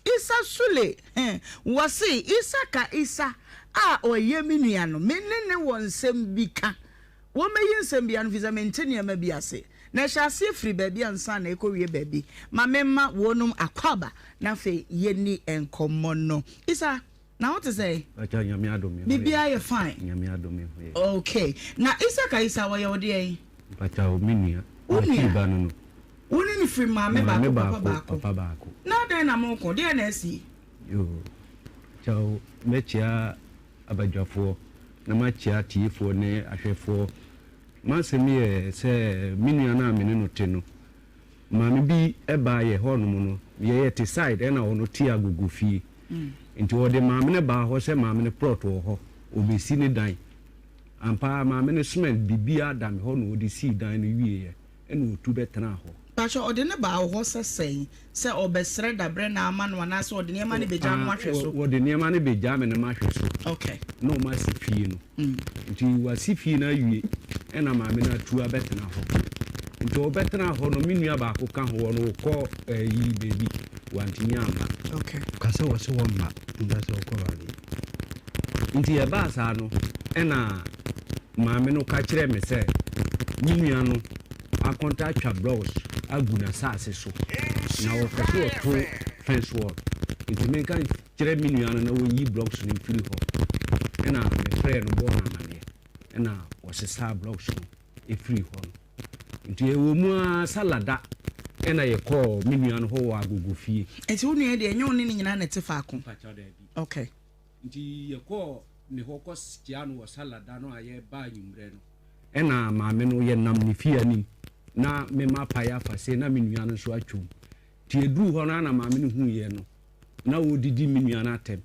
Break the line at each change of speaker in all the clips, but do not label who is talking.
Isa Sule, heh, wɔse Isa ka Isa a ɔyɛ me nua no, me ne no wɔ nsɛm bi ka. Wɔmmɛyi nsɛm bi ano efisɛ mente nneɛma bi ase. Na ɛhyɛ aseɛ firi baabi ansa na ɛkɔwie baabi. Ma memma wɔnom akwaaba na afei yɛnni nkɔmmɔ no. Isa, na wo te sɛn?
Pakyɛ Nyame adom me ho yɛ.
Biribiara yɛ fine?
Nyame adom me ho yɛ.
Okay. Na Isa ka Isa wɔyɛ wo deɛn?
Mpakyɛw, me nua.
Wo nua?
M'akyiri ba no no.
Wo ne no firi maame
Maame
baako, papa
baako,
baako?
papa baako.
Na adɛn na moko? Deɛn na asi?
Yoo, kyɛw, mɛkyea abadwafoɔ na makyea atiefoɔ ne ahwɛfoɔ. M'asɛm yɛ sɛ me nua no a me ne no te no, maame bi baa yɛ hɔ nom no, yɛyɛ te side ɛna ɔno te agogo fie. Nti ɔde maame no baa hɔ sɛ maame no plot wɔ hɔ, ɔbɛsi ne dan. Ampa ara maame no cement biribiara da me hɔ na ɔde sii dan no wieɛ ɛna ɔtu bɛtenaa hɔ.
Pakyɛ ɔde no baa wo hɔ sɛ sɛn? Sɛ ɔbɛsrɛ dabrɛ na ama no anaasɛ ɔde nneɛma no bɛgya no ahwɛ so?
Ɔde nneɛma no bɛgya me na mahwɛ so.
Okay.
Na ɔma asi fie no. Nti wasi fie no awie ɛna maame no atu abɛtena hɔ. Nti ɔbɛtena hɔ no me nua baako ka ho ɔno ɔkɔ ɛyi baabi wantumi amma.
Okay.
Ka sɛ wɔse wɔmma nka sɛ ɔkɔ baabi.
Nti ɛbaa saa no, ɛna maame no ka kyerɛɛ me sɛ me nua no akɔnta atwa blocks agu n'asase so, na ɔpɛ sɛ ɔto fence wall. Nti menka nkyerɛ me nua no na ɔnyi blocks no mfiri hɔ. Ɛna mefrɛɛ no bɔɔ no amaneɛ, ɛna ɔsesaa blocks no firii hɔ no. Nti ɛwɔ mu ara Salada ɛna yɛkɔɔ me nua no hɔ wɔ Agogo fie.
Nti wo nua yi deɛ ɛnyɛ wo ne no nyinaa na ɛte faako?
Mpakyɛw daabi.
Okay.
Nti yɛkɔɔ ne hɔ kɔ kyiaa no wɔ Salada no a yɛreba anwummerɛ no ɛna maame no yɛnam ne fie anim na me mapae afa sei na me nua no nso atwam. Nti yɛduruu hɔ no ara na maame no huu yɛn no na ɔredidi me nua no atɛm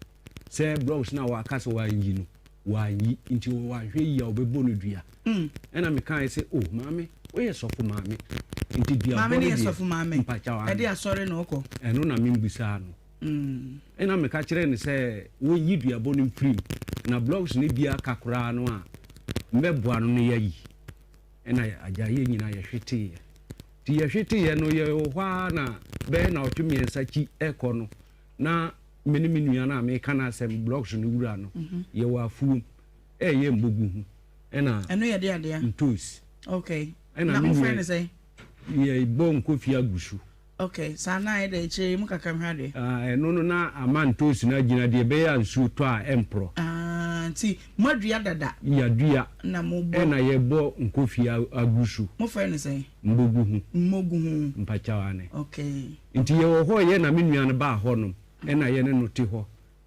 sɛ blocks no a waka sɛ wanyi no wanyi nti wanhwɛ yie a ɔbɛbɔ no dua. Ɛna mekaeɛ sɛ oh maame woyɛ sɔfo maame nti dua
Maame
bɔ
no
no
yɛ
deɛ
sɔfo maame?
mpakyɛw
Ɛde
aane.
asɔre na ɔkɔ?
Ɛno na membisaa no. Ɛnna meka kyerɛɛ no sɛ wɔnyi duabɔ no mfiri mu, na blocks no bi aka koraa no a, mɛboa no na yɛayi. Ɛnna agya yɛn nyinaa yɛhweteeɛ. Nti yɛhweteeɛ no, yɛwɔ hɔ ara na bɛyɛ nnawɔtwe mmiɛnsa akyi rekɔ no, na me ne me nua no a meka n'asɛm, blocks no wura no, yɛwɔ afuom reyɛ mmogu ho. Ɛnna
Ɛno yɛ de adeɛ?
ntoosi.
Okay.
Ɛnna
Na
me
mofrɛ
nua
no sɛn?
yɛbɔ nkofie agu so.
Ok, saa na ayɛ dɛ, kyerɛ mu kakra mehwɛ adeɛ.
Ah, ɛno no na ama ntoosi no agyina deɛ ɛbɛyɛ a nsuo tɔ a ɛmporɔ.
Ah, nti moadua dada?
Yɛadua.
Na mobɔ.
Ɛna yɛbɔ nkofie agu so.
Mofrɛ no sɛn?
Mbogu ho.
Mmogu ho.
Mpakyɛw aane.
Ok.
Nti yɛwɔ hɔ yɛ na me nua no baa hɔ nom, ɛna yɛne no te hɔ.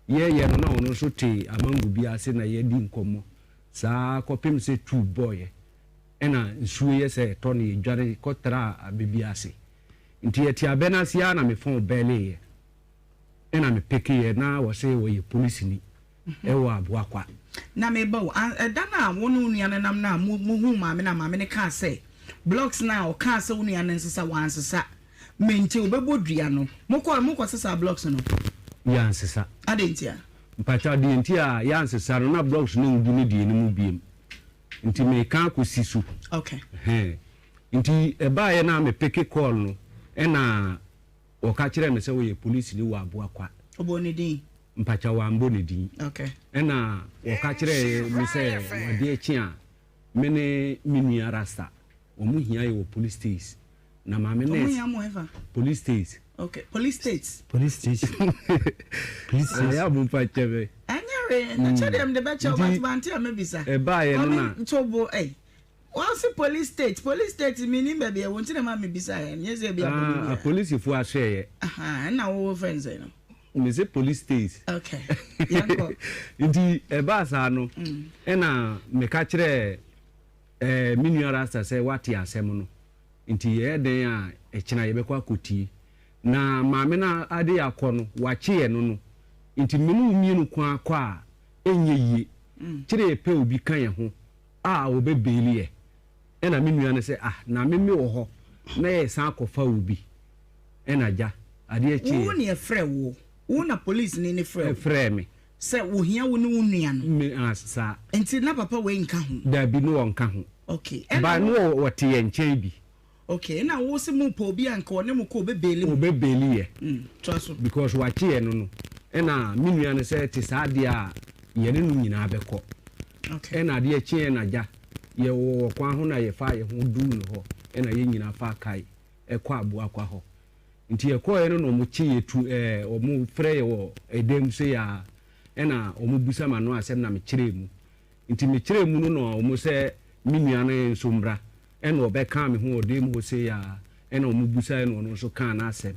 Yɛɛyɛ no na ɔno nso te amango bi ase na yɛdi nkɔmmɔ saa kɔpem sɛ tube bɔeɛ. Ɛna nsuo yɛ sɛ ɛtɔ no yɛdware kɔtraa abɛ bi ase. Nti yɛte abɛ no ase ara na me phone bɛleeɛ ɛna me pekeeɛ na wɔse wɔyɛ polisini ɛwɔ Aboakwa.
Na meba o, ɛda no a wo ne wo nua no nam no a mo mohuu maame no a maame no kaa sɛ blocks no a ɔkaa sɛ wo nua no nsesa wansesa me nti ɔbɛbɔ dua no, mokɔɔ mokɔ sesaa blocks no?
Yɛansesa.
Adɛn ntia?
Mpakyɛw deɛ nti a yɛansesa no na blocks no ngu ne deɛ no mu biom nti meka akɔsi so.
Okay.
Ɛhɛn. Nti ɛbaeɛ no a me peke call no ɛna ɔka kyerɛɛ me sɛ ɔyɛ polisini wɔ Aboakwa.
Ɔbɔɔ ne din?
Mpakyɛ wambɔ ne din.
Okay.
Ɛna ɔka kyerɛɛ me sɛ adeɛ kye a me ne me nua Rasta wɔn hia yɛ wɔ police station na maame nurse.
Wɔn hia mo ɛfa?
Police station.
Okay, police state.
Police station. Police station.
Ɛyɛ abo mpa kyɛ me.
Ɛnyɛ hwee, na kyɛ deɛ mede bɛkyɛ wo but mante a mɛbisa.
Ɛbaeɛ no na.
Ntobo, ɛy. Wɔse police state, police state mennim baabi ɛwɔ nti na ɛma mebisaeɛ, nyɛ sɛ ebia bɔne
Ah,
biara.
apolisifoɔ ahyɛeɛ.
Ahaa, ɛna wo frɛ no sɛn no?
Mese police state.
Okay, yɛnkɔ.
Nti ɛbaa saa no, ɛna meka kyerɛɛ eh, me nua Rasta sɛ wate asɛm no, nti yɛyɛ dɛn a ɛkyena yɛbɛkɔ akɔtie. Na maame no ade akɔ no, wakye yɛn no no, nti me ne wo mmienu ko ara kɔ a, ɛnyɛ yie. Kyerɛ yɛpɛ obi ka yɛn ho a wɔbɛ baili yɛ ɛna me nua no sɛ ah na me me wɔ hɔ na yɛ san akɔ fa wo bi ɛna gya adeɛ kyeeɛ.
Wo na yɛfrɛ wo, wo na police ni no frɛ wo.
Frɛɛ me.
Sɛ wɔhia wo ne wo nua no.
Me ah saa.
Nti na papa wei nka ho?
Dabi no ɔnka ho.
Okay ɛna
But
wo.
no wɔte yɛn nkyɛn bi.
Okay, ɛna wo se mo pɛ obi a nka ɔne mo kɔ ɔbɛ beeli mo.
Ɔbɛ beeli yɛ.
Toa so.
Because wakye yɛ no no, ɛna me nua no sɛ ɛte saa deɛ a yɛne no nyinaa bɛkɔ.
Okay.
Ɛna adeɛ kyeeɛ na gya, yɛ wɔ wɔ kwan ho na yɛ faa yɛ ho duu no hɔ, ɛna yɛ nyinaa faa kae ɛkɔ Abuakwa hɔ. Nti yɛ kɔɔɛ no na ɔmo kye yɛ tu ɛɛ ɔmo frɛ yɛ wɔ ɛdan mu sei aa, ɛna ɔmo busa m'ano asɛm na me kyerɛɛ mu. Nti me kyerɛɛ mu no na ɔmo sɛ me nua no nso mmra, ɛna ɔbɛkaa me ho wɔ dan mu hɔ sei aa, ɛna ɔmo busaeɛ na ɔno nso kaa n'asɛm,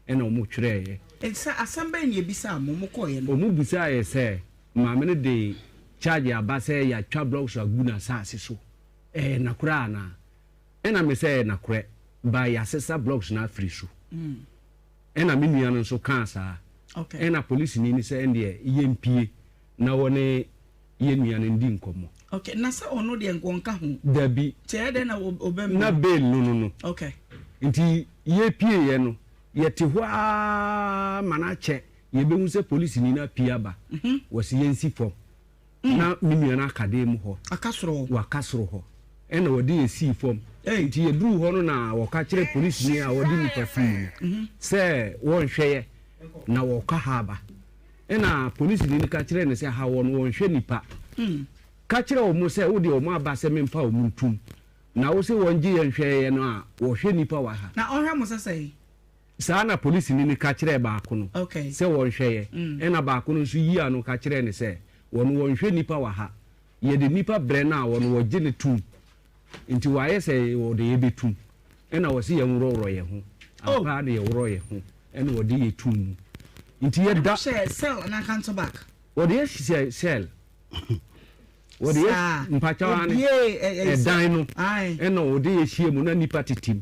ɛna ɔmo twerɛɛyɛ.
Nti sɛ asɛm bɛn na yɛbisaa mo, ɔmo kɔɔɛ no?
Ɔmo busaa yɛ sɛ maame no de charge aba sɛ yɛatwa blocks agu n'asaase so, ɛyɛ nakorɛ anaa? Ɛna me sɛ ɛyɛ nakorɛ, but yɛasesa blocks no afiri so. Ɛna me nua no nso kaa saa. Ɛna polisini no sɛ ɛndeɛ yɛmpie na wɔne yɛn nua no ndi nkɔmmɔ.
Okay, na sɛ ɔno deɛ nka ɔnka ho?
Dabi.
Nti ɛyɛ dɛn na ɔbɛm?
Na bail no no no.
Okay.
Nti yɛpieeɛ no, yɛte hɔ ara ma no akyɛ, yɛbɛhu sɛ polisini no apue aba. Wɔse yɛnsi fam. Na me nua no aka dan mu hɔ.
Aka soro hɔ.
Waka soro hɔ. Ɛna wɔde yɛn sii fam. Nti yɛduruu hɔ no na wɔka kyerɛ polisini a ɔde nnipa fii mu no sɛ wɔnhwɛ yɛ na wɔkɔ ha aba. Ɛnna polisini no ka kyerɛɛ no sɛ, Ha wɔn, wɔnhwɛ nnipa. Ka kyerɛ wɔn sɛ wode wɔn aba sɛ memfa wɔn ntom, na wose wɔngye yɛn nhwɛ yɛn a wɔhwɛ nnipa wɔ ha.
Na ɔhwɛ mo sɛ sɛn?
Saa na polisini no ka kyerɛɛ baako no sɛ wɔnhwɛ yɛn. Ɛnna baako no nso yii ano ka kyerɛɛ no sɛ, Wɔn, wɔnhwɛ nnipa wɔ ha. Yɛde nnipa brɛ no a, wɔn, wɔgye no tom. Nti wɔayɛ sɛ wɔde yɛn bɛtum. Ɛna wɔse yɛn worɔworɔ yɛn ho. Ampa ara na yɛworɔ yɛn ho ɛna wɔde yɛn tum mu. Nti yɛda.
Wɔde mo hyɛ cell anaa counter back?
Wɔde yɛ hyɛ cell. Wɔde yɛ mpakyɛw ane ɛdan no ɛna wɔde yɛ hyia mu na nipa tete mu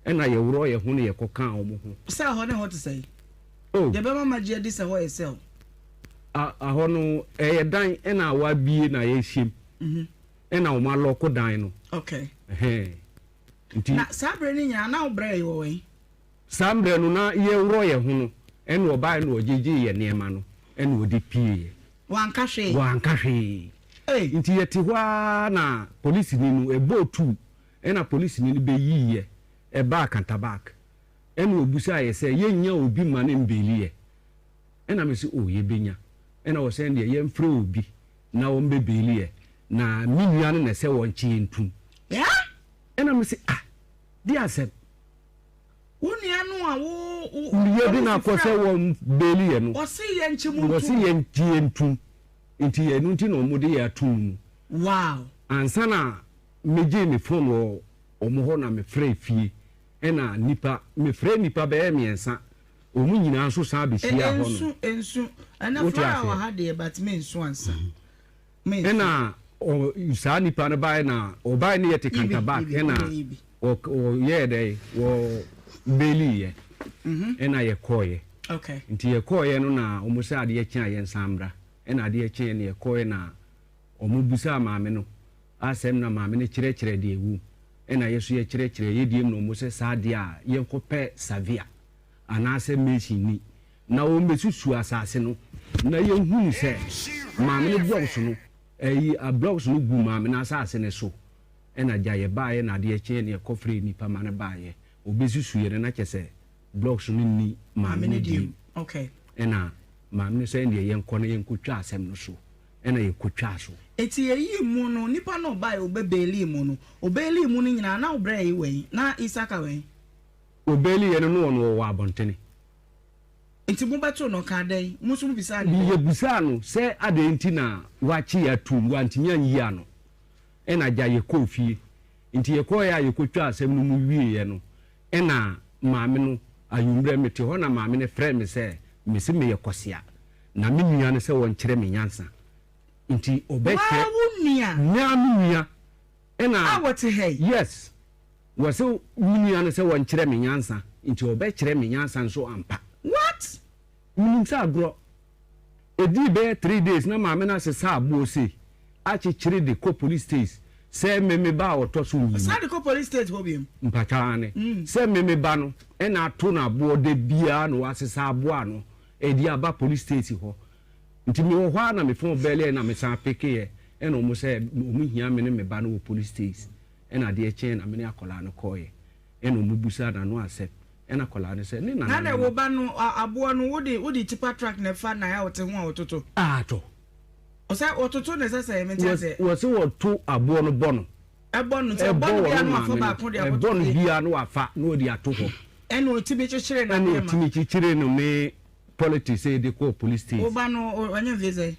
ɛna yɛworɔ yɛn ho na yɛkɔ kaa wɔn ho.
Cell hɔ ne hɔ te sɛn? Oh. Deɛ bɛma magye adi sɛ hɔ yɛ cell.
Ahɔ no ɛyɛ dan ɛna wɔabie na yɛhyia mu ɛna wɔn alɔko dan no.
Okay.
Ɛhɛn. Nti.
Na saa berɛ no nyinaa na wo brɛ wɔ wɛn?
Saa mmerɛ no na yɛworɔ yɛn ho no, ɛna ɔbaeɛ na ɔgyegyee yɛn nneɛma no ɛna ɔde pieeɛ.
Wanka hwee?
Wanka hwee.
Ei!
Nti yɛte hɔ ara na polisini no, ɛbɔɔ tuu ɛna polisini no bɛyiiɛ ɛbaa Kantabak ɛna ɔbisaa yɛ sɛ yɛnnya obi mma no mbeeli yɛ? Ɛna mese oh yɛbɛnya. Ɛna ɔsɛ ɛndeɛ yɛmfrɛ obi na ɔmbɛbeeli yɛ na me nua no na ɛsɛ wɔnkye yɛn ntum.
Yeah?
Ɛna mese ah deɛ asɛm.
Wo nua no a wo wo.
Yɛde no akɔ sɛ wɔn beeli yɛ no.
Ɔse yɛn nkye mo ntum.
Ɔse yɛn nkye yɛn ntum. Nti ɛno nti na wɔn de yɛ atum mu.
Wow.
Ansa na me gyee me phone wɔ wɔn hɔ na me frɛ fie ɛna nipa me frɛ nipa bɛyɛ miɛnsa wɔn nyinaa nso san bɛ hyia hɔ no.
Nsu nsu ɛnɛ flower wɔ ha deɛ but me nsu ansa.
Ɛna saa nipa no baeɛ na ɔbaeɛ no yɛ te kantabak ɛna ɔyɛɛ dɛ wɔ beeliiɛ ɛna yɛkɔɔyɛ nti yɛkɔɔyɛ no na wɔn sɛ adeɛ kye a yɛnsan mmra ɛna adeɛ kyeɛ no yɛkɔɔyɛ na wɔn busaa maame no asɛm na maame no kyerɛkyerɛ deɛ ɛwom ɛna yɛ so yɛkyerɛkyerɛ yɛ deɛ mu na wɔn sɛ saa adeɛ a yɛnkɔpɛ savia anaasɛ mason ni Na wɔbɛsusu asase no, na yɛhunu sɛ maame no blocks no, ɛyi a blocks no gu maame no asase no so. Ɛna gya yɛbaeɛ na adeɛ kyeeɛ na yɛkɔfrɛɛ nnipa ma no baeɛ. Wɔbɛsusuiɛ no na kyerɛ sɛ blocks no nni maame no deɛ mu. Ɛna maame no sɛ ɛndeɛ yɛnkɔ na yɛnkɔtwa asɛm no so. Ɛna yɛkɔtwaa so.
Enti yɛyii mu no, nipa no ɔbaeɛ ɔbɛbeelii mu no, ɔbeelii mu no nyinaa na wobrɛɛ yi wɛn? Na Isaka wɛn?
Ɔbeeliiɛ no na ɔno ɔwɔ abɔntene.
Enti mobɛtoo no, ɔkaa dɛn? Mo nso mobisaa no dɛn?
Yɛbisaa no sɛ adɛn nti na wakye yɛn atom, wantumi anyi ano. Ɛnna agya yɛkɔɔ fie. Enti yɛkɔeɛ a yɛkɔtwaa asɛm no mu wieeɛ no, ɛnna maame no, anwummerɛ mete hɔ na maame no frɛɛ me sɛ mese meyɛ kwasea, na me nua no sɛ ɔnkyerɛ me nyansa. Nti ɔbɛkyerɛ.
Waa wo nua?
Me ara me nua. Ɛnna.
A wɔte ha yi?
Yes. Wɔse me nua no sɛ wɔnkyerɛ me nyansa nti ɔbɛkyerɛ me nyansa nso ampa.
What?
Menim sɛ agorɔ. Ɛdii bɛyɛ 3 days na maame no asesa aboɔ sei akyekyere de kɔ police state sɛ me me ba a ɔtɔ so mmienu.
Ɔsan de kɔ police state hɔ biom?
Mpakyɛw aane. Sɛ me me ba no ɛna ato no aboɔ da biara na wasesa aboɔ ano ɛde aba police state hɔ. Nti mewɔ hɔ ara na me phone bɛɛleɛ na mesan pekeeɛ ɛna wɔn sɛ wɔn hia me ne me ba no wɔ police state. Ɛna adeɛ kyeeɛ na me ne akwadaa no kɔeɛ. Ɛna ɔmo busaa n'ano asɛm. Ɛna akwadaa no sɛ ne
Na
nana
dɛ
no
wo
no.
ba no aboɔ no wode wode tipa truck na ɛfa nan a ɔte ho a ɔtoto?
Ah tɔ.
Ɔsɛ ɔtoto na ɛsɛ sɛ mente aseɛ.
Wɔse wɔto aboɔ no bɔ no.
Ɛbɔ no nti
Ɛbɔ
ɛbɔ no
wɔn
biara na
maame
wafa
no.
baako de akɔto
Ɛbɔ no
fie.
biara na wafa na ɔde ato hɔ.
Ɛna ɔtumi kyekyere
Ɛna
n'adeɛ ma.
ɔtumi kyekyere no ne politics sɛ de kɔɔ police
Wo
station.
ba no wanya mfie sɛn?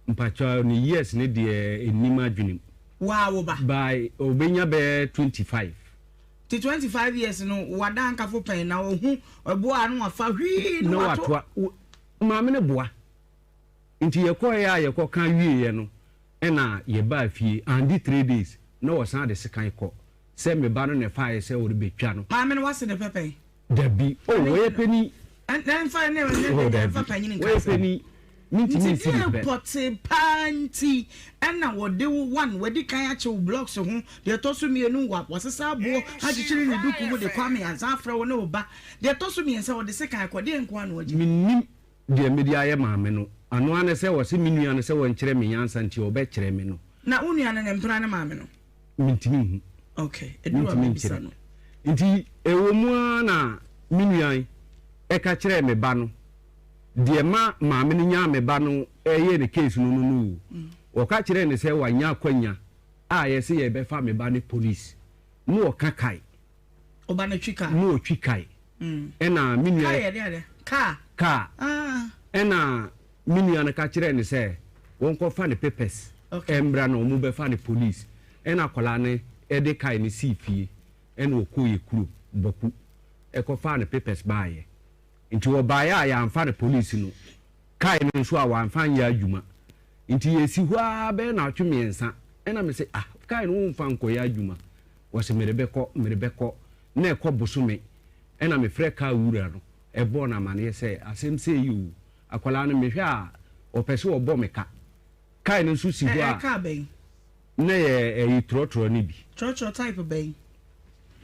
Mpakyɛw ne years ne deɛ ɛnnim adwenem.
Waa wo ba?
By ɔbɛnya bɛyɛ 25.
Nti 25 years no wada ankafo pɛn na ɔhu ɛboɔ a na wafa hwii na
Na
wato.
watoa. Maame no boa. Nti yɛkɔeɛ a yɛkɔka wieeɛ no ɛna yɛbaa fie. Andi 3 days na wɔsan de sekan kɔ sɛ me ba no na ɛfaeɛ sɛ ɔrebɛtwa no.
Maame no wase ne pɛ pɛn?
Dabi. Oh, wɔyɛ panin.
Ɛnfa ne ne
Oh,
ne
dabi.
ɛnfa panyin nka
Wɔyɛ
asɛm.
panin. Mentumi
Nti
nsi ne
deɛ
pɛ.
pɔtee paa nti ɛna wɔde wo one wadi kan akye wo blocks ho, deɛ ɛtɔ so mmienu wa wasesa aboɔ akyekyere ne duku mu de Kwame ansa afrɛ wo ne wo ba, deɛ ɛtɔ so mmiɛnsa wɔde sekan kɔ, deɛ nko ara na wɔgye.
Mennim deɛ mede ayɛ maame no. Ano ara ne sɛ ɔse me nua no sɛ ɔnkyerɛ me nyansa nti ɔbɛkyerɛ me no.
Na wo nua no ne mpena ne maame no?
Mentumi nhu.
Okay, ɛduru a
Mentumi
mɛbisa
nkyerɛ.
no.
Nti ɛwɔ mu ara na me nua yi ɛka kyerɛɛ me ba no, deɛ ma maame no nyaa me ba no ɛyɛɛ ne case no no no o. Ɔka kyerɛɛ no sɛ wanya akwanya a yɛse yɛbɛfa me ba no police na ɔka kae.
Ɔba no twi kaa.
Na ɔtwi kae. Ɛna me nua.
Kaa yɛ deɛ adeɛ? Kaa.
Kaa.
Ah.
Ɛna me nua no ka kyerɛɛ no sɛ wɔnkɔfa ne papers mmra na wɔbɛfa no police. Ɛna akwadaa no de kae no sii fie ɛna ɔkɔɔ yɛ kurom Bɔku ɛkɔfaa ne papers baeɛ. Nti ɔbaeɛ a yɛamfa no police no, kae no nso a wamfa anyɛ adwuma. Nti yɛsi hɔ ara bɛyɛ naawɔtwe mmiɛnsa ɛna mese ah kae no womfa nkɔyɛ adwuma. Ɔse merebɛkɔ merebɛkɔ na ɛkɔ bosome ɛna mefrɛ kaa wura no ɛbɔɔ no amaneɛ sɛ asɛm sei oo akwadaa no mehwɛ a ɔpɛ sɛ ɔbɔ me ka. Kae no nso si hɔ a.
Ɛyɛ kaa bɛn?
Na yɛ ɛyi trɔtrɔ no bi.
Trɔtrɔ type bɛn?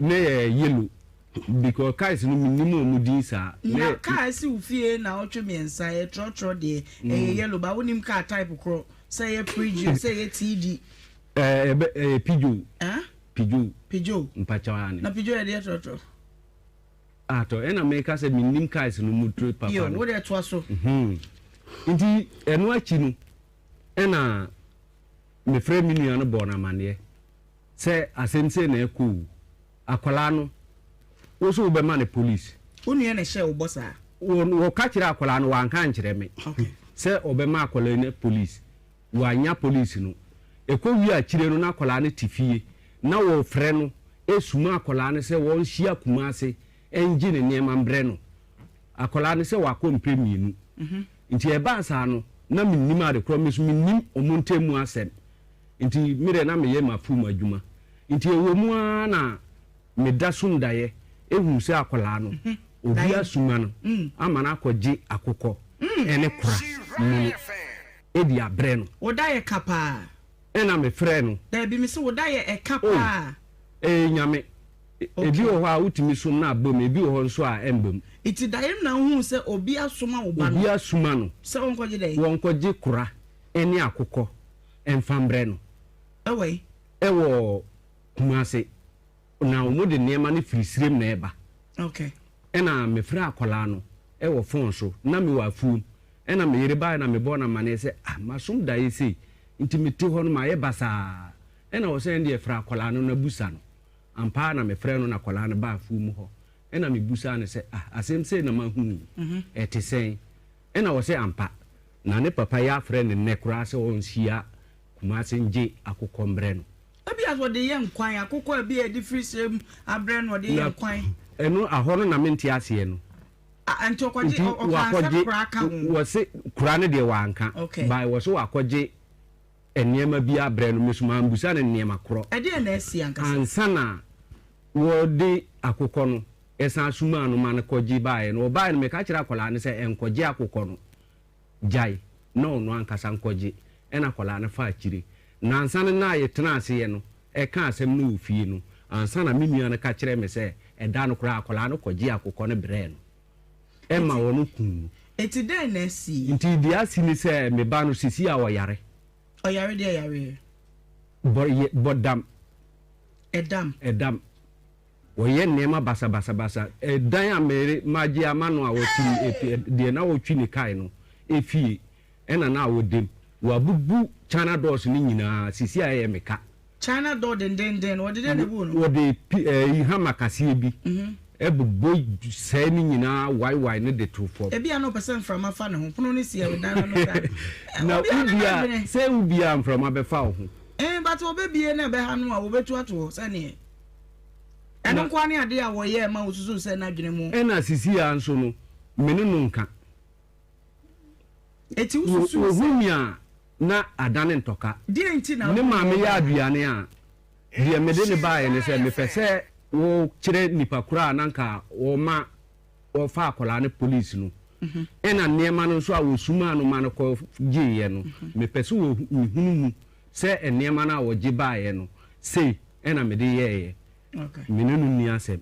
Na yɛ yellow because cars no menim wɔn din saa.
Na car esi wo fie na ɔtwe mmiɛnsa ɛyɛ trɔtrɔ deɛ ɛyɛ yellow ba wonim car type korɔ sɛ ɛyɛ Peugeot sɛ ɛyɛ TD.
Ɛɛ ɛbɛ ɛyɛ Peugeot.
Ɛn?
Peugeot.
Peugeot.
Mpakyɛw ane.
Na Peugeot yɛ deɛ trɔtrɔ.
Atɔ ɛna meka sɛ mennim cars no mu tire papa no.
Yo wo deɛ toa so.
Nti ɛno akyi no ɛna mefrɛ me nua no bɔɔ no amaneɛ sɛ asɛm sei na ɛkɔ o, akwadaa no wo so wobɛma no police.
Wo nua na ɛhyɛɛ wo bɔ saa?
Wɔka kyerɛɛ akwadaa no, wanka ankyerɛ me sɛ ɔbɛma akwadaa no police. Wannya police no. Ɛkɔ wie akyire no na akwadaa no te fie na wɔfrɛ no suma akwadaa no sɛ wɔnhyia Kumasi ngye ne nneɛma mbrɛ no. Akwadaa no sɛ wakɔ mprɛ mmienu. Nti ɛbaa saa no na mennim ade korɔ, me nso mennim wɔn ntam mu asɛm. Nti me deɛ na meyɛ m'afuom adwuma. Nti ɛwɔ mu ara na meda sum daeɛ huu sɛ akwadaa no obi asuma no ama no akɔgye akokɔ ne kora mono de abrɛ no.
Wo da yɛ ka paa.
Ɛna me frɛɛ no.
Daabi me se wo da yɛ ɛka paa.
Oh, ɛyɛ Nyame. Ebi wɔ hɔ a wotumi som na aba mu, ebi wɔ hɔ nso a ɛmba mu.
Nti daeɛ mu na wohuu sɛ obi asoma wo ba no.
Obi asoma no.
Sɛ ɔnkɔgye dɛn?
Wɔnkɔgye kora ne akokɔ mfa mbrɛ no.
Ɛwɔ he?
Ɛwɔ Kumase. Na wɔde nneɛma no firi Sirem na ɛba.
Okay.
Ɛna mefrɛɛ akwadaa no wɔ phone so, na mewɔ afuom. Ɛna me yere baeɛ na mebɔɔ no amaneɛ sɛ, ah, masom daeɛ sei, nti mete hɔ no mayɛ basaa. Ɛna ɔsɛ ɛndeɛ frɛ akwadaa no na busa no. Ampa ara na mefrɛɛ no na akwadaa no baa afuom hɔ. Ɛna mebusaa no sɛ, ah, asɛm sei na mahu yi, ɛte sɛn? Ɛna ɔsɛ ampa, na ne papa yi afrɛ no nnɛ koraa sɛ ɔnhyia Kumase ngye akokɔ mbrɛ no.
Ebia ɔde yɛ nkwan, akokɔ a ebia yɛde firi serɛ mu abrɛ no ɔde yɛ nkwan.
Ɛno ahɔ no na mente aseɛ no.
Ah, nti ɔkɔgye, ɔkaa sɛ kora ka ho.
Wɔse kora no deɛ wanka,
Okay.
but wɔse wakɔgye nneɛma bi abrɛ no, me so mambusa no nneɛma korɔ.
Ɛdeɛn na asi ankasa?
Ansa na wɔde akokɔ no ɛsan somaa no ma no kɔgye baeɛ no, ɔbaeɛ no meka kyerɛɛ akwadaa no sɛ ɛnkɔgye akokɔ no. Gyae na ɔno ankasa nkɔgye. Ɛna akwadaa no faa akyire. Nansa no na yɛtenaa aseɛ no ɛka asɛm no wɔ fie no, ansa na me nua no ka kyerɛɛ me sɛ ɛda no koraa akwadaa no kɔgyee akokɔ no brɛɛ no ɛma ɔno kuu no.
Enti dɛn na asi?
Nti deɛ asi ne sɛ me ba no seesei a ɔyare.
Ɔyare deɛ yareɛ?
Bɔ yɛ bɔ dam.
Ɛdam.
Ɛdam. Wɔyɛ nneɛma basabasabasa. Ɛdan a mere magye ama no a ɔte mu, efi deɛ na ɔtwi ne kae no efie ɛna na ɔda mu. Wabubu China doors no nyinaa, sisi a ɛyɛ me ka.
China door dendenden no, wɔde dɛn na ebuu no?
Wɔde pi ɛyi hammer kaseɛ bi ɛbobɔ sɛe ne nyinaa waewae no de to fam.
Ebia na ɔpɛ sɛ mframa fa ne ho, pono no si ɛdan no ano saa.
Na
Obiara ne
wobia
n'adwene.
sɛ wobia mframa bɛfa wo ho.
Ɛn, but wɔbɛbie na ɛbɛha no a, wɔbɛtu ato hɔ sɛdeɛ. Ɛno
Na
nko ara ne adeɛ a wɔyɛɛ ma wosusuu sɛ n'adwene mu.
Ɛna sisi ara nso no, me ne no nka.
Enti wosusuu
Wɔhu
sɛ.
me a, na adane ntɔka.
Deɛn nti na
Ne
wode
maame
me
yɛ
baeɛ?
aduane a, deɛ mede no baeɛ ne sɛ, mepɛ sɛ wokyerɛ nipa korɔ a na anka wɔma wɔfa akwadaa no police no. Ɛna nneɛma no nso a wɔsumaa no ma no kɔgyeeɛ no, mepɛ sɛ mehunu mu sɛ nneɛma no a wɔgye baeɛ no, sei na mede yɛeɛ. Me ne no nni asɛm.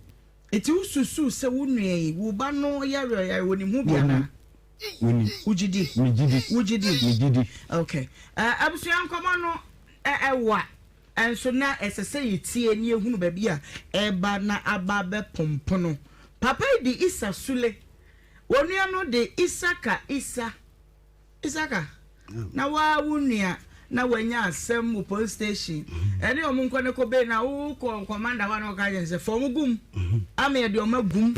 Enti wosusuw sɛ wo nua yi, wo ba no yare a ɔyare, onim ho bi anaa?
Onim.
Wogye di?
Megye di.
Wogye di?
Megye di.
Okay. Uh, abusua nkɔmɔ no ɛwa nso na ɛsɛ sɛ yɛtie ne yɛhunu baabi a ɛba na aba bɛpompono. Papa yi de Isa Sule, onua no de Isaka Isa. Isaka, na waa wo nua na wanya asɛm wɔ police station ɛne ɔmo nkɔ ne kɔ bee na wokɔ commander hɔ a na ɔka kyerɛ sɛ fa ɔmo gum ama yɛde ɔmo agum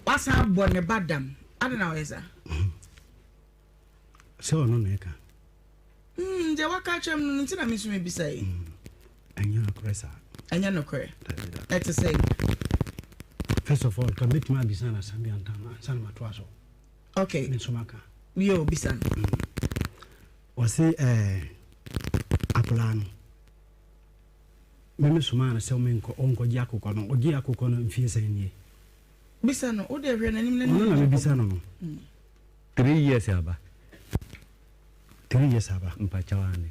wasan abɔ ne ba dam ade na ɔyɛ saa.
Sɛ ɔno na ɛka.
Deɛ waka akyerɛ me no nti na me nso mebisa yi.
Ɛnyɛ nokorɛ saa.
Ɛnyɛ nokorɛ. Ɛte sɛ.
First of all, ka mɛtumi abisa no asɛm bi ansa na matoa so.
Okay.
Me nso maka.
Yo, bisa no.
Ɔse ɛɛ akwadaa no me me somaa no sɛ ɔmenkɔ ɔnkɔgye akokɔ no ɔgye akokɔ no mfie sɛn nie.
Bisa no, wo deɛ hwɛ n'anim n'anim.
Ɔno na mebisa no no.
3 years aba.
3 years aba.
Mpakyɛw ane.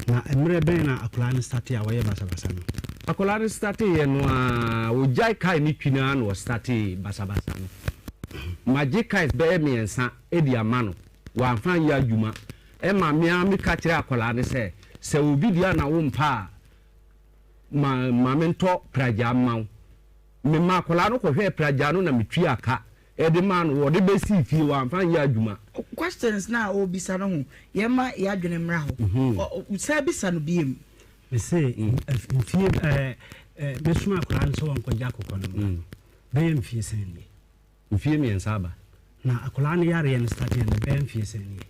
Na mmerɛ bɛn na akwadaa no start a wɔyɛ basabasa no?
Akwadaa no start yɛ no a, ogyae kae ne twi no ara na ɔstart basabasa no. Magye kaes bɛyɛ mmiɛnsa de ama no, wamfa anyɛ adwuma. Ɛma me ara meka kyerɛ akwadaa no sɛ, sɛ obi deɛ a na wompɛ a, ma ma mentɔ pragyaa mma wo. Mema akwadaa no kɔhwɛɛ pragyaa no na metuaa ka de maa no, wɔde bɛsii fie, wamfa anyɛ adwuma.
Questions no a ɔrebisa no ho, yɛmma yɛn adwene mmra hɔ. San bisa no biom.
Mese mfie ɛɛ mesoma akwadaa no sɛ wɔnkɔgye akokɔ no mmra no, bɛyɛ mfie sɛn nie?
Mfie mmiɛnsa aba.
Na akwadaa no yareɛ no starteɛ no bɛyɛ mfie sɛn nie?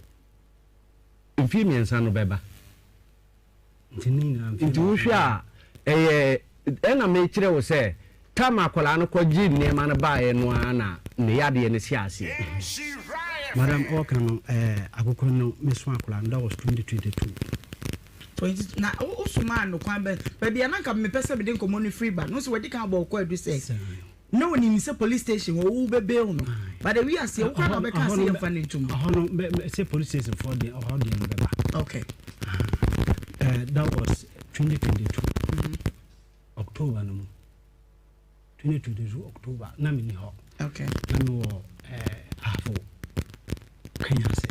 Mfie mmiɛnsa no bɛba.
Nti ne nyinaa mfie
Nti wohwɛ a ɛyɛ ɛna mekyerɛ wo sɛ tam akwadaa no kɔgye nneɛma no baeɛ no ara na ne yadeɛ no hyɛ aseɛ.
Madam ɔɔka no ɛɛ akokɔ no mesoma akwadaa no that was 2022.
20 na wosomaa no kwan bɛn baabi a na nka mepɛ sɛ mede nkɔmmɔ no firi ba no sɛ wadi kan abɔ wo kwaadu sɛ na onim sɛ police station hɔ wo bɛ bail no but ewi aseɛ wo kora na ɔbɛka sɛ yɛmfa no ntom.
Ɛhɔ no sɛ police station foɔ deɛ ɔhɔ deɛ no bɛba.
Okay.
That was 2022 October no mu 2022 October na menni hɔ.
Okay.
Na mewɔ Ahafo Kenya ase.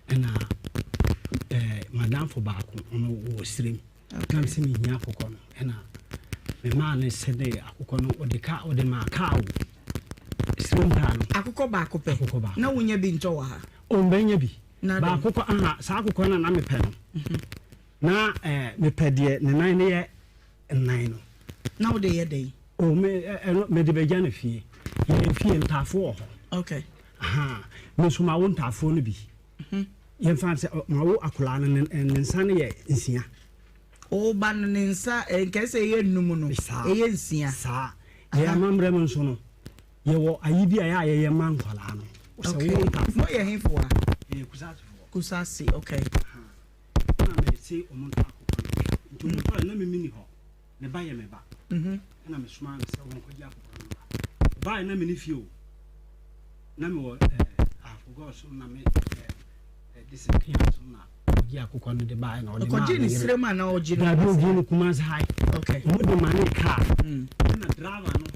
Ɛna madamfo baako ɔno wɔ Sirem. Na mesɛ mehia akokɔ no ɛna memaa no sɛde akokɔ no ɔde ka ɔde maa kaa o Sirem kaa no.
Akokɔ baako pɛ.
Akokɔ baako.
Na wonya bi ntɔ wɔ ha.
Ɔmbɛnya bi.
Na dɛn?
Baako kɔ aha saa akokɔ no na mepɛ no. Na mepɛ deɛ ne nan no yɛ nnan no.
Na wode yɛ dɛn?
O me ɛno mede bɛgya no fie. Yɛn fie ntaafoɔ wɔ hɔ.
Okay.
Aha me nso mawo ntaafoɔ no bi. Yɛmfa no sɛ mawo akwadaa no ne ne nsa no yɛ nsia.
Wo ba no ne nsa nkɛse sɛ ɛyɛ nnum no ɛyɛ nsia.
Saa. Yɛn amammerɛ mu nso no yɛwɔ ayi bi a yɛ a yɛyɛ ma nkwadaa no. Sɛ
Okay.
wo ntaafoɔ.
Moyɛ hefoɔ a?
Yɛyɛ Kusasefoɔ.
Kusase okay.
Ɛna mese wɔn ntɔ akokɔ no. Nti wɔn tɔ na mimi ni hɔ. Me ba yɛ me ba. Ɛna mesoma no sɛ wɔnkɔgye akokɔ no mmra. Ɔbaeɛ na mene fie o. Na mewɔ Ahafo so na me de sɛ kea so na ɔgye akokɔ no de baeɛ na ɔde maa
Ɔkɔgye
me
ne
yere.
serɛ mu anaa ɔgye no
Daabi
Kumasi?
ɔgye no Kumasi ha.
Okay.
Wɔn de ma ne kaa. Ɛna driver no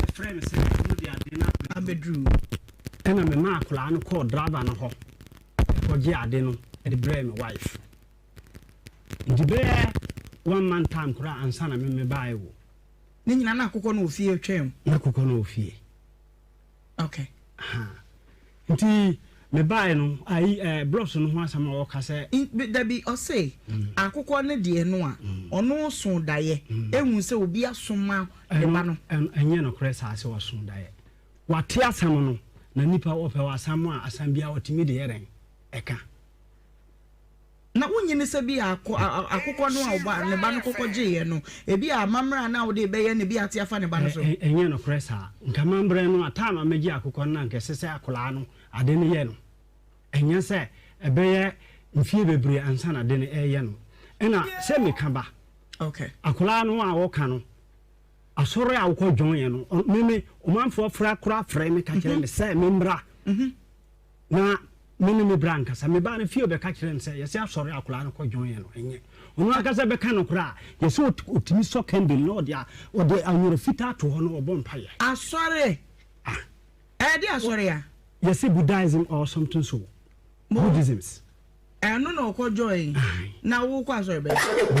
ɛfrɛ me sɛ wɔn de ade no
abɛduru.
Ɛna me maa akwadaa no kɔɔ driver no hɔ ɛkɔgye ade no ɛde brɛɛ me wife. Nti bɛyɛ one month time koraa ansa na me me baeɛ o.
Ne nyinaa na akokɔ no wɔ fie retwɛn o.
Na akokɔ no wɔ fie.
Okay.
Aha. Nti mebaeɛ no, ayi ɛɛ eh, blocks no ho asɛm a wɔka sɛ.
Dabi ɔse mm. akokɔ no deɛ no a mm. ɔno so daeɛ mm. ehu sɛ obi asoma ne ba no.
Ɛnyɛ nokorɛ saa sɛ ɔso daeɛ. Wate asɛm no na nipa wɔpɛ wɔ asɛm a asɛm biara ɔtumi de yɛ dɛn ɛka.
Na wonnye no sɛ bi a akokɔ no a ɔba ne ba no kɔkɔ gyeeɛ no, ebi a amammerɛ a na wode rebɛyɛ no ebi a ate afa ne ba no so?
Ɛnyɛ nokorɛ saa. Nka amammerɛ no a, time a mɛgye akokɔ no na anka ɛsɛ sɛ akwadaa no ade no yɛ no. Ɛnyɛ sɛ ɛbɛyɛ mfie bebree ansa na ade no reyɛ no. Ɛna sɛ meka ba, akwadaa no a wɔka no, asɔre a wokɔ join no, me me ɔmanfoɔ fra koraa frɛ me ka kyerɛ me sɛ memmra. Na me ne me bra ankasa, me baa no fie bɛka kyerɛɛ no sɛ yɛse asɔre a akwadaa no kɔ join no ɛnyɛ ɔno ankasa bɛka no koraa a, yɛse ɔtumi sɔ candle na ɔde ɔde anwera fitaa to hɔ na ɔbɔ mpaeɛ.
Asɔre?
Ah.
Ɛde asɔre a?
Yɛse Buddhism or something so. Buddhisms.
Ɛno na ɔkɔ join. Na wo kɔ asɔre bɛn?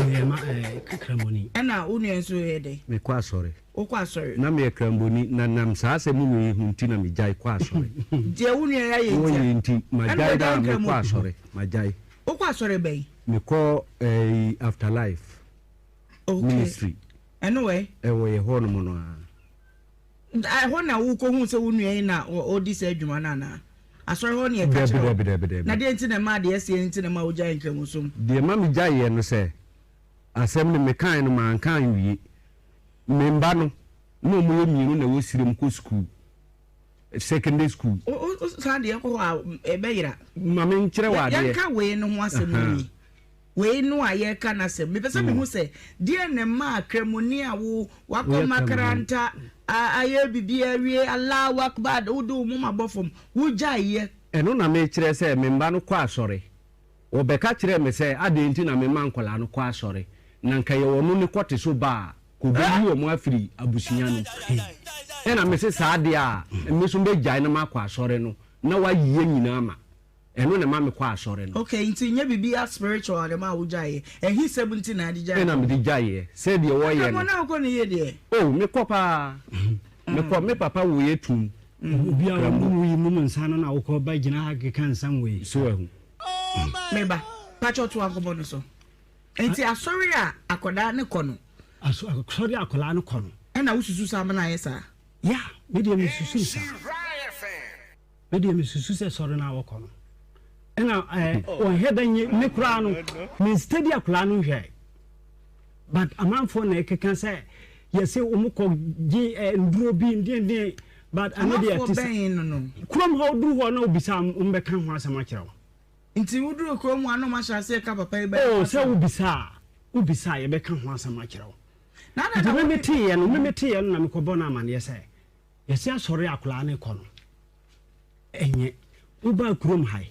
Meyɛ ma ɛɛ kramoni.
Ɛna wo nua nso yɛ dɛn?
Mekɔ asɔre.
Wokɔ asɔre?
Na meyɛ kramboni na nam saa asɛm wei ho nti na megyae kɔ asɔre.
Deɛ wo nua yɛ nti a?
Wɔyɛ nti magyae daa mekɔ asɔre magyae.
Wokɔ asɔre bɛn?
Mekɔ ɛɛ afterlife ministry.
Ɛno wɛ?
Ɛwɔ yɛ hɔ nom no ara.
Ɛhɔ na wokɔhuu sɛ wo nua yi na ɔredi saa adwuma no anaa? Asɔre hɔ na yɛka kyerɛ wo?
Dabi, dabi, dabi.
Na deɛ nti na ɛmaa deɛ ɛseɛ nti na ɛma wogyaee nkramosom?
Deɛ ɛma megyaeɛ no sɛ, asɛm no mekaeɛ no manka anwie. Me mma no, na wɔyɛ mmienu na ɛwɔ Sirem kɔ sukuu, secondary school.
O, o, saa deɛ ɛkɔ hɔ a, ɛbɛyera.
Ma menkyerɛ wo adeɛ.
Yɛnka wei no ho asɛm nwie. Wei no a yɛreka n'asɛm, mepɛ sɛ mehu sɛ deɛn na ɛmaa Kramoni a wo wakɔ Makaranta ayɛ biribiara awie, Allahu Akbar, wode wo moma bɔ fam, wogyaeɛ.
Ɛno na mekyerɛ sɛ me mma no kɔ asɔre. Wɔbɛka kyerɛɛ me sɛ adɛn nti na mema nkwadaa no kɔ asɔre, na nka yɛwɔ no ne kɔte so ba a, kɔbɛyi wɔn afiri abusua no mu. Ɛna mese saa deɛ a, me nso mɛgyae na makɔ asɔre no, na wɔayi yɛn nyinaa ama. Ɛno na ɛma mekɔ asɔre no.
Okay, nti nyɛ biribiara spiritual na ɛma wogyaeɛ. Ahisɛm nti na ade gyaeɛ?
Ɛna mede gyaeɛ. Sɛ deɛ wɔyɛ no.
Ɛna na wokɔ no yie deɛ?
Oh, mekɔ paa. Mekɔ. Me papa woeɛ tumm.
Obi a ɔnom wii nom nsa no na wokɔ ba gyina ha keka nsɛm wei.
So wahu?
Me ba, pakyɛ toa nkɔmmɔ no so. Nti asɔre a akwadaa no kɔ no.
Asɔre a akwadaa no kɔ no.
Ɛna wosusu sɛ amena ayɛ saa?
Yeah, me deɛ mesusu saa. Me deɛ mesusu sɛ sɔre no a wɔkɔ no ɛna ɛɛ wɔnhɛ da nye me koraa no me steady akwadaa no nhwɛ but amanfoɔ na ɛkeka sɛ yɛsɛ wɔn kɔ gye ɛɛ nduro bi ndenden but ɛno deɛ
ɛte sɛ
kurom hɔ woduru hɔ na obisa wɔn bɛka ho asɛm akyerɛ wo.
Nti woduru kurom hɔ a na wɔn ahyɛ aseɛ ka papa yi bɛyɛ
oh sɛ wobisa a wobisa a yɛbɛka ho asɛm akyerɛ wo nti me meteeɛ no me meteeɛ no na mekɔbɔ no amaneɛ sɛ. Yɛse asɔre a akwadaa no kɔ no ɛnyɛ. Wobaa kurom ha yi,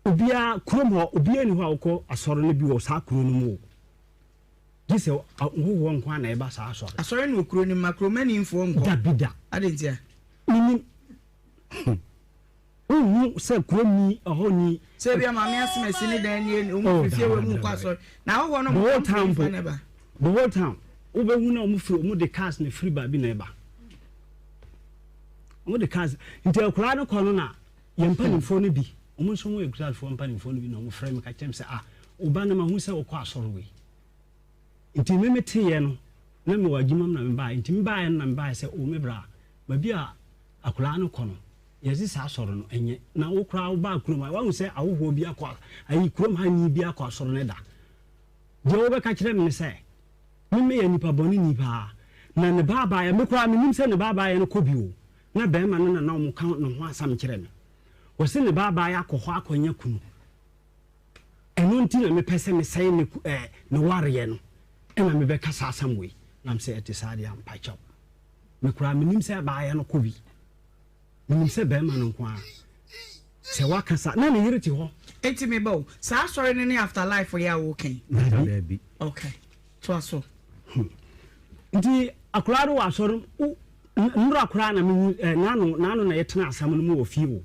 obiara kurom hɔ obiara ni hɔ a wokɔ asɔre no bi wɔ saa kuro no mu o. Gye sɛ ahohoɔ nko ara na ɛba saa asɔre.
Asɔre no wɔ kuro no mu ma kuromanimfoɔ nkɔ.
Dabi da.
Adɛn ntia?
Menim. Wonhu sɛ kuromni ɛhɔni.
Sɛ ebia Maame Asemasi ne dan nie, wɔn oh, firi fie wɔ mu kɔ asɔre. Na ahɔhoɔ no wɔn firi fa na ɛba.
The whole town. Wobɛhu na wɔn firi wɔn de cars na firi baabi na ɛba. Wɔn de cars nti akwaraa no kɔ no na yɛn mpanimfoɔ no bi wɔn nso wɔn yɛ kurafoɔ mpanimfoɔ no bi na wɔn frɛ mi ka kyɛm sɛ ah ɔba no ma hu sɛ ɔkɔ asɔre wei. Nti me me teeɛ no na mewɔ adwuma mu na me baeɛ nti me baeɛ no na me baeɛ sɛ o me bra baabi a akwaraa no kɔ no Yɛse saa asɔre no ɛnyɛ. Na wo koraa wo baa kurom ha wahu sɛ ahohoɔ bi akɔ ayi kurom ha ni bi akɔ asɔre no da. Deɛ wo bɛka kyerɛ me ne sɛ me meyɛ nipa bɔne ni paa na ne baa baeɛ me koraa menim sɛ ne baa baeɛ no kɔ bi o na bɛrima no na na wɔn ka ne ho asɛm kyerɛ me. Wɔse ne baa baeɛ akɔ hɔ akɔ nya kunu. Ɛno nti na mepɛ sɛ mesɛe ne ɛɛ ne wareɛ no ɛna mebɛka saa asɛm wei na mesɛ ɛte saa deɛ ampa kyɛw. Me koraa menim sɛ baeɛ no kɔ bi. Menim sɛ bɛrima no nko ara. Sɛ waka saa, na ne yere te hɔ.
Enti me ba o, saa asɔre no ne after life yi a woka yi?
Dabi.
Okay, toa so.
Hmm. Nti akwadaa no wɔ asɔre mu, nnora koraa na mehu eh, n'ano n'ano na yɛtena asɛm no mu wɔ fie o.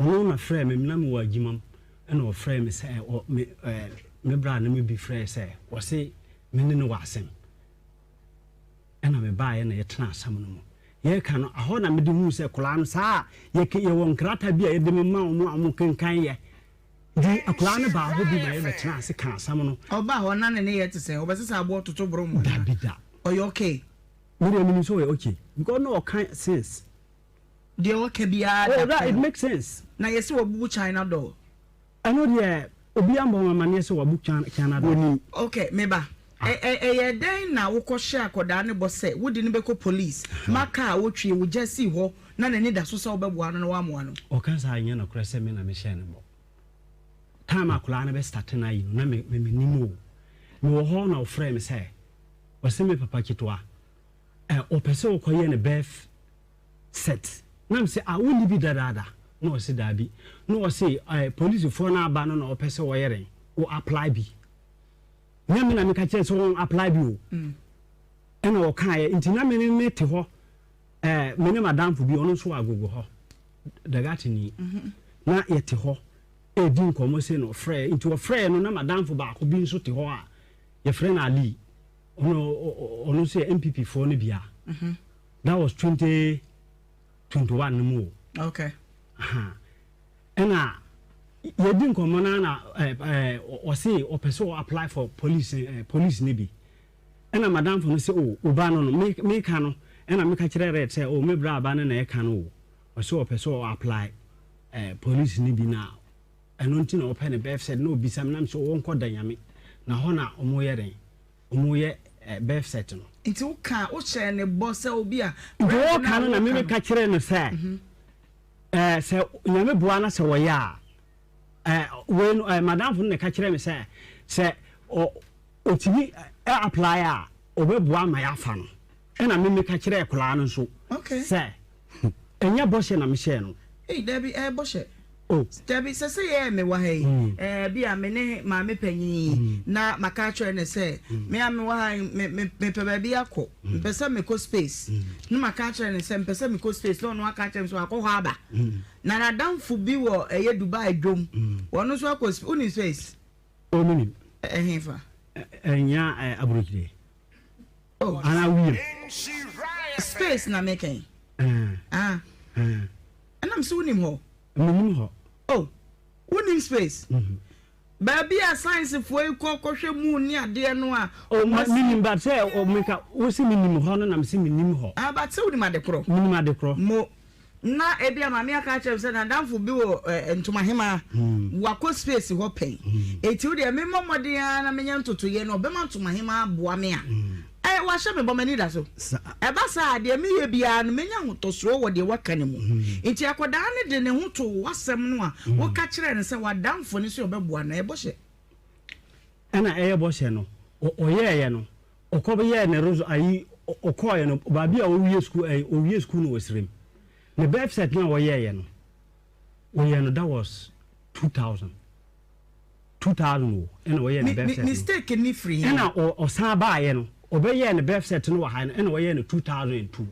Ɔno na frɛɛ me, na mewɔ adwuma mu, ɛna ɔfrɛɛ me sɛ ɔ me ɛɛ me bra no mu bi frɛɛ sɛ ɔse me ne no wɔ asɛm. mebaeɛ na yɛtena asɛm no mu. Yɛreka no, ɛhɔ na mede huu sɛ akwadaa no saa a yɛke yɛwɔ nkrataa bi a yɛde mema wɔn a wɔkenkan yɛ. Nti akwadaa no baa hɔ bi ma yɛbɛtenaa ase kaa asɛm no.
Ɔbaa hɔ na ne nneyɛɛ te sɛn? Ɔbɛsesa aboɔ toto borɔm anaa?
Dabi da.
Ɔyɛ okay?
Me deɛ menim sɛ ɔyɛ okay because na ɔka sense.
Deɛ ɔka biara da
Oh that
kwan.
it makes sense.
Na yɛse wabubu China door.
Ɛno deɛ obiara mmɔ me amaneɛ sɛ wabu China door.
Wɔnim.
Ok me ba, ɛ ɛ ɛyɛɛ dɛn na wokɔ hyɛɛ akɔdaa no bɔ sɛ wode no bɛkɔ police ma car a wotwie wo gya sii hɔ na n'ani da so sɛ wobɛboa no na woamoa no?
Ɔka saa ɛnyɛ nokorɛ sɛ me na mehyɛɛ no bɔ. Time a akwadaa no bɛ starte no ayi no na me me mennim o. Mewɔ hɔ na ɔfrɛɛ me sɛ ɔse me papa ketewa ɛ ɔpɛ sɛ ɔkɔyɛ ne birth set na mese ah wonni bi dadaada na ɔse daabi na ɔse eh, polisifoɔ no aba no na ɔpɛ sɛ ɔyɛ dɛn o apply bi nyɛ me na meka kyerɛ sɛ wɔn apply bi o mm. ɛna ɔkaeɛ nti na me ne me te hɔ eh, me ne madamfo bi ɔno nso wɔ agogo hɔ dagatini mm -hmm. na yɛte hɔ ɛdi nkɔmmɔ sei na ɔfrɛɛ nti ɔfrɛɛ no na madamfo baako bi nso te hɔ a yɛfrɛ no Ali ɔno ɔno nso yɛ NPP foɔ no bia mm -hmm. That was 2021 no mu o.
Okay.
Ɛna yɛdi nkɔmmɔ no na ɔse ɔpɛ sɛ ɔ apply for police police no bi. Ɛna madamfo no sɛ o ɔba no no meka no ɛna meka kyerɛ red sɛ o me bra aba no na ɛka no o. Ɔse ɔpɛ sɛ ɔ apply police no bi na ɛno nti na ɔpɛ ne birth cert na ɔbisa me na mesɛ ɔnkɔ da nyame na hɔ na ɔmo yɛ dɛn. Wɔyɛ birth cert no.
Nti wo ka wo hyɛɛ ne bɔ sɛ obi a.
Nti wɔka no na me meka kyerɛ no sɛ ɛɛ sɛ nyame boa na sɛ wɔyɛ a ɛɛ wei no ɛɛ madamfo no na ɛka kyerɛ me sɛ sɛ ɔ otumi ɛ apply a ɔbɛboa ma yɛafa no ɛna me meka kyerɛ akwadaa no nso sɛ ɛnyɛ bɔhyɛ na mehyɛɛ no.
Ei dabi ɛyɛ bɔhyɛ.
Oh.
Dabi sɛ sɛ yɛ me wɔ ha yi mm. eh, bi a me ne maame panyin yi mm. na maka akyerɛ ne sɛ mm. me a me wɔ ha yi me me mepɛ baabi akɔ mm. mpɛ sɛ mekɔ space mm. na maka akyerɛ ne sɛ mpɛ sɛ mekɔ space na ɔno aka akyerɛ me sɛ wakɔ hɔ aba mm. na n'adamfo bi wɔ ɛyɛ Dubai dwom mm. wɔn nso akɔ wonim space.
O oh, menim.
Ɛhe fa?
Ɛnya aburokyire. Oh. Ana wiem.
Space na meka yi. Ah. Ɛnam sɛ wonim hɔ.
Menim hɔ.
Oh, wonim space? Mm -hmm. Baabi a sciencefoɔ yi kɔ kɔhwɛ moon ne adeɛ no a.
Oh, menim but sɛ oh, meka wo se menim hɔ no na mese menim hɔ.
Ah, but sɛ wonim ade korɔ.
Menim ade korɔ.
Mo. Na ebia maame aka akyerɛ me sɛ n'adamfo bi wɔ eh, ntomahemaa, hmm. wakɔ space hɔ pɛn. Hmm. Eti wo deɛ memmɔ mmɔden ara na menyɛ ntotoyɛ no ɔbɛma ntomahemaa aboa me a. Hmm. Ɛ wahyɛ me bɔ m'ani da so. Ɛba saa deɛ meyɛ biara no menya ahotɔsoɔ wɔ deɛ waka no mu. Nti akwadaa no de ne ho to w'asɛm no a woka kyerɛ no sɛ w'adamfo no sɛ ɔbɛboa no ɛyɛ bɔhyɛ.
Ɛna ɛyɛ bɔhyɛ no ɔyɛɛyɛ no Ɔkɔ yɛɛ ne result ayi ɔkɔɔɛ no baabi a ɔwie school ɛyi ɔwie school no wɔ Sirem. Ne birth cert no a ɔyɛɛyɛ no ɔyɛɛ no that was 2000 2000 o ɛna ɔyɛɛ ne birth cert no.
Mistake ni firi he?
Ɛna ɔsan baayɛ no ɔbɛyɛɛ ne birth cert no wɔ ha no ɛna ɔyɛɛ no 2002.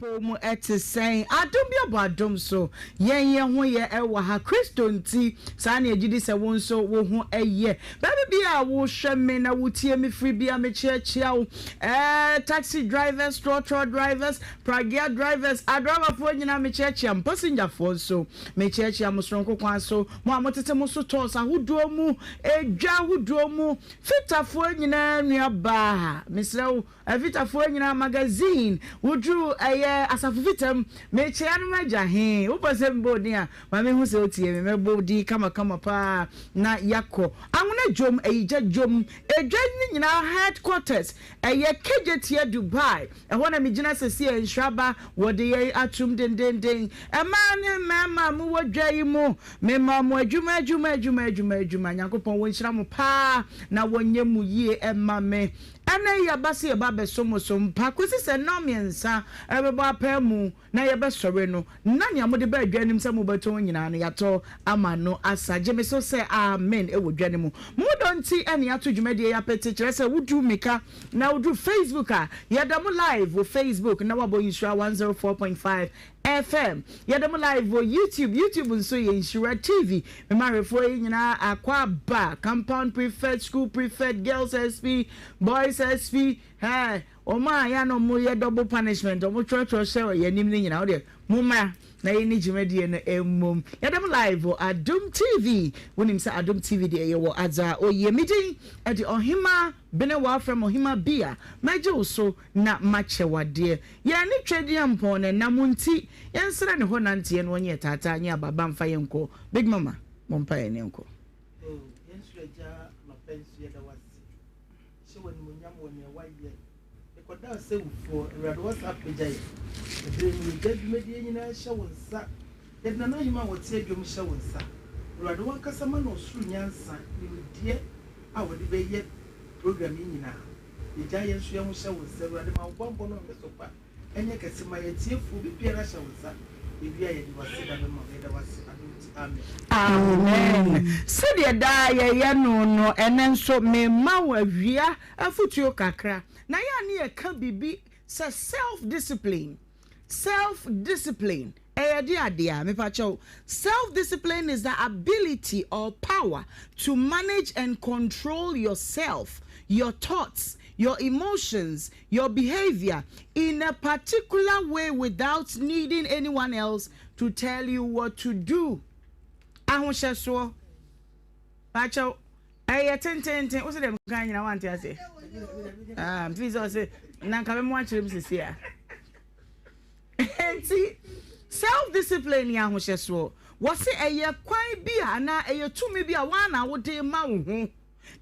W'apɔw mu te sɛn? Adom bi abɔ adom so. Yɛn yɛn ho yɛ wɔ ha Kristo nti. Saa na yɛgye di sɛ wo nso wo ho yɛ. Baabi biara a wohwɛ me na wotie me firi biara mekyeakyea wo. Ɛɛ taxi drivers, trɔtrɔ drivers, pragea drivers, adriverfoɔ nyinaa mekyeakyea mo. Passengerfoɔ nso mekyeakyea mo soronko kwan so. Mo a motete mo sotɔɔs ahodoɔ mu, edwa ahodoɔ mu, fitafoɔ nyinaa nua baa, mesrɛ wo. Afitafoɔ nyinaa magazine woduru ɛyɛ asafo fitam mekyea no m'agya he wopɛ sɛ mebɔ wo din a ma mehu sɛ wotie me mɛbɔ wo din kamakama paa na yɛakɔ Anwona dwom ayigya dwom edwa ne nyinaa headquarters ɛyɛ Kejetia Dubai ɛhɔ na megyina sesie nhyira wɔde yɛn atom dendenden mmaa ne mmarima a mowɔ dwa yi mu mema mo adwuma adwuma adwuma adwuma adwuma Nyankopɔn wɔnhyira mo paa na wɔnyɛ mo yie ɛma me Ɛnnɛ yi yɛaba sɛ yɛba abɛsom mo so mpa kosi sɛ nnɔnmiɛnsa rebɛbɔ apaamu na yɛbɛsɔre no, na nea mode baa dwa no mu sɛ mobɛtɔn nyinaa no, yɛatɔ ama no asa. Gye me so sɛ amen wɔ dwa no mu. Mo dɔ nti na yɛato dwumadie yi apete, kyerɛ sɛ wodu mmirika na woduru Facebook a, yɛda mo live wɔ Facebook na woabɔ Nhyira 104.5 FM. Yɛda mo live wɔ YouTube, YouTube nso yɛ Nhyira TV. Me mahwɛfoɔ yi nyinaa akɔ aba, compound prefect, school prefect, girls SP, boys SP, hey, wɔn a yɛ na wɔn yɛ double punishment, wɔn twerɛtwerɛ hyɛ yɛn anim no nyinaa, wɔdeɛ mo mmra na yɛn ni dwumadie no mmom. Yɛda mo live wɔ Adom TV. Wonim sɛ Adom TV deɛ yɛwɔ adza oyie. Me din ɛde Ɔhema Bene wɔafrɛ me Ɔhema Bia, mɛgye wo so na makyɛ wo adeɛ. Yɛn ne Twedeampɔn na ɛnam nti yɛnsrɛ ne hɔ nanteɛ na ɔnyɛ taataa nyɛ ababa mfa yɛn nkɔ. Big Mama, bɔ mpaeɛ ne yɛnkɔ.
Oh, yɛn soro Agya, anɔpa yi nso yɛda wo ase. Yɛhyɛ wo animuonyam wɔ nea woayɛ. Yɛkɔdaa sɛ wufoɔ, Awurade woasan apagya yɛn. Ɛberɛ mu yɛgya dwumadie nyinaa hyɛ wo nsa. Yɛde Nana Ahima a ɔte adwam hyɛ wo nsa. Awurade w'ankasa ma no ɔsoro nyansa, nimdeɛ a ɔde bɛyɛ program yi nyinaa. Yɛgyae yɛn nso yɛn ho hyɛ wo nsa. Awurade ma wo bammɔ ne wo nhwɛso pa nyɛ kɛse ma yɛn atiefoɔ. Obi biara hyɛ wo nsa. Yɛwie a yɛde w'aseda bɛma wo. Yɛda wo ase adom nti. Amen.
Amen. Sɛdeɛ daa yɛyɛ no no, ɛnnɛ nso mema wo awia afotuo kakra. Na yɛ a ne yɛka biribi sɛ self discipline. Self discipline ɛyɛ de adeɛ a mepa kyɛw. Self discipline is the ability or power to manage and control yourself, your thoughts, your emotions, your behavior in a particular way without needing anyone else to tell you what to do. Ahohyɛsoɔ. Pakyɛw, ɛyɛ tententen. Wo sɛ deɛ meka nyina wante aseɛ. Ah, mfii sɛ ɔse na nka bɛmo akyerɛ m sisi a. Enti self discipline yɛ ahohyɛsoɔ. Wɔse ɛyɛ kwan bi a anaa ɛyɛ tumi bi a woa na wode ma wo ho.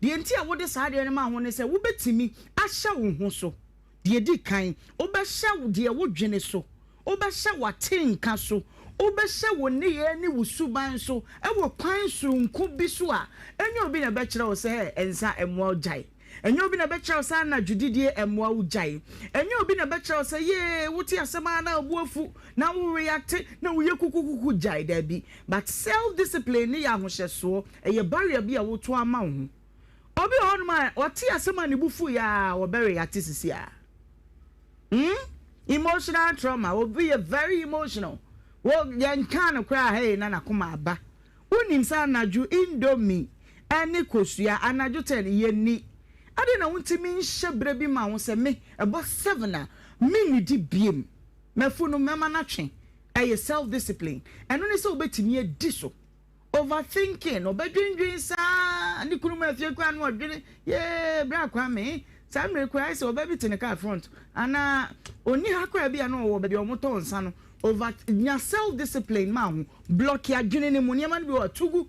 Deɛ nti a wode saa adeɛ no ma wo ho ne sɛ wobɛtumi ahyɛ wo ho so. Deɛ ɛdi kan, wobɛhyɛ deɛ wodwene so, wobɛhyɛ w'atenka so, wobɛhyɛ wo nneyɛɛ ne wo suban so wɔ kwan soronko bi so a ɛnyɛ obi na ɛbɛkyerɛ wo sɛ nsa mmoa wo gyae. Ɛnyɛ obi na ɛbɛkyerɛ wo sɛ anadwo didie mmoa wo gyae. Ɛnyɛ obi na ɛbɛkyerɛ wo sɛ yee wote asɛm ara na wo bo afu na wo reacte na woyɛ kukukuku gyae. Daabi. But self discipline ne yɛ ahohyɛsoɔ. Ɛyɛ barrier bi a woto ama wo ho. Obi wɔ hɔnom a ɔte asɛm a ne bo fuiɛ a ɔbɛ reacte sisi a. Hmm? Emotional trauma. Obi yɛ very emotional. Wo yɛnkaa no koraa hey na n'akoma aba. Wonim sɛ anadwo indomie ne kosua anadwo ten yɛnni. Adɛn na wontumi nhyɛ berɛ bi ma wo sɛ me ɛbɔ seven a mennidi biem. M'afu no mɛma no atwe. Ɛyɛ self discipline. Ɛno ne sɛ wobɛtumi adi so. Overthinking, ɔbɛdwendwen saa, ne kunu mu afie koraa na ɔdwene, yee bra Kwame, saa mmerɛ koraa ayɛ sɛ ɔbaa bi te ne car front, anaa ɔnni ha koraa bi a na ɔwɔ baabi a wɔtɔn nsa no, over, nya self discipline ma ho, blɔke adwene no mu, nneɛma no bi wɔ hɔ a tu gu.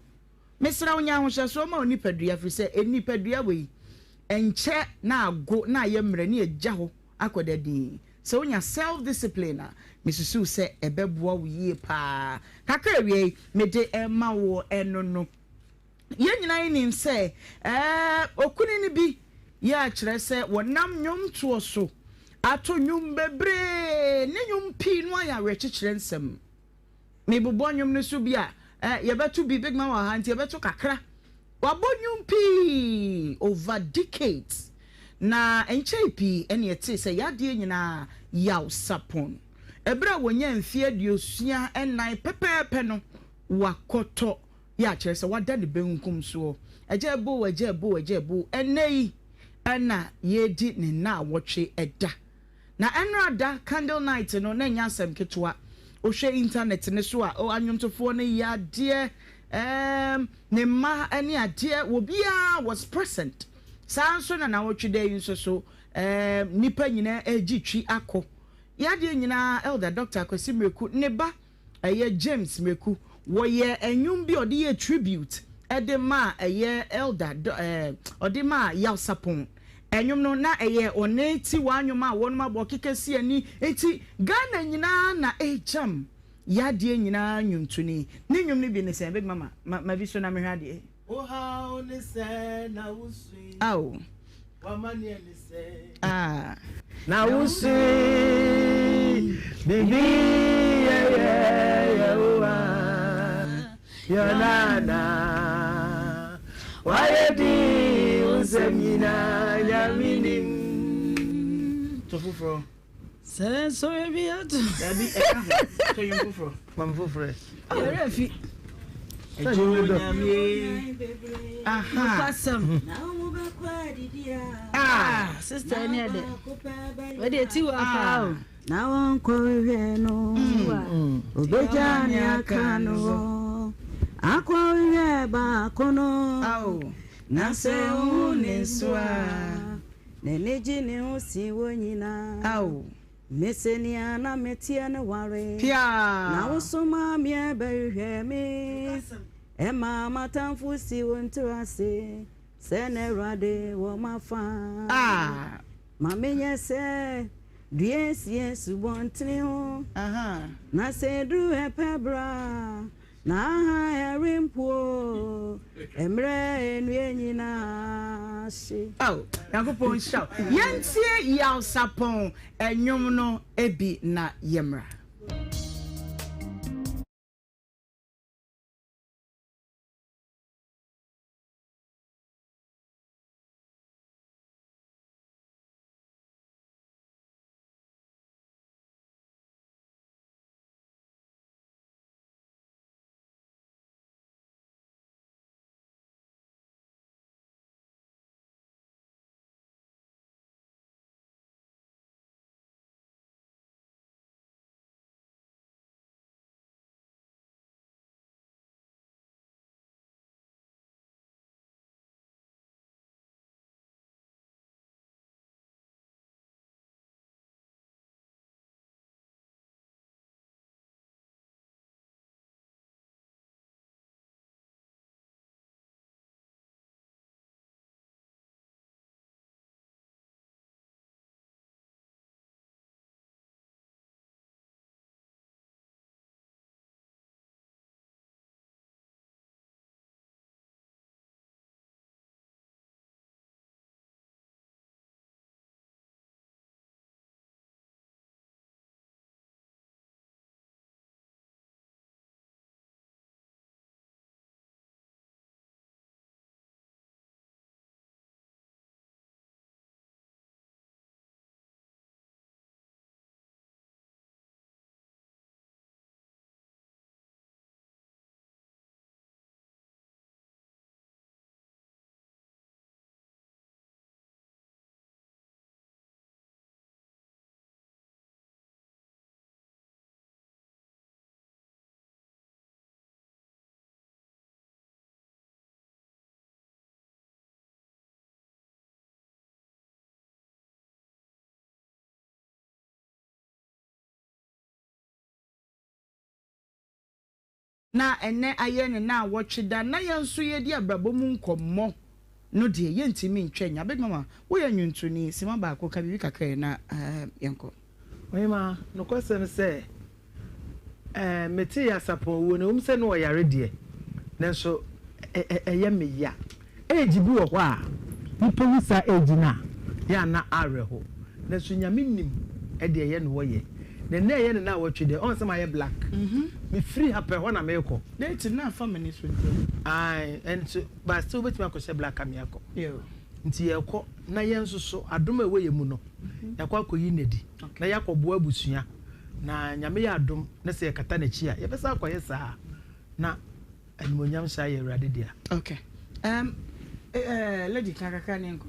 Mesrɛ wo nya ahohyɛsoɔ ma wo nipadua, firi sɛ nipadua wei, ɛnkyɛ na ago na ayɛ mmerɛ ne agya hɔ akɔda dinn. Sɛ wonya self discipline a, mesusuw sɛ ɛbɛboa wo yie paa. Kakra awiei mede rema wo ɛno no, yɛn nyinaa nim sɛ ɛɛ okunini bi yɛ akyerɛ sɛ wɔnam nnwomtoɔ so ato nnwom bebree ne nnwom pii no ayɛ awerɛkyekyerɛ nsɛm. Mebobɔ nnwom no so bi a, eh, yɛbɛto bi, Big Man wɔ ha nti yɛbɛto kakra. Wabɔ nnwom pii over decades, na ɛnkyɛe pii ɛne ɛtee sɛ yadeɛ nyinaa yaw sapon. Ɛberɛ a wɔnyaa mfeɛ 64 pɛpɛɛpɛ no, wakɔtɔ yɛ a kyerɛ sɛ wada ne benkum soɔ. Agya Ebo, Agya Ebo, Agya Ebo, ɛnnɛ yi na yɛredi ne nnaawɔtwe da. Na ɛnora da candle night no na ɛnyɛ asɛm ketewa. Wohwɛ internet no so a, oh, anwomtofoɔ no yɛ adeɛ, ɛɛm, ne mma ne adeɛ, obiara was present. Saa nso na naawɔtwe da yi nso so, ɛɛm, nnipa nyinaa regye twi akɔ. Yɛ adeɛ nyinaa Elder Doctor Akwasi Miraku ne ba ɛyɛ James Miraku, wɔyɛ nnwom bi a ɔde yɛɛ tribute de maa ɛyɛ Elder ɛɛ ɔde maa Yaw Sapon. Nnwom no na ɛyɛ ɔne Tiwa nnwom a wɔnom abɔ keka si ani nti Ghana nyinaa na ɛregyam yɛ adeɛ nyinaa nnwontoni. Ne nnwom no bi ne sɛn? Big Mama ma ma bi so na mehwɛ adeɛ.
Wo haw ne sɛ na wosui.
Ao.
W'amanneɛ ne sɛ.
Ah.
Na wosui. Bibi yɛ yɛ yɛ wo a. Yɛ na na. Wayɛ di wo nsɛm nyinaa Nyame nim. To foforɔ.
Sɛ nsɔhwɛ bi ato.
Dabi, ɛka ho. Tɔ nnwom foforɔ. Ma me foforɔ ɛ.
Yɛrɛ afi.
Ɛgye Onyame.
Aha.
Nokwasɛm. Ah, sister ɛni ɛdɛ. Wɛde eti wa paa o.
Na wɔnkɔhwehwɛ no, obegya nea aka no hɔ akɔhwehwɛ baako no. Na sɛ ohu ne nso a. N'ani gye ne ho sen wɔn nyinaa.
Ao.
Mese nea na meteɛ no ware.
Piaa.
Na wosomaa me bɛhwehwɛɛ me. Ɛmaa m'atamfo si wɔn tiri ase sɛ na Awurade wɔ m'afa.
Ah.
Ma menyɛ sɛ dua si asubɔntene ho.
Aha.
Na sɛ ɛduru ɛpɛ berɛ a. Na aha ɛrempuo mmerɛ nnua nyinaa hye.
Oh Nyankopɔn nhyira wo. Yɛntie Yaw Sapɔn nnwom no bi na yɛmmra. Na ɛnnɛ ayɛ ne naawɔtwe da na yɛn nso yɛredi abrabɔ mu nkɔmmɔ no deɛ yɛntumi ntwa nnya. Big Mama, woyɛ nnwontoni, sima baako ka biribi kakra ɛ na yɛnkɔ.
Ɔhemaa, nokwasɛm sɛ, metee Asapɔn wuo no, ɛwom sɛ na ɔyare deɛ, nanso ɛyɛ me ya. Age bi wɔ hɔ a, nipa wu saa age no a, yɛ a na awerɛho. Nanso Nyame nim deɛ ɛyɛ na ɔyɛ. Na nnɛ ɛyɛ ne naawɔtwe deɛ, ɔhu sɛ mayɛ black. Mefiri ha pɛ, hɔ na merekɔ.
Date no afa m'ani so nti.
Ae, ɛnso, but still wobɛtumi akɔhyɛ black ame akɔ. Nti yɛrekɔ, na yɛn nso so, adom a ɛwɔ yɛn mu no, yɛakɔ akɔyi no adi, na yɛakɔboa abusua. Na Nyame yɛ adom na sɛ yɛkata n'akyi a, yɛbɛsan akɔyɛ saa na animuonyam hyɛ ayɛ Awurade dea.
Okay. Um, eh, lady, ka kakra ne nkɔ.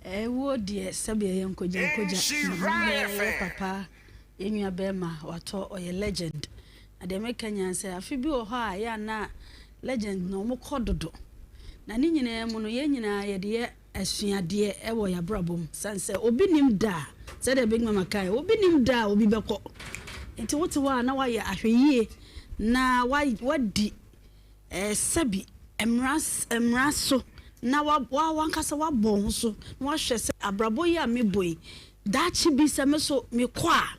Ɛwuo deɛ sɛdeɛ ɛyɛ nkogya nkogya na yɛ papa yɛ nua bɛrima watɔ ɔyɛ legend na deɛ meka nyinaa sɛ afe bi wɔ hɔ a yɛ ana legend na wɔn kɔ dodo na ne nyinaa mu no yɛn nyinaa yɛde yɛ asuadeɛ wɔ yɛn abrabɔ mu sane sɛ obi nim da a sɛdeɛ Big Mama kae obi nim da a obi bɛkɔ nti wote hɔ a na wayɛ ahwɛyie na wadi Sɛbi, mmara mmara so na wa wa w'ankasa wabɔ wo ho so na wahwɛ sɛ abrabɔ yi a mebɔ yi, daakye bi sɛ me so mekɔ a,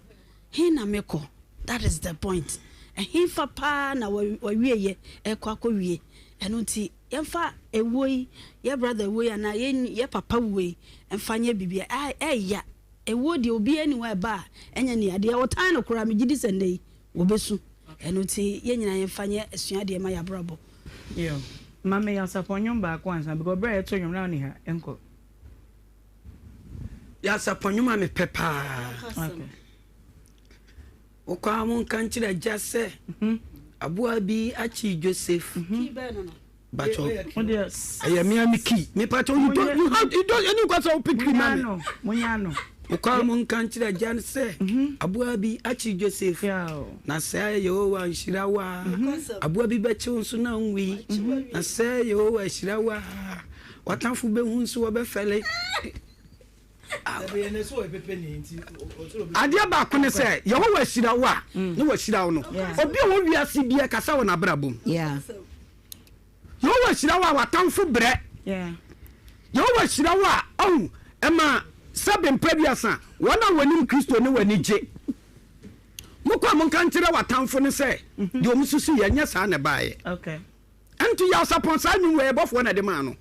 he na mekɔ? That is the point. Ɛhefa paa na w'awieyɛ ɛrekɔ akɔwie? Ɛno nti, yɛmfa ɛwuo yi, yɛ brother wuo yi anaa yɛ yɛ papa wuo yi mfa nyɛ biribi a ɛɛya. Ɛwuo deɛ obiara nni hɔ a ɛba a ɛnyɛ nea, deɛ ɔtan no koraa megye di sɛ nnɛ yi Wɔbɛsu. Ɛno nti yɛn nyinaa yɛmfa nyɛ asuadeɛ mma yɛn abrabɔ.
Yo. Ma me Yasapɔn nnwom baako ansa because berɛ a yɛto nnwom na wonni ha. Nkɔ.
Yasapɔn nnwom a mepɛ paa.
Okay.
Wokɔ a monka nkyerɛ agya sɛ aboa bi akye Joseph. Bacho, ɛyɛ mea me key. Me pacho, you don't, you have, you don't, ɛni nkwa sɛ wo pick ma me. Wokɔ a monka nkyerɛ agya no sɛ mhm. aboa bi akyi Joseph. Na sɛ Yehowa nhyira wo a, mhm. aboa bi bɛkye wo nso na nwui. Mhm. Na sɛ Yehowa hyira wo a, w'atamfo bɛhu nso wɔbɛfɛle. Adeɛ baako ne sɛ, Yehowa hyira wo a, mm. ne wahyira wo no. Obi a wɔ wiase bi ɛkasa wɔ n'abrabɔ mu. Yehowa hyira wo a, w'atamfo brɛ. Yehowa hyira wo a, ɔhu, ɛma sɛbe mprɛduasa, wɔn a wɔnim Kristo ne w'ani gye. Mokɔ a monka nkyerɛ w'atamfo no sɛ, mhm. deɛ wɔn susu yɛ, nyɛ saa na ɛbaeɛ. Ɛnti Yaw Sapon saa nnwom wei ɛbɔfoɔ na ɛde maa no.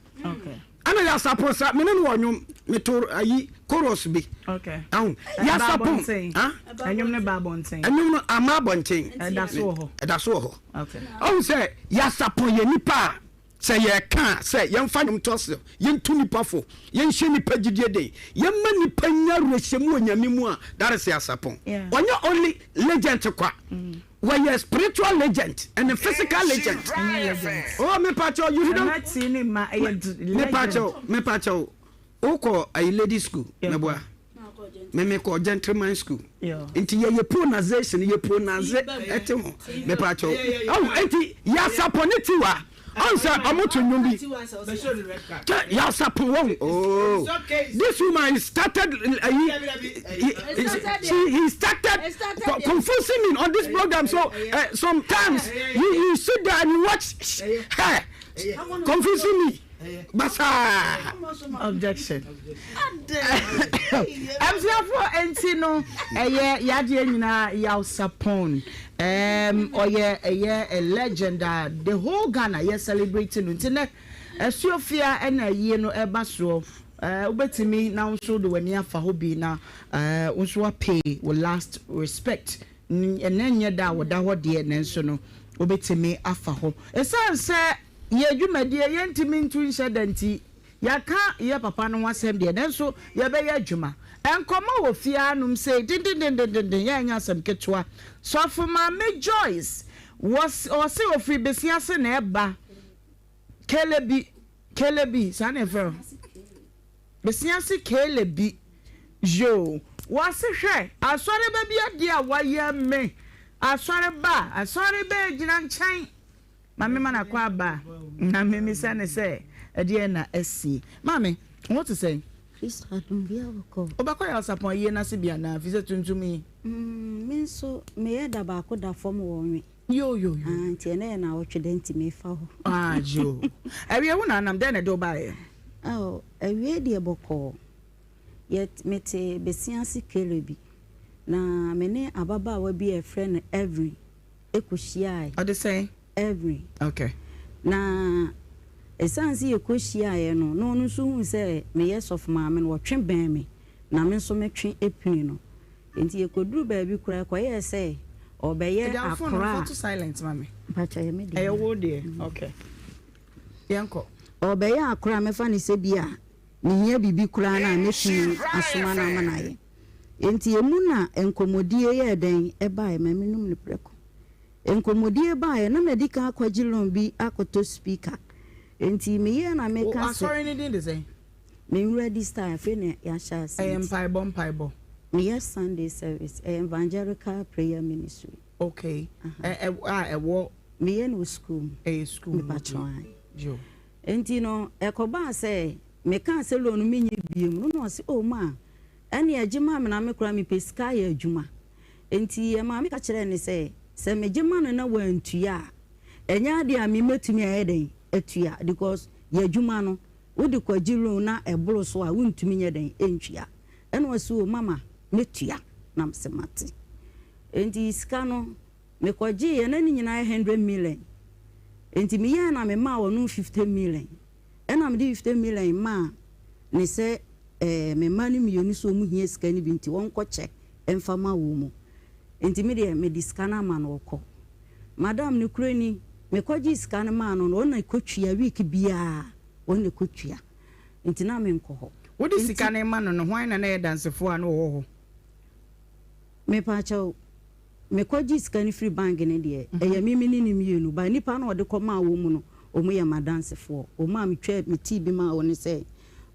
Ɛna Yaw Sapon sa me ne no wɔ nnwom meto ayi chorus bi. Ɛho Yaw Sapon
ɛnwom no ba abɔnten.
Ɛnwom no ama abɔnten.
Ɛda so wɔ hɔ.
Ɛda so wɔ hɔ. Ɔhu sɛ Yaw Sapon yɛ nipa a sɛ yɛka sɛ yɛmfa nnwom to ase yɛntu nipa fo yɛnhyɛ nipa gyidie den yɛmma nipa nya awerɛhyɛmu wɔ Nyame mu a that is Yaw Sapon. Ɔnyɛ only legend kwa. Mm. Wɔyɛ spiritual legend and physical legend. Oh, me pacho, you don't. Me pacho, me pacho. Okɔ ayi lady school, me boa. Me me kɔ gentleman school. Nti yɛ yɛ pronunciation, yɛ pronounce ɛte ho. Me pacho. Oh, nti yasapɔ ne tiwa. Ɔn sɛ ɔmo to nnwom bi. Kyɛ Yasapon wɔn oh this woman he started ayi she he started confusing me on this program so uh, sometimes you you sit there and you watch her confusing me basaa.
Objection. Abusuafoɔ nti no ɛyɛ yadeɛ nyinaa Yawsapon um, ɔyɛ ɛyɛ a legend a the whole Ghana yɛ celebrate no nti nɛ Asuofia ɛna ayie no ɛba soɔ uh, wobɛtumi na wo nso de w'ani afa hɔ bi na uh, wo nso apay wo last respect ɛnɛ nyɛ da a wɔda hɔ deɛ nanso no wobɛtumi afa hɔ ɛsiane sɛ yɛ dwumadie yɛntumi ntu nhyɛ da nti Yɛaka yɛ papa no ho asɛm deɛ, nanso yɛbɛyɛ adwuma. Nkɔmmɔ wɔ fie hanom sei dendendendenden, yɛ ɛnyɛ asɛm ketewa. Sɔfo Maame Joyce, wɔse ɔse ɔfiri Besia ase na ɛba Kelebi, Kelebi, saa na yɛfrɛ hɔ? Besia ase Kelebi, yoo. Wɔse hwɛ, asɔreba bi adeɛ a wayɛ me, asɔreba, asɔreba gyina nkyɛn. Maame ma no akwaaba na memmisa no sɛ ɛdeɛn na asie. Maame, wo ho te sɛn?
Kristo adom biara bɔkɔɔ.
Wobɛkɔ Yawsapɔn ayie no ase bi anaa? Firi sɛ tuntum yi.
Mm, me nso meyɛ da baako da fam wɔ nwe.
Yo, yo, yo.
Ah, nti ɛnɛ yɛ naawɔtwe da nti mefa hɔ.
Ah, yo. Awie wo na anam, dɛn na ɛde wo baeɛ?
Oh, awie deɛ bɔkɔɔ. Yɛ, mete Besiase Kelebi, na me ne ababaawa bi a yɛfrɛ no Evelyn kɔhyiaeɛ.
Ɔde sɛn?
Evelyn.
Okay.
Na ɛsiane sɛ yɛkɔhyiaeɛ no, na ɔno nso huu sɛ meyɛ sɔfo maame no, ɔtwe bɛn me, na me nso metwe pini no. Enti yɛkɔduruu baabi koraa, ɛkɔyɛɛ sɛ ɔrebɛyɛ
Agya wo phone no
akora
fa
a.
to silent ma me.
Mpakyɛ ɛyɛ me deɛ.
Ɛyɛ wo deɛ? Okay. Yɛnkɔ.
Ɔrebɛyɛ akora a mɛfa no sɛ bi a mehia biribi koraa no a mɛtumi asoma no ama no ayɛ. Enti emu na nkɔmmɔdie yɛɛ dɛn ɛbaeɛ? Ma menum no prɛko. Nkɔmmɔdie baeɛ, na madi kan akɔgye loan bi akɔtɔ speaker. Enti meyɛɛ na
Wo
meka sɛ.
asɔre no din de sɛn?
Me ready style, afei na yɛahyɛ ase
Ɛyɛ
nti.
mpaebɔ mpaebɔ?
Meyɛ Sunday service, ɛyɛ Evangelical Prayer Ministry.
Okay,
Aha.
ɛ ɛ a ɛwɔ.
Meyɛ no wɔ sukuu mu.
Ɛyɛ sukuu mu,
Mepakyɛw,
okay.
ae.
Yo.
Enti no, ɛkɔbaa sɛ mekaa sɛ loan no menyɛ biom no, na ɔse, oh ma, ɛneɛ gye ma me na me koraa mepɛ sika ayɛ adwuma. Enti ɛmaa meka kyerɛɛ no sɛ, sɛ megye ma no na wantua a, ɛnyɛ adeɛ a me mɛtumi ayɛ dɛn atua because yɛ adwuma no, wode kɔgye loan na ɛboro so a wontumi nyɛ dɛn ntua. Ɛna ɔse, oh mama, mɛtua. Na mese mate. Enti sika no, mekɔgyeeɛ na ne nyinaa yɛ hundred million. Enti meyɛɛ na memaa ɔno 50 million. Ɛna mede 50 million maa ne sɛ eh, me mma no mmienu sɛ wɔn hia sika no bi nti wɔnkɔkyɛ mfa ma wɔn mu. Enti me deɛ mede sika no ama no ɔkɔ. Madam nokorɛ ni, mekɔgyee sika no maa no no, ɔno na ɛkɔtua week biara, ɔno na ɛkɔtua. Nti na menkɔ hɔ.
Wode
Enti.
sika no rema no no, hwan na na ɛyɛ dansefoɔ a na ɔwɔ hɔ?
Mepaakyɛw, mekɔgyee sika no firi bank no deɛ, ɛyɛ me me ne no mmienu, but nnipa no a ɔde kɔmaa wɔn mu no, wɔn yɛ m'adansefoɔ. Wɔn a metwaa, metii bi maa wɔn no sɛ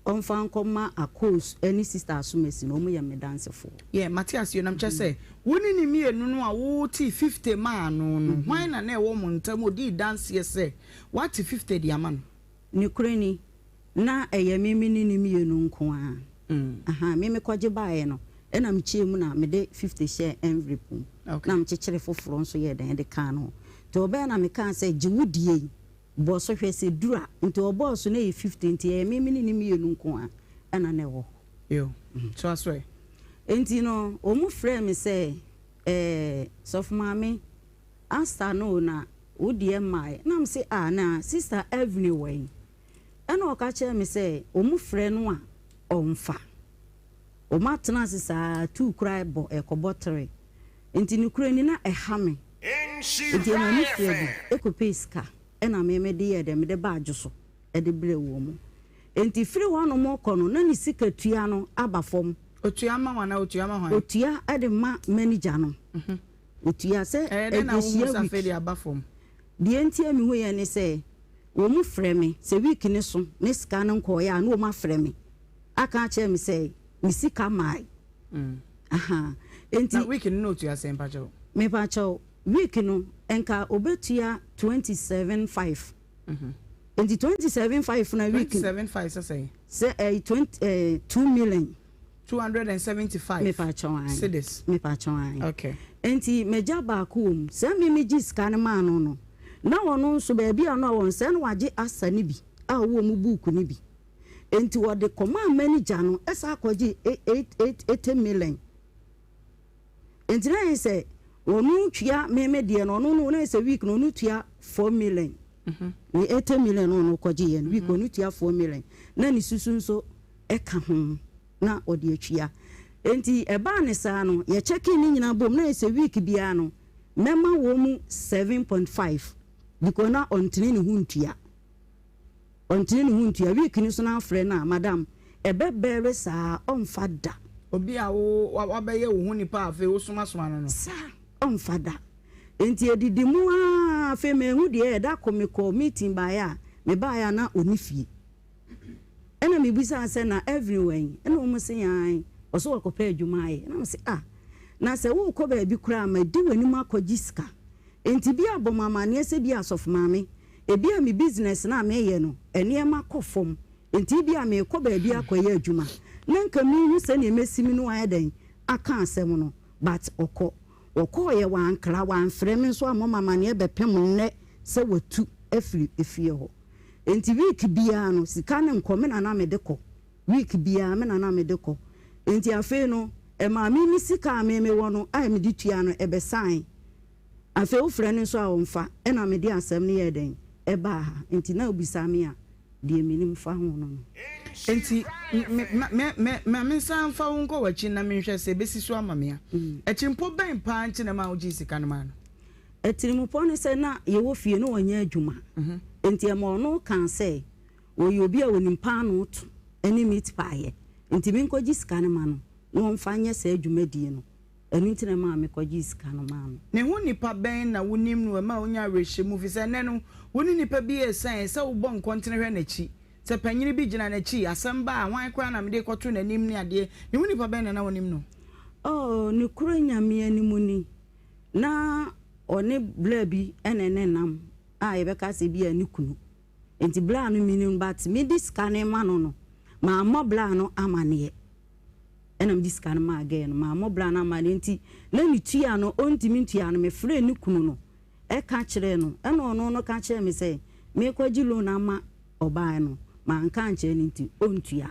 ɔmfa nkɔma Akos ne Sister Asomasi no, wɔn yɛ me dansefoɔ.
Yeah, mate aseɛ, na mekyerɛ sɛ, wo ne no mmienu no a wotee 50 maa no no, hwan na na ɛwɔ mo ntam a ɔdii danseɛ sɛ woate 50 de ama no?
Nokorɛ ni, na ɛyɛ me me ne no mmienu nko ara. Ahaa, me mekɔgye baeɛ no, ɛna mekyɛɛ mu na mede 50 hyɛɛ envelope mu, na mekyekyere foforɔ nso yɛɛ dɛn de kaa no ho. Nti ɔbaeɛ na mekaa sɛ, gye wo deɛ yi, bɔ so hwɛ sɛ duru a. Nti ɔbɔɔ so na ɛyɛ 50, nti ɛyɛ me me ne no mmienu nko ara ɛna na ɛwɔ hɔ.
Yo, toa so ɛ.
Nti no, wɔn frɛɛ me sɛ, ɛɛ, Sɔfo Maame, Asta no o na wo deɛ mmaeɛ. Na mese, ah, na Sister Evelyn wɔ he? Ɛna ɔka kyerɛɛ me sɛ wɔn frɛ no a ɔmfa. Wɔn atena ase saa tuu koraa bɔ ɛkɔbɔ tere. Nti nokorɛ ni na ɛha me. Nti ɛma me firi adi kɔpɛɛ sika ɛna me mede yɛɛ dɛn mede baa dwo so de brɛɛ wɔn. Nti firi hɔ nom kɔ no na ne sika tua no aba fam.
Ɔtua ma wo anaa ɔtua ma hwan?
Ɔtua de ma manager no. Ɔtua sɛ
Ɛyɛ dɛn na wohuu
ɛbɛhyia
sɛ
week.
afei deɛ aba fam?
Deɛ nti a mehuiɛ ne sɛ, wɔn frɛ me, sɛ week no so ne sika no nkɔeɛ a, na wɔn afrɛ me aka akyerɛ me sɛ me sika mae. Ahaa. Enti.
Na week no na ɔtua sɛn mpakyɛw?
Mepakyɛw, week no nka ɔbɛtua 27 5. Enti 27 5 no a week.
27 5 sɛ sɛn?
Sɛ ɛyɛ 20 ɛɛ 2 million.
275
Mepakyɛw, ae.
Cedis.
Mepakyɛw, ae.
Okay.
Enti m'agya baako wɔ mu. Sɛ me megye sika no maa no no, na ɔno nso baabi a na ɔwɔ no, sɛ na wagye asa no bi a ɔwɔ mu buuku no bi. Enti ɔde kɔmaa manager no san kɔgyee eight eight eighty million. Enti na ayɛ sɛ ɔno tua me me deɛ no, ɔno no na ayɛ sɛ week no ɔno tua 4 million. Ne 80 million no ɔno kɔgyeeɛ no, week ɔno tua 4 million. Na ne susu nso ka ho na ɔde atua. Enti ɛbaa ne saa no, yɛkyɛkee ne nyinaa bom na ayɛ sɛ week biara no mɛma wɔn mu 7.5 because na ɔntene ne ho ntua. Ɔntene ne ho ntua. Week no so na afrɛ no a, madam, ɛbɛbɛre saa ɔmfa da.
Obi a wo wabɛyɛ wo ho nipa a afei wosomasoma no no.
Saa, ɔmfa da. Enti edidi mu ara afei manhu deɛ ɛyɛ. Da ko mekɔɔ meeting baeɛ a, mebaeɛ a na ɔnni fie. Ɛna mebisaa sɛ na Evelyn wɔ he? Ɛna wɔn se aane, ɔse wakɔpɛ adwuma ayɛ. Ɛna mese ah, na sɛ worekɔ baabi koraa a madi w'anim akɔgye sika. Enti bi a bɔ me amaneɛ sɛ bi a Asɔfo Maame, ebi a me business no a meyɛ no nneɛma kɔ fam, enti ebi a merekɔ baabi akɔyɛ adwuma na nka menhu sɛdeɛ mɛsi me ne wo ayɛ dɛn aka asɛm no, but ɔkɔ. Ɔkɔeɛ wankra, wamfrɛ me nso ammɔ me amaneɛ bɛpem nnɛ sɛ watu afiri efie hɔ. Enti week biara no sika no nkɔ, me na na mede kɔ. Week biara me na na mede kɔ. Enti afei no ɛmaa me me sika a me mewɔ no a mede tua no ɛbɛsae. Afei wofrɛ no nso a ɔmfa, ɛna mede asɛm no yɛɛ dɛn? Ɛbaa ha. Enti na wobisa me a, deɛ menim fa ho no no.
Enti me, me, me, me, ma mensan mfa wo nkɔ w'akyi na menhwɛ sɛ ɛbɛsi so ama me a. Atirimpɔ bɛn paa nti na ɛmaa wogyee sika no maa no?
Atirimpɔ ne sɛ na yɛwɔ fie na ɔnyɛ adwuma. Enti ɛma ɔno kaa sɛ ɔyɛ obi a ɔnim paanoo to ne meat pie yɛ. Enti menkɔgye sika no ma no. na ɔmfa nyɛ saa dwumadie no. Ɛno nti na ɛmaa mekɔgyee sika no maa no.
Ne ho nipa bɛn na wonim no ɛma onya awerɛhyɛmu fisɛ nnɛ no wo ne nipa bi resian ɛsɛ wobɔ nkɔntene hwɛ n'akyi sɛ panyini bi gyina n'akyi asɛm ba a hwan koraa na mede rekɔto n'anim ne adeɛ ne ho nipa bɛn na na wonim no?
Oh nokorɛ Nyame anim ni na ɔne bla bi na ɛnenam a yɛbɛka sɛ bi a ne kunu nti bla no menim no but mede sika no rema no no mammɔ bla no amaneɛ. Ɛna mede sika no maa girl no, mammɔ bra no amanneɛ nti na ne tua no ɔntumi ntua no, mefrɛɛ ne kunu no ka kyerɛɛ no, ɛna ɔno no ka kyerɛɛ me sɛ merekɔgye loan ama ɔbaa no, manka ankyerɛ no nti ɔntua.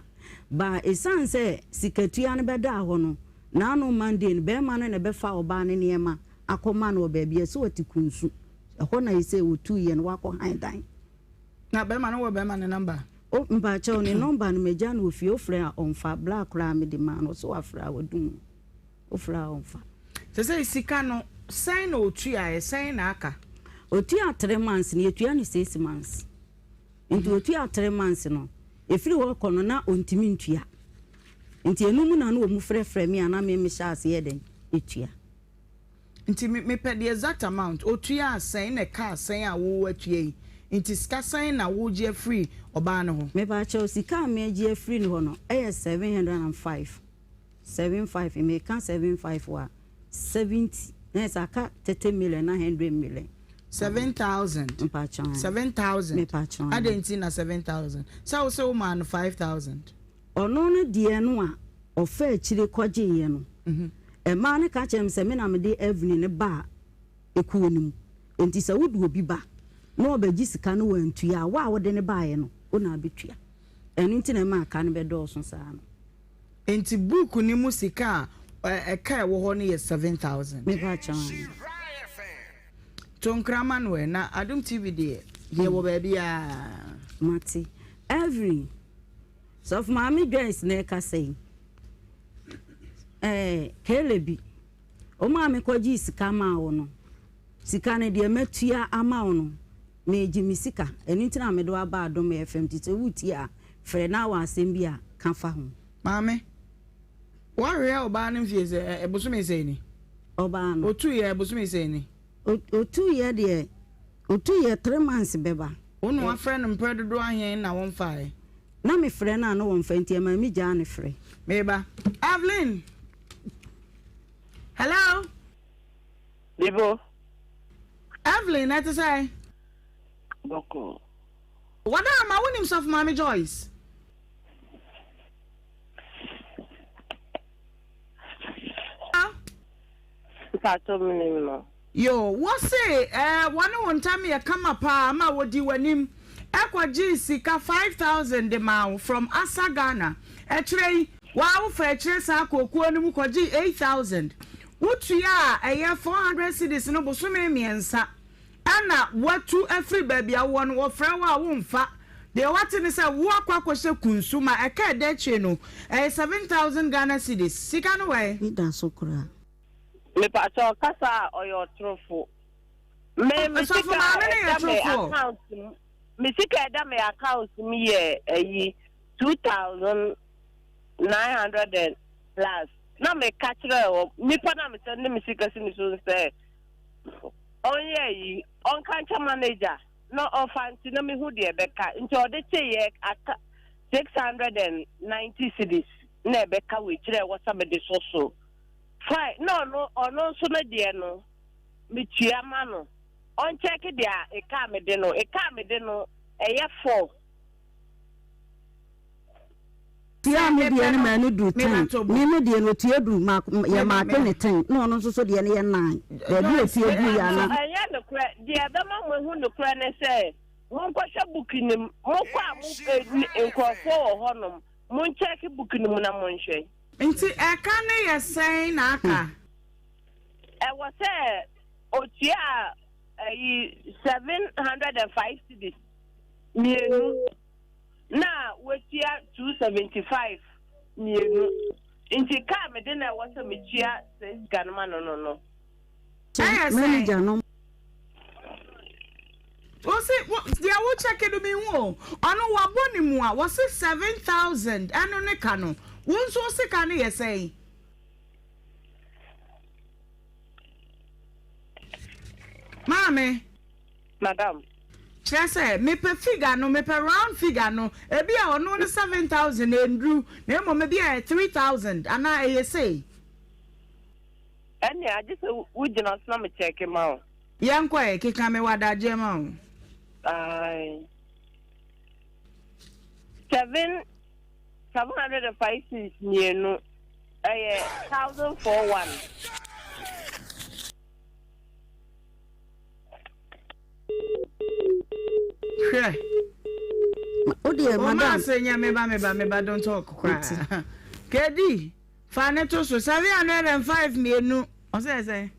But ɛsiane sɛ sikatua no bɛdaa hɔ no, n'ano Monday no barima no na ɛbɛfa ɔbaa no nneɛma akɔma no wɔ baabi a ɛsɛ ɔte Kunsu, ɛhɔ na ɛsɛ ɔtuiɛ no wakɔ han dan.
Na bɛrima no wɔ bɛrima ne number?
O mpakyɛw ne number no magya no wɔ fie wofrɛ a ɔnfa bla koraa mede maa no ɔse wafrɛ a wadum no wofrɛ a ɔnfa.
Sesei sika no sɛn na otuaɛ sɛn na aka?
Otua three months no yɛtua no six months nti otua three months no ɛfiri hɔ kɔ no na ɔntumi ntua nti ɛno mu na na ɔmu frɛfrɛ me a na me mehyɛ aseɛ dɛn ɛtua.
Nti me mepɛ the exact amount, otuaa sɛn na ɛkaa sɛn a wo atua yi, nti sika sɛn na wogye afiri ɔbaa no hɔ?
Mepakyɛw, sika a megye afiri ne hɔ no yɛ 705, 75, meka 75 a, 70, na ayɛ sɛ aka 30 million na 100 million.
7000,
Mepakyɛw,
7000,
mepakyɛw.
Adɛn nti na 7000? Sɛ wo se wo maa no 5000.
Ɔno no deɛ no a ɔfaa akyire kɔgyeeɛ no, mmaa no ka kyerɛɛ me sɛ me na mede Evelyn no baa ekuo no mu. Enti sɛ wode obi ba na ɔbɛgye sika no wantua a, wo a wode no baeɛ no, wo na abɛtua. Ɛno nti na ɛmaa ka no bɛdɔɔso saa no.
Enti book no mu sika a ɛka a ɛwɔ hɔ no yɛ 7000.
Mepa kyɛw aane.
To nkra ma no ɛ, na Adom TV deɛ, yɛwɔ baabiara.
Mate. Evelyn. Sɔfo Maame Joyce na ɛkasa yi. Ɛɛ Kelebi, wo maame kɔgyee sika maa wo no, sika no deɛ matua ama wo no, meregye me sika. Ɛno nti na mede wo aba Adom FM nti sɛ woretie a, frɛ na wɔ asɛm bi a, ka fa ho.
Maame, woahwehwɛ ɔbaa no mfie sɛ bosome sɛn ni?
Ɔbaa no.
Otuiɛ bosome sɛn ni?
Otuiɛ deɛ, otuiɛ 3 months bɛba.
Wo na wafrɛ no mprɛ dodoɔ ahe na womfaeɛ?
Na me frɛ no a na wɔmfa nti ɛmaa me gyaa ne frɛ.
Meba. Evelyn! Hello?
Bibo.
Evelyn, ɛte sɛn?
Bɔkɔɔ.
Wada ama wonim Sɔfo Maame Joyce?
Mpatsɔ menim no.
Yoo, wose eh, wɔne wo ntam yɛ kama paa ma wɔdii w'anim kɔgyee sika 5000 de maa wo from Asa Ghana. Akyire yi, waa wofaa akyire saa kɔɔ kuo no mu kɔgyee 8000. Wotuaa ɛyɛ 400 cedis no bosome mmiɛnsa ɛna woatu afiri baabi a wowɔ no, wɔfrɛ wo a womfa. Deɛ woate ne sɛ woakɔ akɔhyɛ kunsu ma ɛka ɛda akyire no, ɛyɛ 7000 Ghana cedis. Sika no wɛn?
Me da so koraa.
Mepakyɛw kasa a ɔyɛ ɔtorofo. Me me
Sɔfo
sika a
maame no yɛ
ɛda me
torofoɔ.
account mu me sika a ɛda me account mu yɛ ayi 2900 and plus na meka kyerɛ wɔ nipa na mesɛ ne me sika si ne so sɛ ɔnyɛ ayi ɔnka nkyɛ manager na ɔfa nti na mehu deɛ ɛbɛka nti ɔde kyeyɛ aka 690 cedis na ɛbɛka wɔ akyire a ɛwɔ sɛ mede so so. Fine na ɔno ɔno nso ne deɛ no metua ma no ɔnkyɛke deɛ a ɛka a mede no ɛka a mede no ɛyɛ four.
Tua me deɛ no maa no duru ten me me deɛ no otua duru ma yɛ maake ne ten na ɔno nso so deɛ no yɛ nine baabi a otua duru yɛ ana.
Ɛnyɛ nokorɛ deɛ ɛbɛma mo ahu nokorɛ ne sɛ monkɔhwɛ book no mu mokɔ a mo nkurɔfoɔ wɔ hɔnom monkyɛke book no mu na monhwɛ.
Nti ɛka no yɛ sɛn na aka?
Ɛwɔ sɛ otua ɛyi 705 cedis mmienu na watua 275 mmienu nti kaa mede na ɛwɔ sɛ metua sɛ sika no ma no no no.
Ɛyɛ sɛn?
Manager no.
Wose wo deɛ wo check no me hu o ɔno wabɔ ne mu a wɔse 7000 ɛno ne ka no wo nso wo sika no yɛ sɛn? Maame.
Madam.
Kyerɛ sɛ, mepɛ figure no, mepɛ round figure no, ebi a ɔno no 7,000 ɛnduru, na mmom ebi a ɛyɛ 3,000 anaa ɛyɛ sei.
Ɛnneɛ agye sɛ wogyina so na me check ma wo.
Yɛnkɔ ɛ, keka me wɔ adagyeɛ ma wo.
Ae. 7, 705 cedis mmienu, ɛyɛ 1,041.
Hwɛ.
O deɛ
madam. O maa se nyɛ meba meba meba don't talk koraa. Kedi fa ne to so 705 mmienu ɔsɛ sɛ.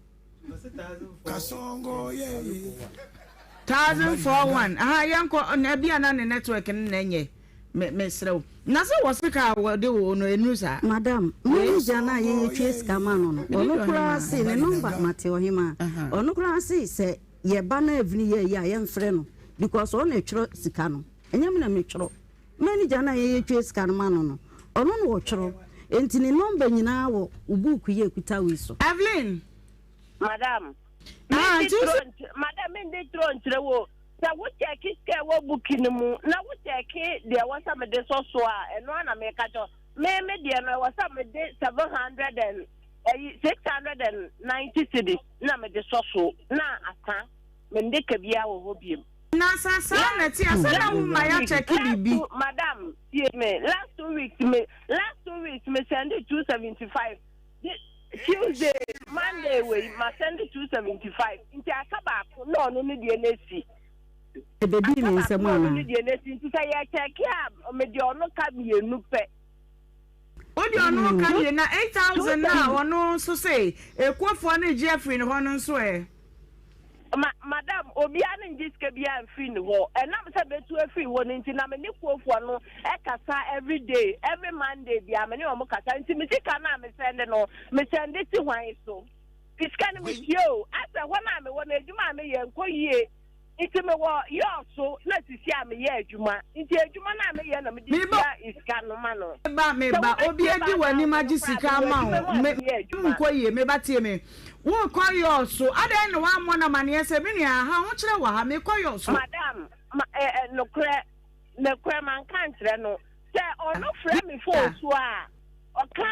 1041 aha yɛnkɔ na bi ana ne network no na ɛnyɛ me mesrɛ wo na sɛ wɔ sika a wɔde wo no ɛnuru saa.
Madam, manager no a yɛyɛ twa sika ma no no, ɔno koraa se ne number mate ɔhemaa, ɔno koraa se sɛ yɛba na Evelyn yɛ ayi a yɛmfrɛ no because ɔno na ɛtwerɛ sika no, ɛnyɛ me na metwerɛ. Manager no a yɛyɛ twa sika no ma no no, ɔno na ɔtwerɛ, enti ne number nyinaa wɔ wo book yi a ɛkuta wo yi so.
Evelyn.
Madam,
Ah,
mendi
nti wo
turo
sɛ.
nkyerɛ, madam mendi turo nkyerɛ wo. Sɛ wo kyɛke sika ɛwɔ buki no mu na wo kyɛke deɛ ɛwɔ sɛ mede sɔ so a, ɛno ara na meka kyerɛ wo. Me me deɛ no ɛwɔ sɛ mede 700 and ɛyi 690 cedis na mede sɔ so na asa. Mende ka biara wɔ hɔ biem.
Na sɛ saa na ɛte a, sɛ na wo ma yɛakyɛke biribi.
Last two, madam tie me, last 2 weeks me, last 2 weeks me send 275. Tuesday, Monday wei ma send 275 nti aka baako na ɔno ne deɛ no asi.
Ɛbɛdii ne
Aka
nsam
baako na ɔno
anaa?
ne deɛ no asi nti sɛ yɛkyɛke a mede ɔno ka mmienu pɛ.
Wode ɔno ka mmienu na 8,000 no a ɔno nso se ekuofoɔ no regye afiri ne hɔ no nso ɛ?
Ma, madam, obiara no ngye sika biara mfiri ne hɔ. Ɛnam sɛ bɛtu afiri hɔ no nti na me ne kuofoɔ no kasa every day, every Monday biara me ne wɔn kasa. Nti me sika no a me sɛnde no, me sɛnde si hwan so? Sika no metua o, asɛ hɔ no a mewɔ no adwuma a meyɛ nkɔ yie. Nti mewɔ yɔɔ so na sisi a meyɛ adwuma. Nti adwuma no a meyɛ na mede tua sika no ma no.
Meba, meba, obi adi w'anim agye sika ama wo, me, nkɔ yie, meba tie me. Worekɔ yɔɔ so, adɛn na woammɔ no amaneɛ sɛ, me nua, ha ahokyerɛ wɔ ha, merekɔ yɔɔ so.
Madam, ma, ɛ, ɛ, nokorɛ, nokorɛ manka ankyerɛ no. Sɛ ɔno frɛ me phone so a, ɔka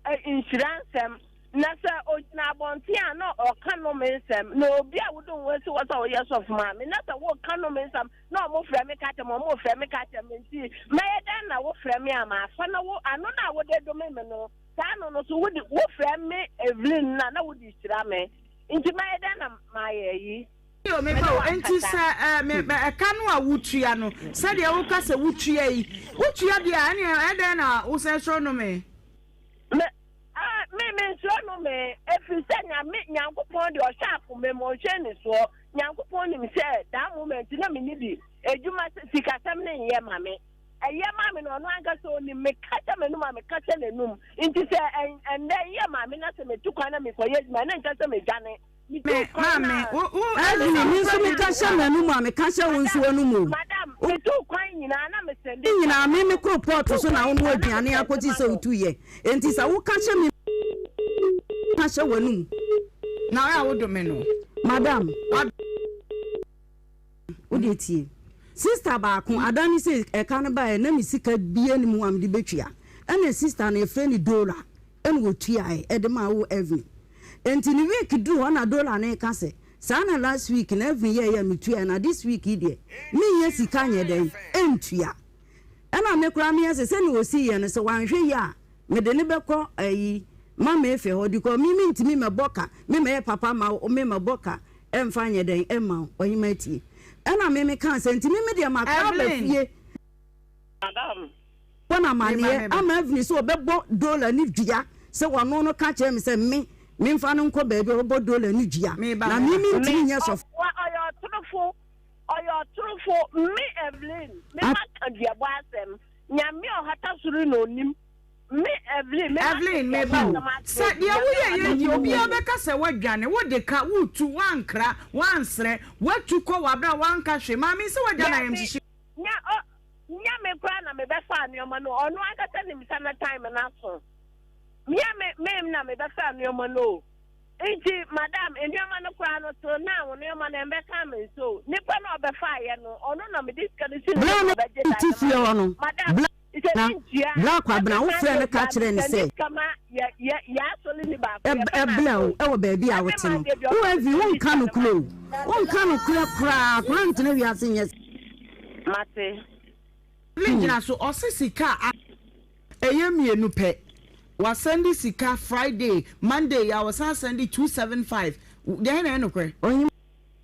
ɛ, nhyira nsɛm. Na sɛ ɔgyina abɔnten a, na ɔka nnome nsɛm. Na obi a wode wo ho asi hɔ sɛ woyɛ sɔfo maame, na sɛ woka nnome nsɛm, na wɔfrɛ me ka kyerɛ me, wɔfrɛ me ka kyerɛ me nti, mɛyɛ dɛn na wofrɛ me a mafa na wo ano no a wode dome me no, saa ano no so wode wofrɛ me Evelyn no a na wode hyira me. Nti mɛyɛ dɛn na mayɛ ayi?
Yo, me ba o, enti sɛ ɛ, me, ɛka no a wotua no, sɛdeɛ woka sɛ wotua yi, wotua deɛ a, ɛneɛ ɛdɛn na wosan suro nnome?
Me, Ah, me, mensuro no me, ɛfiri sɛ Nyame, Nyankopɔn deɛ ɔhwɛ akoma mu, ɔnhwɛ anisoɔ. Nyankopɔn nim sɛ that moment na menni bi, adwuma, sikasɛm no nyɛ ma me. Ɛyɛ ma me no, ɔno ankasa ɔnim, meka hyɛ m'anum a, meka hyɛ n'anum. Nti sɛ ɛnnɛ ɛyɛ ma me na sɛ metu kwan na mekɔyɛ adwuma, ɛno nkyerɛ sɛ medwane.
Me, maame, wo, wo,
Evelyn, me nso meka hyɛ m'anum a, meka hyɛ wo nso w'anum o.
Madam, metuu kwan nyinaa na mesɛnde
Ne nyinaa, me me koro pɔɔto so na wonoa aduane akɔsi sɛ wotuiɛ. Enti sɛ woka hyɛ me ka hyɛ w'anum.
Na ɔyɛ a wodome no.
Madam, wo deɛ tie. Sista baako, ada ne sɛ ɛka no baeɛ na me sika bia ni mu a mede bɛtua. Ɛna sista no yɛfrɛ no Dora. Ɛna ɔtuaeɛ ɛde maa wo Evelyn. Enti ne week duru hɔ na Dora no reka sɛ, saa na last week no Evelyn yɛeɛ a metuaeɛ na this week yi deɛ mennya sika nyɛ dɛn ntua. Ɛna me koraa meyɛ sɛ sɛnea ɔsi yɛ no sɛ wanhwɛ yie a mede no bɛkɔ ayi Mama Efe hɔ because me mentumi mɛbɔ ka me mɛyɛ papa ma wo me mɛbɔ ka ɛmfa nyɛ dɛn ɛmma wo. Ɔhemmaa tie. Ɛna me mekaa sɛ nti me me deɛ maka aba
Evelyn.
fie.
Madam.
Bɔ no amaneɛ ama Evelyn sɛ ɔbɛbɔ Dola no dua sɛ ɔno no ka kyerɛ me sɛ me memfa no nkɔ baabi a ɔbɛbɔ Dola no dua na me mentumi nyɛ sɔfo.
Ɔboa ɔyɛ ɔtorofo ɔyɛ ɔtorofo me Evelyn me ma ka duabɔ asɛm Nyame a ɔhata soro na onim me Evelyn me ma ka
Evelyn
duabɔ
meba o
asɛm akyerɛ
sɛ
obi
deɛ
Nyame a
woyɛ
ɔhata
yɛ deɛ
soro na
obiara
onim.
bɛka sɛ woadwane wode ka woretu woankra woansrɛ woatu kɔ wɔ aberɛ a woanka hwee maame sɛ woagya no
Dabi
ayamhyehye.
nya ɔ Nyɛ me koraa na mebɛfaa nnoɔma no ɔno ankasa nim sɛ na time no aso. Nyɛ me me na mebɛfaa nnoɔma no o. Nti madam nneɛma no koraa no till now nneɛma no ɛmbɛkaa me nsa o. Nipa no a ɔbɛfaeɛ no ɔno na mede sika no si ne
Berɛ a
so
na
ɔbɛgye dan
mete
no
fie
ma
hɔ
me.
no,
Madam
bla
sɛ
na
mentua
bla
a
Kwabena,
every
wofrɛɛ
Monday
no ka
biara
kyerɛɛ no
mesɛnde
sɛ,
sika ma yɛ yɛ yɛ asɔreni baako
Ɛ
yɛfrɛ no
ɛblɛ wo
Aso.
wɔ baabi a
Every
wote no.
Monday biara
Wo
ɔma
Evi,
mesɛnde
wonka
sika no ma
nokorɛ o.
no.
Wonka nokorɛ koraa. Akwadaa ntena wiase nyɛ
Mate.
Evelyn gyina so ɔse sika a ɛyɛ mienu pɛ wasɛnde sika Friday Monday yi a ɔsan sɛnde 275 deɛn na ɛyɛ nokorɛ.
Ɔhemmaa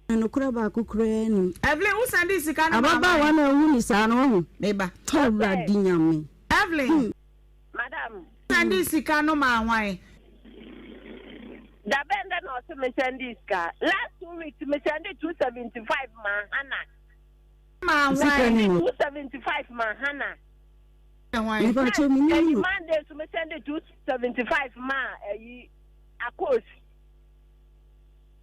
nokorɛ baako koraa nnim.
Evelyn wo sɛnde sika no maa
Ababaawa
hwan?
no a wohu no saa no wahu?
Meba.
Awurade Nyame.
Evelyn.
Madam.
Sɛnde sika no maa hwan?
Da bɛn da na ɔse me sɛnde sika? Last 2 weeks me sɛnde 275 maa Hannah.
Maa hwan?
Sika no.
275 maa Hannah.
Hwan?
Mepakyɛw mennim
Ɛyi
no.
Monday nso me sɛnde 275 maa ɛyi Akos.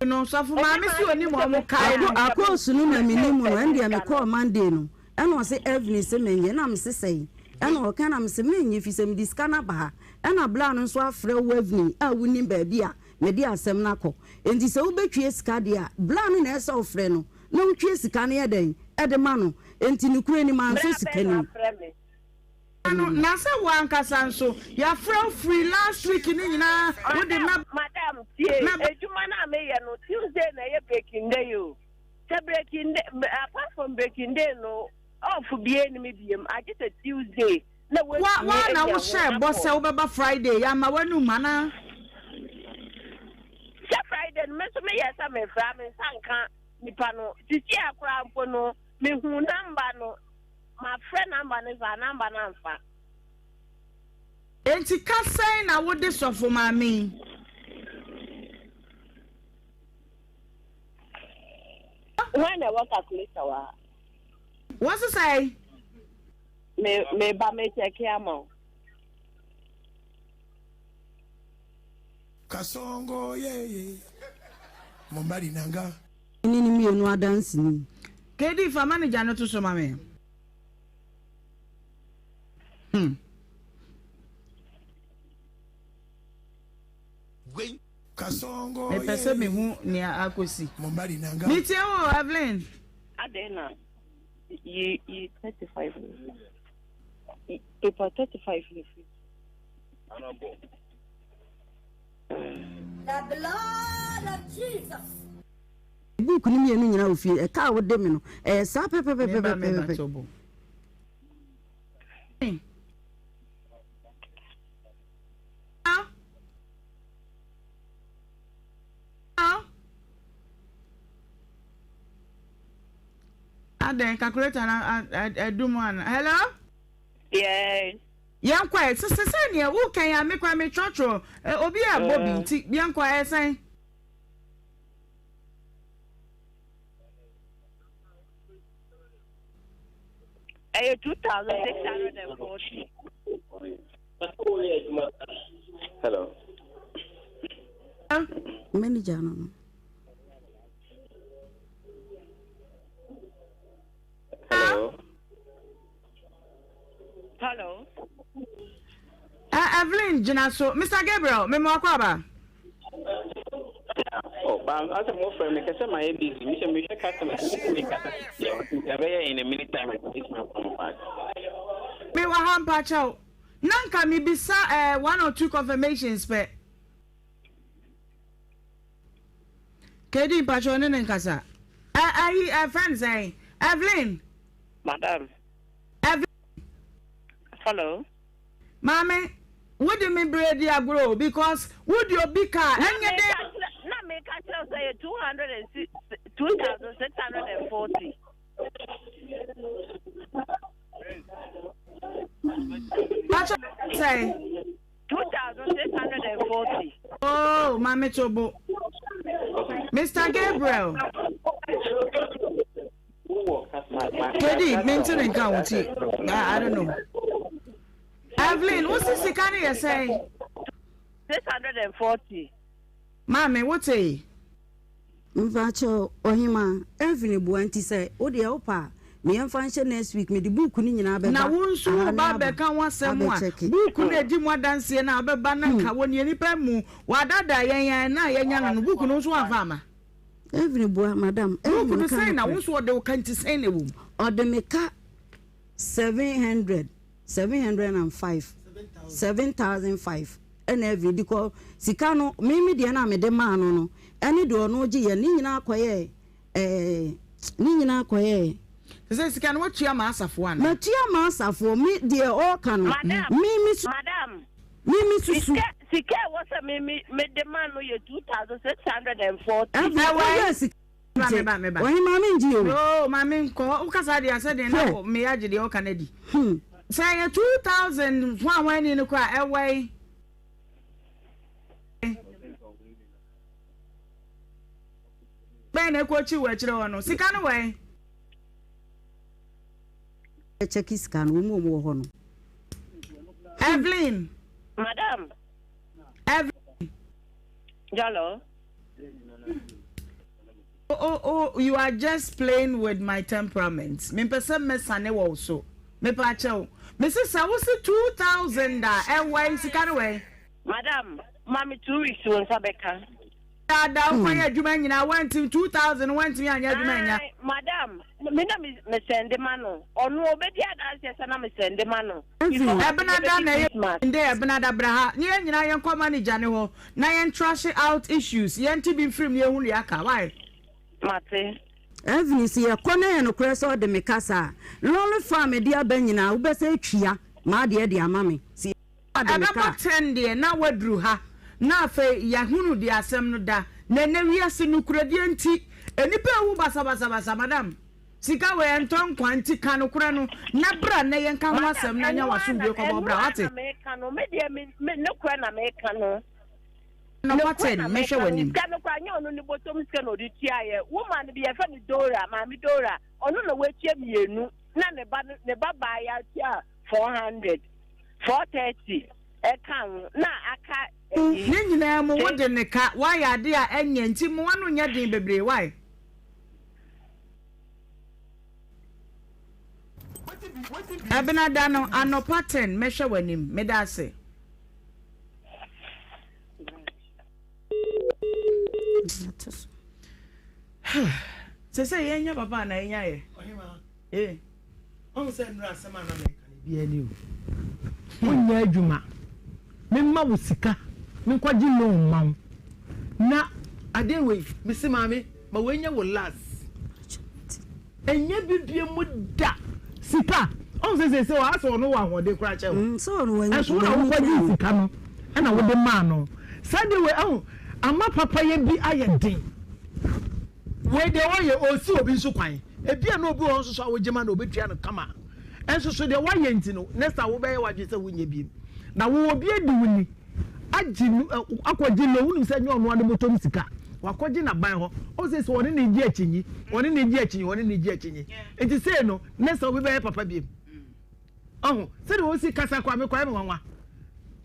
No sɔfo maame si onim ɔmo kae no.
Akos no na menim no ɛndeɛ mekɔɔ Monday no ɛna ɔse Evelyn se menyɛ na mese sɛn ɛna ɔka na mese menyɛ fisɛ mede sika no aba ha ɛna bla no nso afrɛ wo Evelyn a wonim baabi a mede asɛm no akɔ enti sɛ wobɛtwie sika deɛ a bla no na ɛsɛ wofrɛ no na wotwie sika no yɛ dɛn ɛde ma no enti nokorɛ ni mansɔ
Bra
sika
bɛn
no
na
mu.
afrɛ me.
No na sɛ wo ankasa nso yɛafrɛ wo firi last week no nyinaa wode
Madam,
na
madam, tie,
na
adwuma no a meyɛ no, Tuesday na ɛyɛ breaking day o. Sɛ breaking day, apart from breaking day no, off biara nni me biem, agye sɛ Tuesday na
Wa
woatumi
woa na
anya ho
wohyɛɛ bɔ
akɔ.
sɛ wobɛba Friday yɛama w'anum anaa?
Sɛ Friday no, me nso meyɛɛ sɛ mefrɛ a, me nsa nka nipa no. Sisi a koraa mpo no, mehuu number no, mafrɛ number no saa, number no amfa.
Enti ka sɛn na wode sɔfo maame yi?
Hwan na ɛwɔ calculator wɔ ha?
Wɔsesae.
Me me ba me check ama wo.
Kasongo yeye mobali na nga.
Ne ne mmienu adanseni.
KD fa manager no to so ma me. Hmm.
Kasongo
Mepɛ sɛ mehu nea akosi.
mobali na nga.
Metie wo Evelyn.
Adɛn na yi yi 35 no paper 35 no firi.
The blood of Jesus.
Book no mmienu nyinaa wɔ fie. Ɛka a wode me no, ɛyɛ saa
Meba meba
pɛpɛpɛpɛpɛ.
tobo. Adɛn calculator na adum ana? Hello?
Yes.
Yɛnkɔ ɛ sɛ sɛ neɛ woka yi a me koraa metwerɛtwerɛ obi a bɔ bi nti yɛnkɔ ɛ sɛn?
Ɛyɛ 2640.
Hello.
Manager no no.
Hello.
Hello.
Uh, Evelyn gyina so. Mr. Gabriel, me mo akɔ aba.
Oh, but as I'm offering, me kese my busy. Me me hwɛ customer, me me kasa. Yeah, in a minute time, I can my phone back.
Me wɔ ha mpa kyɛw. Na nka me bisa eh, one or two confirmations pɛ. KD mpa kyɛw ne ne nkasa. Eh, ayi, eh, friend sɛn. Evelyn.
Madam.
Evelyn.
Hello.
Maame, wo de me bere di agorɔ o because wo de obi ka a ɛnyɛ dɛ.
Na meka kyerɛ wo sɛ yɛ 206 2640.
Pacho sɛn?
2640.
Oh, Maame Tobo. Mr. Gabriel. Kedi, mente ne nka wo ti. I don't know. Evelyn, wo si sika no yɛ sɛn?
640.
Maame, wo te?
Mpakyɛw, Ɔhemaa, Evelyn bua nti sɛ wo deɛ wopɛ a, Me yɛmfa nhyɛ next week mede book no nyinaa bɛba
Na wo nso
aha
woreba
na aba
abɛka ho asɛm a,
abɛkyɛke.
buuku no a ɛdi mu adanseɛ no a wobɛba na nka wɔ nea nnipa mmu, wɔadaadaa yɛn a ɛnnɛ a yɛanya no no, buuku no wo nso woamfa amma?
Evelyn bua, Madam,
Buuku
Evelyn
no
ka
sɛn na wo
nokorɛ.
nso wɔde wo ka nti sɛn na ɛwɔ mu?
Ɔde me ka 700, 705, 7005 ɛna Evelyn de kɔ sika no, me me deɛ no a mede maa no no ɛne deɛ ɔno gyeeɛ no, ne nyinaa kɔyɛɛ Ɛɛ, ne nyinaa kɔyɛɛ.
Te sɛ sika no, woatua ma asafoɔ anaa?
Matua ma asafoɔ, me deɛ ɔreka no,
Madam,
me me su.
madam,
Me me susu.
sika, sika a ɛwɔ sɛ me me mede ma no yɛ 2,640.
Ɛfei
Ɛwɔ
ɔkɔyɛɛ
he?
sika
Meba,
nkyɛ.
meba, meba.
Ɔhemaa mengye o.
Oo, ma menkɔ. Wokasa deɛ a sɛdeɛ na
Hwɛ.
meyɛ agye deɛ woka no adi.
Hmm.
Sɛ ɛyɛ 2,000 ho a wɔanni no koraa a, ɛwɔ he? Bɛn na ɛkɔ akyi wɔ akyire hɔ no? Sika no wɔ he?
Kyɛke sika no, wɔn a wɔwɔ hɔ no.
Evelyn.
Madam.
Evelyn.
Hello.
Oh, oh, oh, you are just playing with my temperament. Mempɛ sɛ mɛsane wɔ wo so. Mepɛ akyɛw. Mese sɛ wo se 2000 a ɛwɔ he? Sika no wɔ he?
Madam, ma me 2 weeks wo nsa bɛka.
Daadaa wo kɔyɛ adwuma nyinaa wantumi 2000 wantumi anyɛ adwuma anya.
Ae madam me na me me sɛnde ma no ɔno ɔbɛdi adanseɛ sɛ na me sɛnde ma no before
Ɛbenada na
yɛbɛdi
ɛyɛ
Christmas.
Ndɛ ɛbenada bra ha na yɛn nyinaa yɛnkɔ manager no hɔ na yɛn trashe out issues yɛn te bi mfirim na yɛnhu nea aka why?
Mate.
Evelyn se yɛkɔ na ɛyɛ nokorɛ sɛ ɔde me kasa a, lorry fare a mede aba nyinaa wobɛsan atua m'adeɛ de ama me. Se
Ɛbɛbɔ tɛn deɛ na woaduru ha, na afei yɛahunu deɛ asɛm no da. Na ɛnnɛ wiase nokorɛdie nti, nnipa rewu basabasabasa. Madam, sika wei ɛntɔ nkwa, nti ka nokorɛ no na bra nnɛ yɛnka ho
Madam,
asɛm na nya
ɛno ara na
w'asomdwoeɛ kɔbɔ
ɛno
bra,
ara
woate?
na meka no, me deɛ me me nokorɛ na meka no.
Anɔpa
Nokorɛ
tɛn,
na
mɛhwɛ
meka no,
w'anim.
sika no koraa nyɛ ɔno ne bɔtɔm sika na ɔde tuaeɛ. Woman bi yɛfrɛ no Dora, Maame Dora, ɔno na watua mmienu na ne ba no ne ba baayewa tua 400. 4:30 ɛka ho na aka ɛyi.
Ne nyinaa mu wo de ne ka, woayɛ ade a ɛnyɛ nti mmoa no nyɛ den bebree why? Ɛbenada no anɔpa ten mɛhwɛ w'anim. Meda ase. Sese yɛnya papa anaa yɛnya yɛ?
Eh. Wahu sɛ nnora asɛm a na meka no ebi ani o. Wonyɛ adwuma, memma wo sika menkɔgye loan mma wo na adeɛ wei mese maame ma wei nyɛ wo last. Ɛnyɛ bi bie mu da sika. Ɔhu sɛ sɛ sɛ ɔha sɛ ɔno wɔ ahoɔden koraa kyɛn wo. Ɛnso wo na wokɔgye sika no ɛna wode maa no. Saa deɛ wei ɛho ama papayɛ bi ayɛ den. Wei deɛ ɔyɛ ɔresi obi nso kwan. Ebia na obi wɔ hɔ nso so a wogye ma no obetua no kama. Nso so deɛ woayɛ nti no, next time wobɛyɛ w'adwene sɛ wonyɛ bio. Na wowɔ obi adi wo ni, agye no akɔgye loan, wonim sɛ ɛnyɛ ɔno ara ne bɔtɔm sika. Wakɔgye n'aban hɔ. Ɔhu sɛ sɛ ɔne no gye akyinnye, ɔne no gye akyinnye, ɔne no gye akyinnye. Nti sei no, next time obi bɛyɛ papa bio. Ɔho, sɛdeɛ ɔsi kasa koraa me koraa ɛyɛ me nwanwa.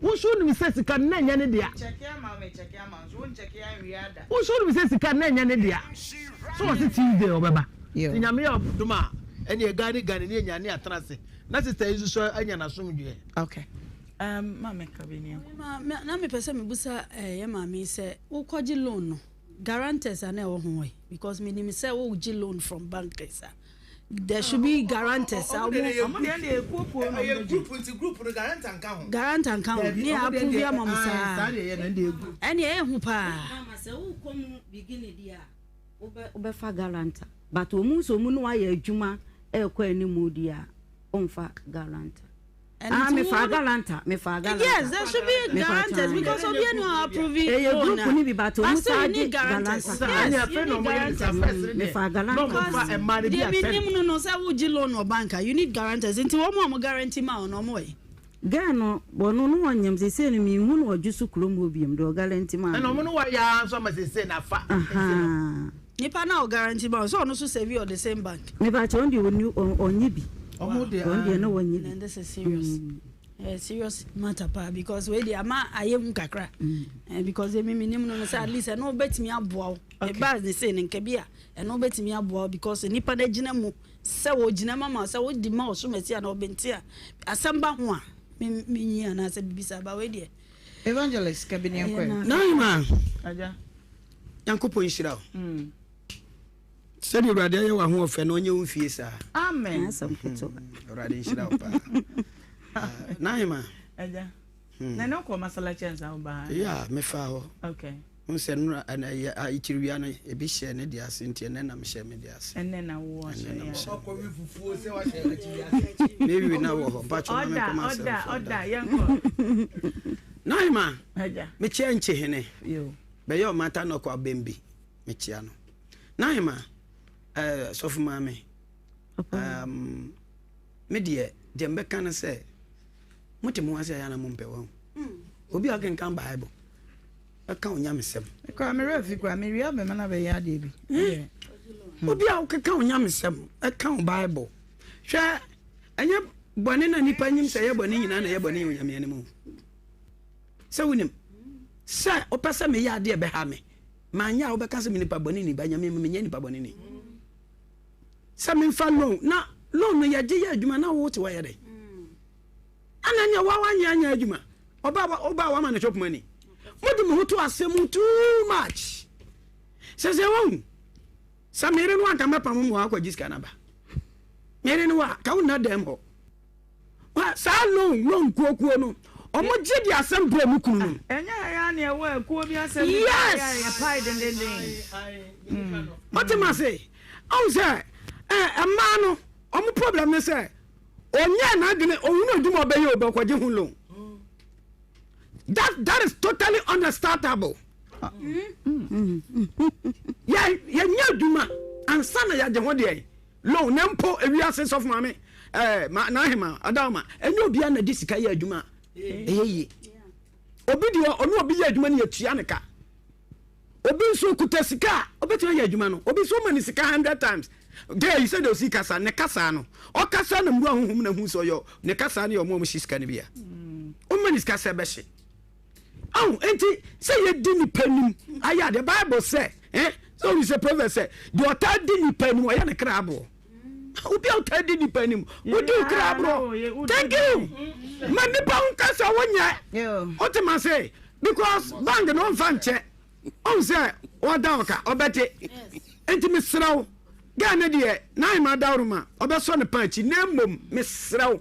Wo nso wonim sɛ sika no na ɛnyɛ ne dea. Wo nso wonim sɛ sika no na ɛnyɛ ne dea. So ɔse Tuesday ɔbɛba. Nti Nyame yɛ adom a, ɛneɛ Gane Gane ne yɛnya ne yɛatena ase. Na sister yi nso so anya n'asomdwoeɛ.
Okay. Um, maame ka bi ni.
Ma, na mepɛ sɛ mebusa eh, yɛ maame yi sɛ wokɔgye loan no guarantors a na ɛwɔ ho ɛ because menim sɛ wogye loan from bankers a There should be guarantors.
Ɔmo deɛ deɛ ekuo kuo na ɔmo group nti group no guarantor nka ho.
Guarantor nka ho. Ne yɛ approve ama mo saa.
Saa deɛ yɛ na ɛde group.
Ɛne ɛyɛ hu paa.
Mama sɛ wokɔ mu beginning deɛ a wobɛfa guarantor but wɔn nso wɔn ne wayɛ adwuma ɛrekɔ anim deɛ a wɔmfa guarantor. Ah, me fa galanta, me fa galanta.
Yes, there should be guarantors because obi enu approve.
Eye group ni bi but omu sa gye galanta.
Yes, you need guarantors.
Me fa galanta.
Because deɛ mi nim no no sɛ wogye loan wɔ bank a you need guarantors nti wɔn a wɔn guarantee ma wɔn no wɔn wɔ yi.
Girl no wɔno no wɔnyam sesei no menhu no wɔ dwoso kurom hɔ biom deɛ ɔgalanti maa me
no. Ɛna ɔmo no wɔ yaa nso ama sesei na afa nti no.
Nipa no a ɔguarantee ma wo sɛ ɔno nso serve wɔ the same bank.
Mepa kyɛw ɔno deɛ ɔnni ɔnye bi.
Ɔmo deɛ
Ɔno deɛ na wɔnye bi.
Then this is serious. Ɛyɛ serious matter paa because wei deɛ ama ayɛ hu kakra. Eh, because emi mi nim no no sɛ at least ɛno bɛtumi aboa wo. Ɛbaa ne sei no nka bi a ɛno bɛtumi aboa wo because nipa no agyina mu. Sɛ wɔgyina ma ma sɛ wodi ma ɔsomasi anaa ɔbɛnti a, asɛm ba ho a, me menyi anaasɛ biribi saa, ba wei deɛ.
Evangelist ka bi ne yɛnkɔ ɛ.
Naima,
Agya.
Nyankopɔn nhyira wo. Sɛdeɛ Awurade ayɛ w'ahoɔfɛ no, ɔnyɛ wo mfie saa.
Amen.
Awurade nhyira wo paa. Naima.
Agya. Na ɛnɛ wokɔ Masalachi ansa woba ha?
Yeah, mefaa hɔ.
Okay.
Wohu sɛ nnora ɛna ɛyɛ akyiri wia no ebi hyɛ ne deɛ ase nti ɛnɛ na mehyɛ me deɛ ase.
Ɛnɛ na wo ɔhyɛ
Ɛnɛ na
ya.
mehyɛ.
Ɔkɔ wi fufuo sɛ wahyɛ akyiri ase.
Mewi na wɔ hɔ mpakyɛ ma
Ɔda
menkɔma asɛm
ɔda
fo
ɔda yɛnkɔ.
Naima,
Agya.
mekyia Nkyehene.
Yo.
Bɛyɛ ɔmata nɔkɔ abɛn bi mekyia no. Naima, eh, sɔfo maame. Um, me deɛ deɛ mbɛka no sɛ mote mo ase a yɛ ana mompɛ wahu. Obi a ɔkenkan Bible ɛka onyamesɛm.
Koraa me werɛ fi koraa mewia bɛma no abɛyɛ adeɛ bi.
Hmm. Obi a ɔkeka onyamesɛm ɛka o Bible. Hwɛ ɛnyɛ bɔne na nipa nyim sɛ ɛyɛ bɔne nyinaa na ɛyɛ bɔne yɛ onyame anim o. Sɛ wonim sɛ wopɛ sɛ meyɛ adeɛ ɛbɛha me manyɛ a wobɛka sɛ me nipa bɔne ni ba nyame mu menyɛ nipa bɔne ni. Sɛ memfa loan na loan no yɛgye yɛ adwuma na wote wɔyɛ dɛn? Ana nea wa wanyɛ anyɛ adwuma ɔba ɔba wama no chop money mo de mo ho to asɛm mu too much sɛ sɛ wɔn sɛ mere no anka mɛpa mo mu akɔ gye sika no aba mere no wa ka wo nna dɛm hɔ wa saa loan loan kuokuo no ɔmo gye de asɛm brɛ mu kunu no.
Ɛnyɛ ha ya ne ɛwɔ ɛkuo bi asɛm bi
yes
yɛ pae dendenden.
Ɔte ma se ɔn sɛ ɛɛ mmaa no ɔmo problem ne sɛ. Ɔnyɛɛ n'adwene, ɔhunu adwuma a ɔbɛyɛ o, bɛkɔgye ho loan. That, that is totally unstartable. Yɛ, yɛnyɛ adwuma ansa na yɛagye ho deɛ loan. Na mpo ewiase sɔfo maame, ɛɛ, ma, n'ahema, adaoma, ɛnyɛ obiara na de sika yɛ adwuma ɛyɛ yie. Obi deɛ ɔne obi yɛ adwuma no yɛtua ne ka. Obi nso okuta sika a, obetumi ayɛ adwuma no. Obi nso ɔma no sika hundred times. Girl yi sɛdeɛ osi kasa, ne kasa no, ɔkasa na mmura honhom na hu sɛ ɔyɛ ne kasa no yɛ ɔmo a ɔmo hye sika no bi a. Ɔma ne sika sɛ ɛbɛhye. Ahu, enti sɛ yɛdi nipa nim ayɛ adeɛ, Bible sɛ, eh, sɛ obi sɛ Proverbs sɛ, deɛ ɔtaa di nipa nim, ɔyɛ ne kra aboɔ. Obi a ɔtaa di nipa nim, wodi wo kra aborɔ. Thank you. Ma nipa ho kasa wonyɛ. Wote ma se, because bank no ɔmfa nkyɛ. Ɔhu sɛ ɔda ɔka, ɔbɛte. Enti mesrɛ wo, girl no deɛ, n'ahema dawuroma, ɔbɛsɔ ne pa akyi. Na mmom, mesrɛ wo,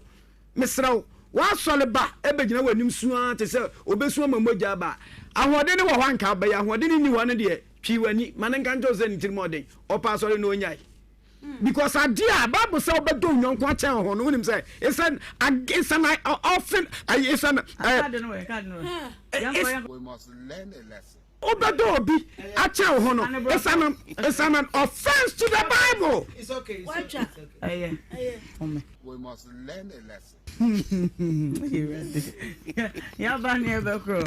mesrɛ wo, w'asɔre ba bɛgyina w'anim su ara te sɛ ɔbɛsu ama mogya aba. Ahoɔden no wɔ hɔ anka wobɛyɛ, ahoɔden no nni hɔ no deɛ, twi w'ani ma no nka nkyerɛ wo sɛ ne tirim ɔden, ɔpɛ asɔre na ɔnyae. Because adeɛ a Bible sɛ wobɛdɔ wo yɔnko akyɛn wo ho no, wonim sɛ it's an it's an often it's an
We must learn a lesson.
wobɛdɔ obi akyɛn wo ho no, it's an it's an offense to the Bible.
It's okay. It's okay. It's okay.
We must learn a lesson.
Yaba ne ɛbɛkorɔ.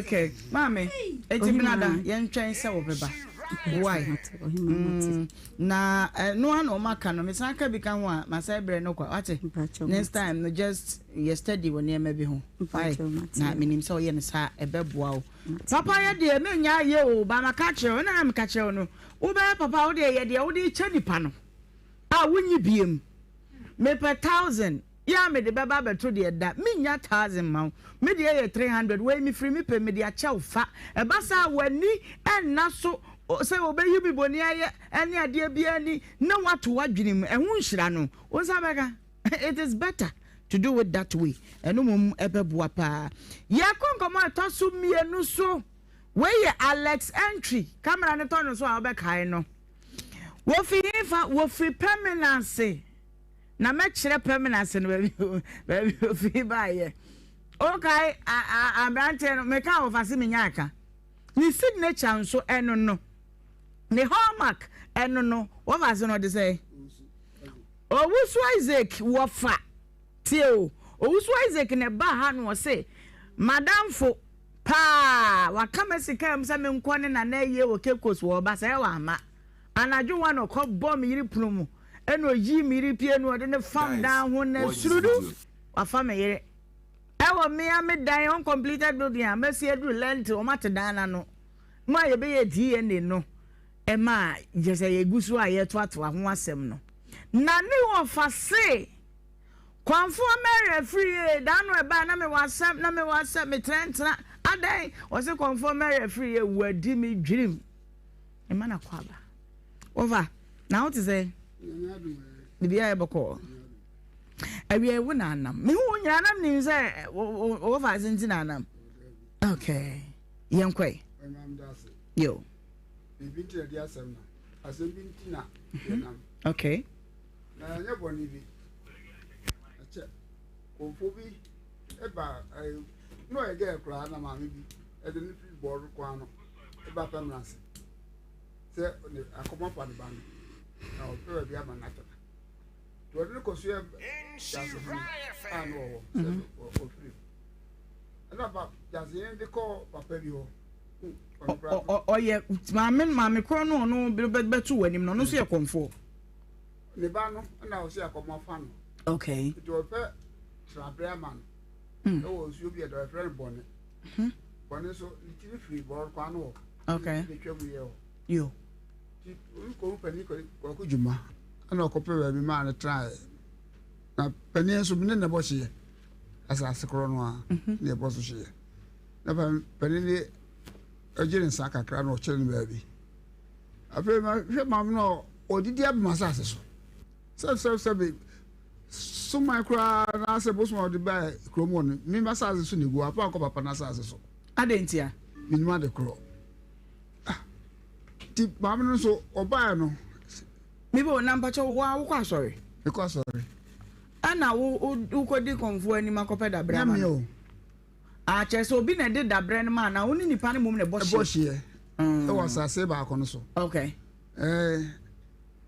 Okay. Maame, eti minada yɛntwɛn sɛ wɔbɛba. Why? Mm, na ɛno eh, ano ɔma ka no, mesan ka bi ka ho a, masan brɛ no kwa. Wate? Next time no just yɛ study wɔ nneɛma bi ho. Why? Na menim sɛ ɔyɛ no saa ɛbɛboa wo. Papa yɛ deɛ menya ayɛ o, ba maka kyerɛ wo, na meka kyerɛ wo no, wobɛyɛ papa wo deɛ yɛ deɛ wode kyɛ nipa no a wonyi biem. Mepɛ thousand yɛ a mede bɛba abɛto deɛ da mennya thousand mma wo me deɛ yɛ 300 wei mefiri me pɛ mede akyɛ wo fa ɛba saa a w'ani nna so sɛ wɔbɛyi me bɔni ayɛ ɛne adeɛ biara ni na woato w'adwene mu ɛho nhyira no wo nsa bɛka it is better to do it that way ɛno mmom ɛbɛboa paa yɛkɔ nkɔmmɔ a ɛtɔ so mmienu so wei yɛ Alex entry camera no tɔ no so a wobɛkae no Wofi hefa? Wofiri Pɛmenase. Na mɛkyerɛ Pɛmenase no baabi baabi ofiri baeɛ. Wokae aberanteɛ no, meka wɔfa se menya aka. Ne signature nso ɛno no. Ne hallmark ɛno no. Wɔfa se no ɔde sɛ. Owusu Isaac wɔfa. Tie o. Owusu Isaac na ɛbaa ha no ɔse, madamfo Paa! Waka m'asi kaa mu sɛ menkɔ ne nana ayie wɔ Cape Coast wɔ ɔba sɛɛ wamma. Anadwo hɔ na ɔkɔ bɔɔ me yere pono mu ɛna ɔyii me yere pie na ɔde no fam
Guys,
dan ho na
watch this
surudu
video.
wafa me yere. Ɛwɔ mea me dan uncompleted building a masi aduru lɛnte wɔn ate dan no ano mu a yɛbɛyɛ DNA no ɛma kyerɛ sɛ yɛgu so a yɛtoatoa ho asɛm no. Na ne wɔfa se, Kwamfoɔ Mary afiri ee, da no ɛbae na mewɔ asɛm, na mewɔ asɛm, metenatena, adɛn? Ɔse Kwamfoɔ Mary afiri ee, wadi me dwirim. Mma na kɔ aba. Wɔfa, na wo te sɛ? Biribiara yɛ bɔkɔɔ. Awia wo na anam. Mehu wo nyinaa na menim sɛ wɔfa ase nti na anam. Okay, yɛnkɔe. Yo.
Biribi nti na ɛde asɛm no. Asɛm bi nti na yɛnam.
Okay.
Na ɛnyɛ bɔne bi. Ɛkyɛ kɔmfo bi ɛba ɛɛ na ɔyɛ gɛɛ koraa na maame bi ɛde ne firi bɔɔl kwan no ɛba pɛmina ase sɛ ne akɔmɔ fa ne ba no na ɔpɛ baabi ama no atena. Nti ɔde no kɔ so yɛ gyasehene a na ɔwɔ sɛ ɔfiri. Ɛna ba gyasehene de kɔɔ papa bi hɔ.
Ɔyɛ maame maame korɔ no ɔno bɛto wɔ anim no ɔno nso yɛ kɔmfoɔ.
Ne ba no na ɔsɛ akɔmɔ afa no.
Okay.
Nti ɔpɛ trabrɛ ama no. Ɛwɔ nsuo bi ɛdɔ ɛfrɛ no bɔne. Bɔne nso ne tiri firi bɔɔl kwan no hɔ.
Okay.
Ne twa mu yɛ hɔ.
Yo.
Nti ɔkɔ panin kɔkɔ dwuma ɛna ɔkɔpɛ baabi maa no tenaeɛ. Na panin nso ne na ɛbɔ hyeɛ asase korɔ no a ne ɛbɔ so hyeɛ. Na panin de ɔgye ne nsa kakra na ɔkyerɛ no baabi. Afei mahwɛ maame no a ɔdidi abem asase so. Sɛ sɛ sɛ bi soman koraa na sɛ bosom a ɔde baa kurom hɔ no me m'asase so na egu apa akɔ papa n'asase so.
Adɛn ntia?
Menim ade korɔ. Ah, nti maame no nso ɔbaeɛ no.
Mebo na mpakyɛ wo a wokɔ asɔre?
Mekɔ asɔre.
Ɛna wo wokɔdi kɔmfoɔ anim akɔpɛ dabrɛ ama no? Ah, kyerɛ sɛ obi na ɛde dabrɛ no ma anaa wo ne nipa no mmom na ɛbɔ hyeɛ?
Ɛbɔ hyeɛ ɛwɔ asase baako no so.
Okay.
Ɛɛ,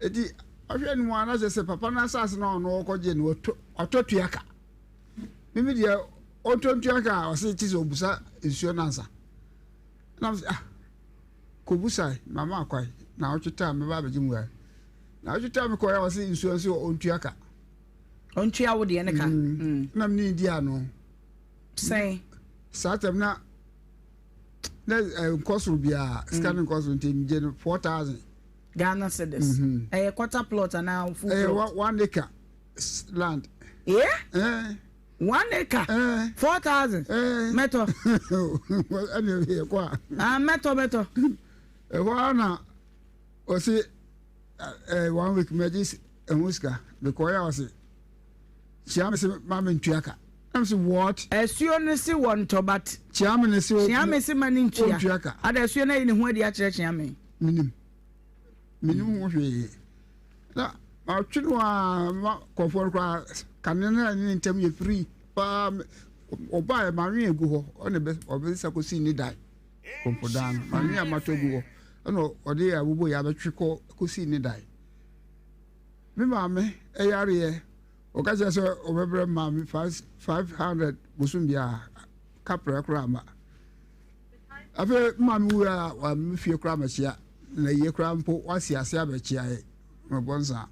eti ɔhwɛ no mu a na kyerɛ sɛ papa no asase no a ɔno ɔkɔgye no ɔtɔ tua ka. Mimi deɛ ɔntɔ ntua ka a ɔse kye sɛ ɔbusa nsuo no ansa. Na sɛ ah, kɔbusae mama akwae na ɔtwe taa mɛba abɛgye mu ae. Na ɔtwe taa mekɔɛ a ɔse nsuo nso ɔntua ka.
Ɔntua wo deɛ ne ka.
Na mene di ano.
Sɛn?
Saa tɛm na na nkɔ soro biara sika no nkɔ soro nti megye no 4000.
Ghana cedis. Ɛyɛ quarter plot anaa full plot?
Ɛyɛ one acre land.
Yeah? Eh. One acre?
Eh.
4000?
Eh.
Mɛtɔ.
Ɛne yɛ kɔ a.
Ah, mɛtɔ mɛtɔ.
Ɛhɔ ara na ɔsi one week mɛgye ɛho sika mekɔɛ a ɔsi kyia me se ma me ntua ka. Ɛna se what?
Asuo no se wɔ ntɔ but.
Kyia me ne se
Kyia me se ma ne ntua.
Ɔntua ka.
Ada asuo no ayi ne ho adi akyerɛ kyia me.
Menim. Menim ho hwee. Na matwe no a ma kɔfoɔ no koraa kane no ne ne ntam yɛ firi paa ɔbaeɛ mawe agu hɔ ɔne ɔbɛsa kɔsii ne dan kɔmpodan no mawe a matɔ agu hɔ ɛna ɔde abobo yɛ abɛtwe kɔ kɔsii ne dan. Me maame yareɛ Ɔka kyerɛ sɛ ɔbɛbrɛ maame 500 bosom biara kaprɛ koraa ma. Afei maame wu a wame fie koraa mɛkyea na yie koraa mpo wasi ase abɛkyea yɛ mɛbɔ nsa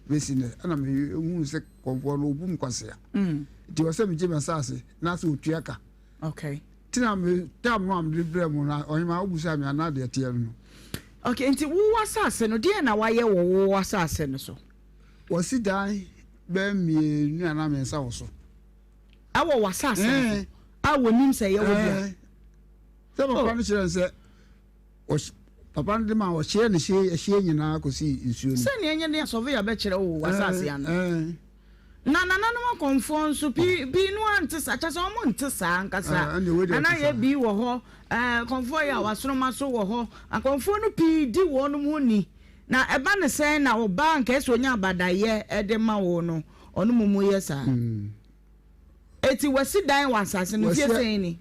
bɛsi nɛ ɛna mehu sɛ kɔmfoɔ no ɔbu m kwasea mm. nti wɔ sɛ megye m'asase na sɛ ɔtua ka
okay.
nti na me tam no a mede brɛ mu no ɔhema wobu me anaa deɛ teɛ no no
okay nti wowɔ asase no deɛ na wayɛ wɔ wowɔ asase no so
Wɔasi dan bɛyɛ mmienu anaa mmiɛnsa wɔ so.
Ɛwɔ w'asase no so a wɔnim sɛ ɛyɛ wo dea.
Sɛ papa no kyerɛ no sɛ papa no de ma ɔhyeɛ ne hyeɛ ɛhyeɛ nyinaa kɔsi nsuo no.
Sɛnea ɛnyɛ den a sɔveya bɛkyerɛ wo w'asase ano. Na nananom akɔmfoɔ nso pii pii no ara nte saa kyɛ sɛ wɔn nte saa ankasa. Nana yɛ bi wɔ hɔ, akɔmfoɔ yɛ a wasoroma so wɔ hɔ. Akɔmfoɔ no pii di wɔn ho ni. Na ɛba no sɛn na ɔbaa anka ɛsɛ onya abadayɛ de ma wo no, ɔno mmom yɛ saa? Eti wasi dan wɔ asase no mfie sɛn ni?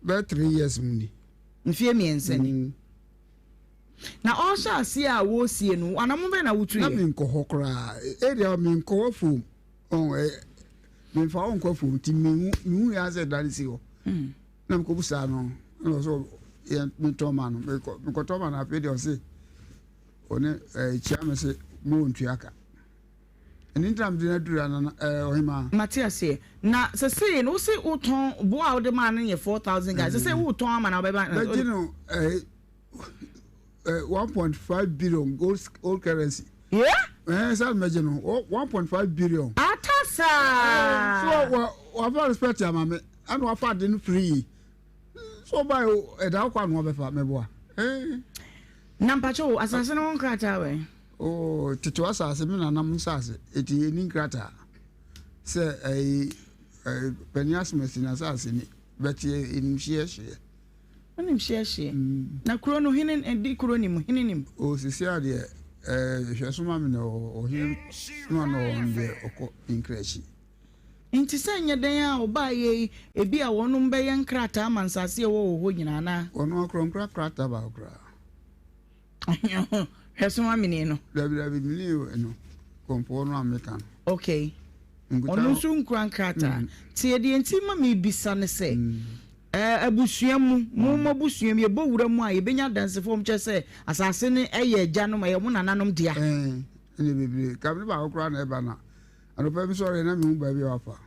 Bɛyɛ 3 years mu ni.
Mfie 3 ni. Na ɔhyɛ aseɛ a wɔresie no, anamon bɛn na wotuiɛ?
Na menkɔ hɔ koraa. Area menkɔ hɔ fom. Memfa hɔ nkɔ fom nti mehu mehu yɛ asɛ dan si hɔ. Na mekɔbusaa no na ɔsɛ yɛ metɔn ma no mekɔtɔn ma no afei deɛ ɔse ɔne kyia me se mo ntua ka ɛno nti na mede no aduru anana ɔhemaa.
Mate aseɛ na sesei no wose wotɔn boɔ a wode maa no yɛ 4000 Ghana sesei wotɔn ama no wobɛba
bɛgye no 1.5 billion gold, old currency.
Yeah?
Ɛɛ sɛ mɛgye no 1.5 billion.
Ata saa.
So wɔ wafa respect ama me ɛna wafa ade no free. So ɔba ɛda ɔkɔ ano ɔbɛfa mɛboa. Ɛɛ.
Na mpakyɛ o asase no ho nkrataa wɛ?
Oh tete asase me nanam nsase eti eni nkrataa sɛ ɛyi ɛɛ panin asomasi na asase ni bɛte enim hyeɛ hyeɛ.
Wonim hyeɛ hyeɛ. Na kuro no hene di kuro nim hene nim.
O sisi adeɛ ɛɛ hwɛ so ma me na ɔhene no ano ɔno deɛ ɔkɔ nkra akyi.
Nti sɛ nyɛ dɛn a ɔbaa yɛ yi ebi a wɔnom bɛyɛ nkrataa ama nsase a ɛwɔ wɔ hɔ nyinaa anaa.
Ɔno akorɔ nkra krataa baako koraa.
Hwɛ so ma mene no.
Dabi dabi mene no kɔmpɔɔ no a meka no.
Okay. Ɔno nso nkura nkrataa. Tie deɛ nti ma mebisa ne sɛ abusua mu, mo mo abusua mu yɛbɔ wura mu a yɛbɛnya adansefoɔ wɔn kyerɛ sɛ asase no ɛyɛ agyanom ɛyɛ mo nananom dea.
Ɛne bebree ka me baako koraa na ɛba na anɔpa bi sɔre na mehu baabi a wafa.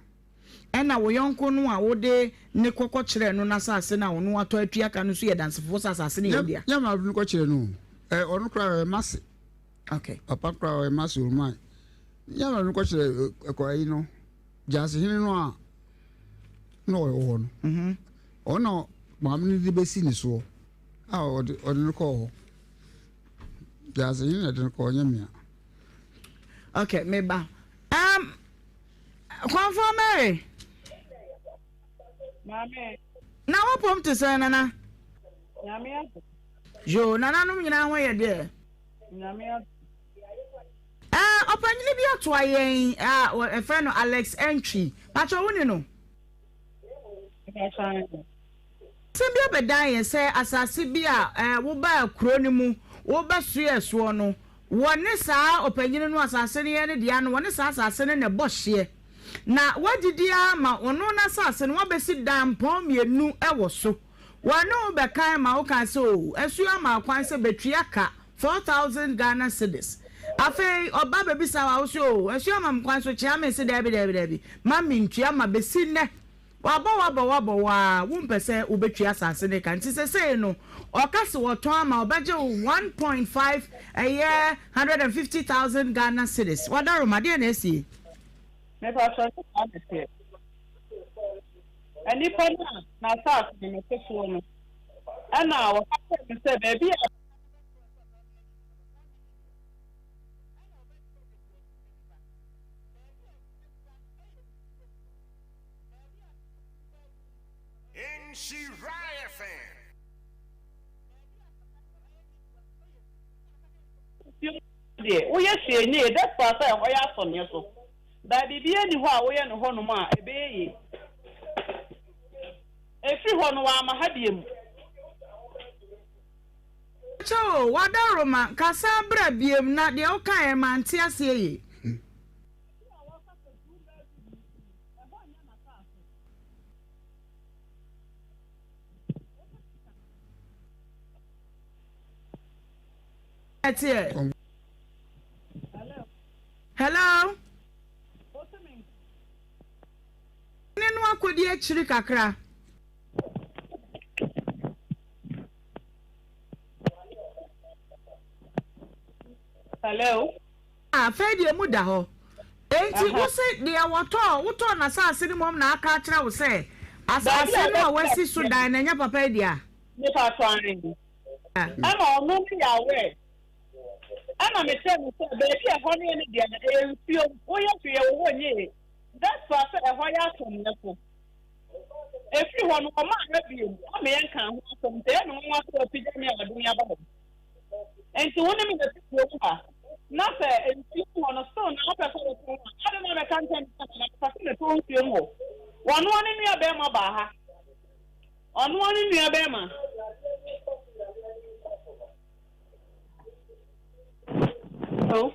Ɛna wo yɔnko no a wode ne kɔ kɔkyerɛɛ no n'asase no a ɔno atɔ atua ka no nso yɛ dansefoɔ sɛ asase no yɛ wo dea.
Nyɛ maa no kɔkyerɛ no o, ɛ ɔno koraa ɔyɛ m'ase.
Okay.
Papa koraa ɔyɛ m'ase o man. Nyɛ maa no kɔkyerɛ ɛkɔ ayi no, Gyaasehene no a na ɔwɔ hɔ no. Mhm. Ɔno na maame no de bɛsi ne soɔ a ɔde ɔde no kɔɔ hɔ. Gyaasehene na ɛde no kɔɔ nyɛ mea.
Okay, meba. Um, Kɔmfoɔ Mary.
Maame.
Na wo pom te sɛn nana?
Nyame adom.
Yoo, nananom nyinaa ho yɛ deɛ?
Nyame adom.
Ɛɛ, ɔpanyini bi atoa yɛn a wɔfrɛ no Alex Antwi. Pakyɛ wo ne no? Asɛm bi abɛdan yɛn sɛ asase bi a wobaa kuro no mu wobɛsoɛɛ soɔ no, wɔne saa ɔpanyini no asase no yɛ ne dea no, wɔne saa asase no na ɛbɔ hyeɛ. Na woadidi ara ma ɔno n'asase no woabɛsi dampɔn mmienu wɔ so. Wɔne wo bɛkan ma wokaa sɛ oo, asuo ama kwan sɛ bɛtua ka 4,000 Ghana cedis. Afei ɔba bɛbisa wo a, wose oo, asuo ama me kwan so kyea me se daabi daabi daabi, ma mentua ma bɛsi nnɛ. Wabɔ wo abɔ wo abɔ wo ara, wompɛ sɛ wobɛtua asase no ka nti sesei no ɔka se ɔtɔn ama wo, ɔbɛgye wo 1.5 ɛyɛ 150,000 Ghana cedis. Wadaroma, deɛn na asie?
Mepakyɛw nyɛ saa na ɛteɛ. Nnipa no a n'asase no mete soɔ no, ɛna wɔka kyerɛɛ me sɛ baabi a. Deɛ woyɛ hwee nyɛ yie despite sɛ ɛhɔ yɛ asɔneɛ so but biribiara nni hɔ a woyɛ no hɔnom a ɛbɛyɛ yie. Ɛfiri hɔ no wamma ha biom.
Kyɛ o, w'adaworoma, ka san bra biom na deɛ wokaeɛ no mante aseɛ yie. Ɛteɛ. Hello. Ne no akɔdi akyiri kakra.
Hello.
Afei deɛ emu da hɔ. Enti wo se deɛ wɔtɔɔ, wotɔɔ n'asase no mmom na aka akyerɛ wo sɛ asase no a wasi so dan no ɛnyɛ papa yi dea?
Mepa kyɛw aane. Ɛna ɔno no yɛ aware. Ɛna mekyerɛɛ no sɛ baabi a ɛhɔ no yɛ ne dea no ɛyɛ nsuo, woyɛ hwee wɔ hɔ nyɛ yie. That's why sɛ ɛhɔ yɛ asɔneɛ so. Ɛfiri hɔ no ɔmaa ha bio ama yɛnkaa ho asɛm nti ɛyɛ me nwanwa sɛ wapagya me a ɔde me aba hɔ. Nti wo ne me na ɛte kurom ha, na sɛ nsuo mu hɔ no still na wopɛ sɛ wotɔn a, adɛn na wobɛka nkyerɛ me sɛ nana mepɛ sɛ metɔn nsuo mu hɔ? Ɔno ara ne nua barima baa ha. Ɔno ara ne nua barima. Hello?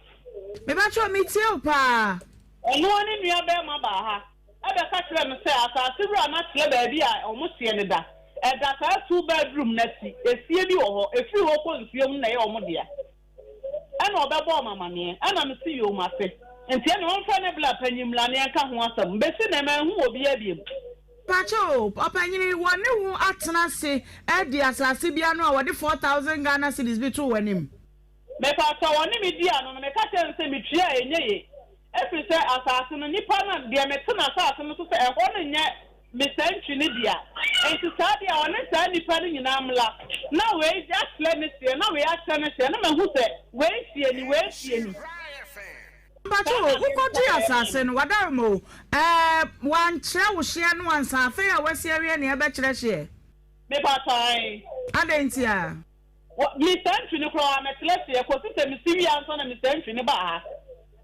Mebakyɛw metie wo paa.
Ɔno ara ne nua barima baa ha. Bɛka kyerɛɛ me sɛ asase wura no akyerɛ baabi a wɔteɛ no da. Ɛda saa two bedroom no akyi. Efie bi wɔ hɔ. Ɛfiri hɔ kɔ nsuo mu no na ɛyɛ wɔn dea. Ɛna ɔbɛbɔɔ me amaneɛ. Ɛna mese yoo mate. Nti ɛne ɔmfrɛ ne bla panyin mmra na yɛnka ho asɛm. Bɛsi nnɛ manhu obiara biom.
Pakyɛ o, ɔpanyini, wɔne wo atena ase adi asase bi ano a wɔde 4,000 Ghana cedis bi too w'anim?
Mepakyɛw, ɔne me dii ano no, meka kyerɛɛ no sɛ metua a ɛnyɛ ye, ɛfiri sɛ asase no, nnipa no, deɛ mete n'asase no so sɛ ɛhɔ no nyɛ me saa ntwi no dea. Enti saa deɛ a, ɔne saa nnipa no nyinaa mmla, na wei akyerɛ ne hyeɛ, na wei akyerɛ ne hyeɛ, na mahu sɛ wei hyeɛ ni, wei hyeɛ ni.
Mpakyɛw o, wokɔgyee asase no, wadaroma o, ɛɛ, wankyerɛ wo hyeɛ no ansa, afei a wasi awie nea ɛbɛkyerɛ hyeɛ?
Mepakyɛw, ae.
Adɛn ntia?
Wɔ, me saa ntwi no koraa mɛkyerɛ hyeɛ kɔsi sɛ mesi wie ansa na me saa ntwi no baa ha.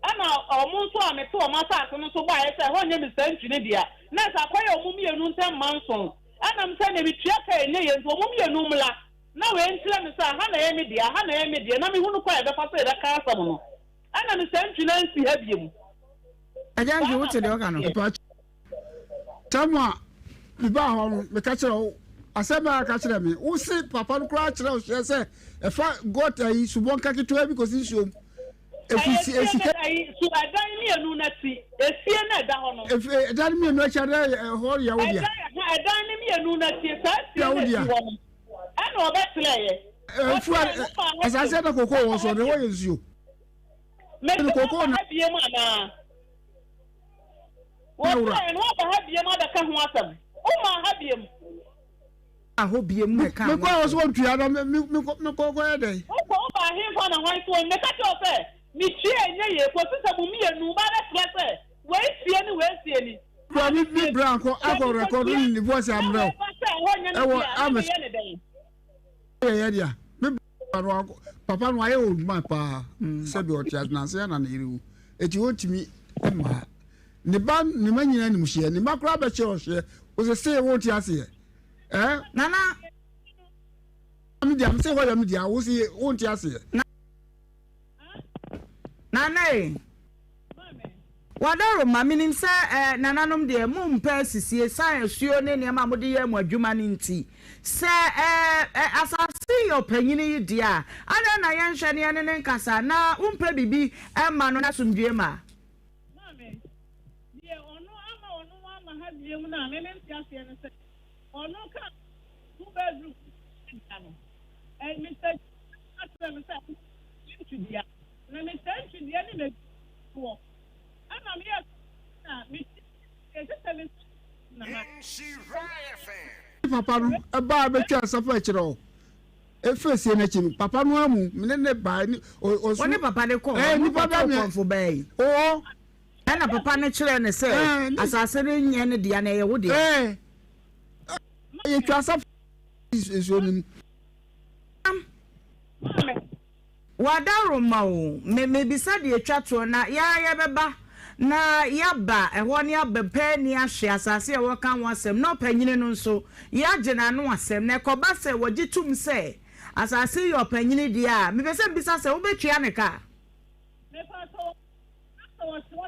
Ɛna wɔn nso a mete wɔn asase no so baeɛ sɛ ɛhɔ nyɛ me saa ntwi no dea, na ɛsɛ akɔyɛ wɔn mmienu ntam manso. Ɛna me sɛ neɛ metua ka ɛnyɛ yie nti wɔn mmienu mmla na wei nkyerɛ me sɛ aha na ɛyɛ me dea, aha na ɛyɛ me deɛ na mehunu kwan a yɛbɛfa so yɛbɛka asɛm no. Ɛna me saa ntwi no ansi ha biom.
Agya Ntwi wote deɛ ɔka no?
Tam a mebaa hɔ no, meka kyerɛ wo asɛm a ka kyerɛ me. Wo se papa no koraa kyerɛ wo hyɛ sɛ ɛfa gɔta yi subɔnka ketewa bi kɔsi nsuom.
Efi si esika. Su ɛdan mmienu no akyi, efie no ɛda hɔ no.
Efi ɛdan mmienu akyi adan ɛhɔ yɛ wo dea.
Ɛdan no mmienu no akyi saa efie no esi hɔ no ɛna ɔbɛkyerɛ yɛ.
Efu asase ɛda koko wɔ so no ɛhɔ yɛ nsuo.
Mesi koko na. Biem anaa. Wɔkyerɛɛ no, woaba ha biom abɛka ho asɛm. Womaa ha biom.
Ba hɔ biom bɛka ho asɛm.
Mekɔ a wɔsɛ wɔntua na mekɔ kɔyɛ dɛn?
Wokɔ, wobaa hefa na hwan so wɔn? Meka kyerɛ wo sɛ, metua ɛnyɛ yie kɔsi sɛ mo mmienu ba bɛkyerɛ sɛ wei fie ne wei fie ni.
Kura me me bra akɔ akɔ record ne voice ambrɛ
wo. Ɛwɔ amɛ.
Yɛ yɛ dea. Me no papa no ayɛ old man paa mm. sɛbi ɔte ase nansa yɛ na ne yere wu eti ontumi mma ha ne ba ne ma nyinaa nim hyeɛ ne ma koraa bɛkyɛ ɔhyeɛ ɔsɛ se wɔn ti aseɛ ɛɛ.
Nana.
Mi deɛ mi se hɔ yɛ mi deɛ awo se wɔn ti aseɛ.
Nana e. Wadaroma, menim sɛ eh, nananom deɛ mompɛ asisie sane asuo ne nneɛma a mode yɛ mo adwuma no nti. Sɛ eh, eh, asase yi yɛ ɔpanyini yi deɛ a, adɛn na yɛnhwɛ ne yɛne no nkasa na wompɛ biribi mma no na asomdwoeɛ ma?
Maame, deɛ ɔno ama ɔno wamma ha biom no a me mente aseɛ ne sɛ, ɔno ka two bedroom dea no, eh, Mister ka kyerɛɛ me sɛ ɛntu dea. Na me saa ntwidua ne m'adwumafoɔ, ɛna meyɛɛ sɛ na me ɛsɛ sɛ me na ha.
Papa no baa bɛtwaa nsa faa akyire hɔ. Ɛfiri sie no akyi no, papa no amu, me ne ne baa ne ɔsu.
Wɔne papa no kɔɔ hɔ,
nipa
bɛ me kɔmfo baa yi.
Ɔɔ.
Ɛna papa no kyerɛɛ no sɛ asase no nyɛ ne dea na ɛyɛ wo dea.
Yɛtwa nsa nsuo no mu.
W'adaworoma o, me mebisa deɛ ɛtwa toɔ na yɛ ara yɛbɛba na yɛaba ɛhɔ ne aba pɛ ani ahwɛ asase a wɔreka ho asɛm na ɔpanyini no nso yɛagye n'ano asɛm na ɛkɔba sɛ wɔgye tom sɛ asase yi yɛ ɔpanyini deɛ a, mepɛ sɛ mebisa sɛ wobɛtua ne ka?
Mepakyɛw, na sɛ wɔkyerɛ sɛ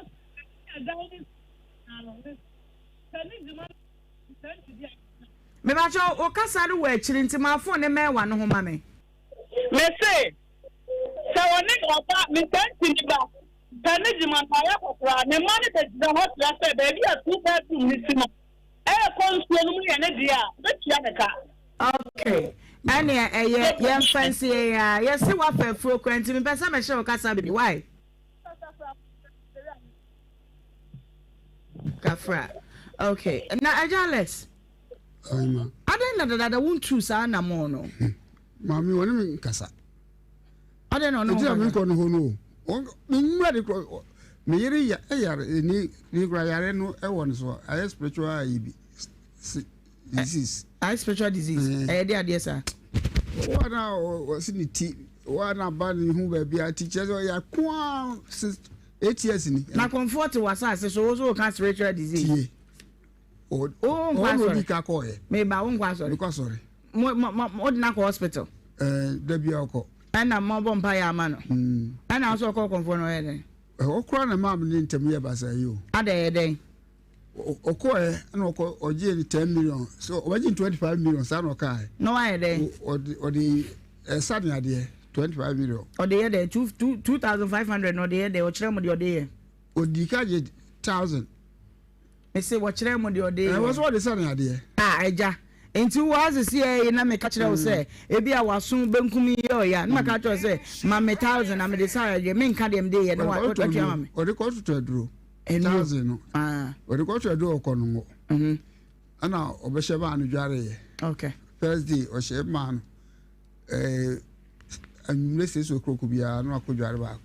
ɛne ɛdan ne nyinaa no, me sɛ ne dwuma no sɛ ntwidi a.
Mepakyɛw, wo kasa no wɔ akyiri nti ma phone no mmɛn w'ano ho ma me.
Mese, sɛ ɔne ɔba, Mister Ntini ba, pɛ ne gyima na ɔyɛ akɔkoraa, ne mma no bɛgyina hɔ kyerɛ sɛ baabi a two bedroom no si no, ɛrekɔ nsuo no mu yɛ ne deɛ a, ɔbɛtua ne ka.
Ok, ɛneɛ ɛyɛ yɛmfa nsi yɛn a, yɛse woafa afuro koraa nti mepɛ sɛ mehyɛ wo kasa baabi, why? Kafra, ok, na Agya Alex, adɛn na dadaada wontuu saa anammɔn no?
Maame ɔne me nkasa.
Adɛn na ɔne wo
nkasa? Ɛti na menkɔ no hɔ no o. Menwura de korɔ. Me yere yare ne ne kura yare no ɛwɔ ne so ayɛ spiritual ayi bi disease.
Ayɛ spiritual disease. Ɛyɛ de adeɛ saa.
Wɔn a wɔsi ne ti wɔn a ba ne ho baabi a ti kyerɛ sɛ ɔyɛ akoa since 8 years ni.
Na kɔnfoɔ te wɔ asase so wo so ka spiritual disease.
Tie.
Wo nkɔ asɔre.
Ɔno ka kɔɔ yɛ.
Meba wo nkɔ asɔre.
Mekɔ asɔre.
Mo mo mo mo de no akɔ hospital.
Ɛɛ dabi a ɔkɔ.
Ɛna mo bɔ mpa yɛ ama no. Ɛna ɔsɛ ɔkɔ kɔnfoɔ no ɔyɛ dɛn.
Ɛhɔ koraa na maa mi ne ntɛm yɛ basaa yi o.
Ada yɛ dɛn.
Ɔkɔɛ ɛna ɔkɔ ɔgye ne 10 million so ɔbɛgye 25 million saa na ɔkaa.
Na wayɛ dɛn.
Ɔde ɔde ɛsa ne adeɛ 25 million.
Ɔde yɛ dɛn two two 2,500 na ɔde yɛ dɛn ɔkyerɛ mo deɛ ɔde yɛ.
Odi ka gye thousand.
Mese wɔkyerɛ mo deɛ ɔde yɛ.
Ɛwɔ sɛ ɔde sa ne adeɛ.
Ah agya. Nti wo ara sisi yi na meka kyerɛ wo sɛ ebi a w'aso benkum yi yɛ ɔya na maka kyerɛ wo sɛ ma me thousand na mede sa yadeɛ menka deɛ mede yɛ na watua ma me.
Ɔde kɔ toto aduro. Thousand no. Ɔde kɔ toto aduro ɔkɔ no ngo. Ɛna ɔbɛhyɛ maa no dwareeɛ.
Okay.
First day ɔhyɛ maa no ɛɛ anwummerɛ six o'clock biara na wakɔ dware baako.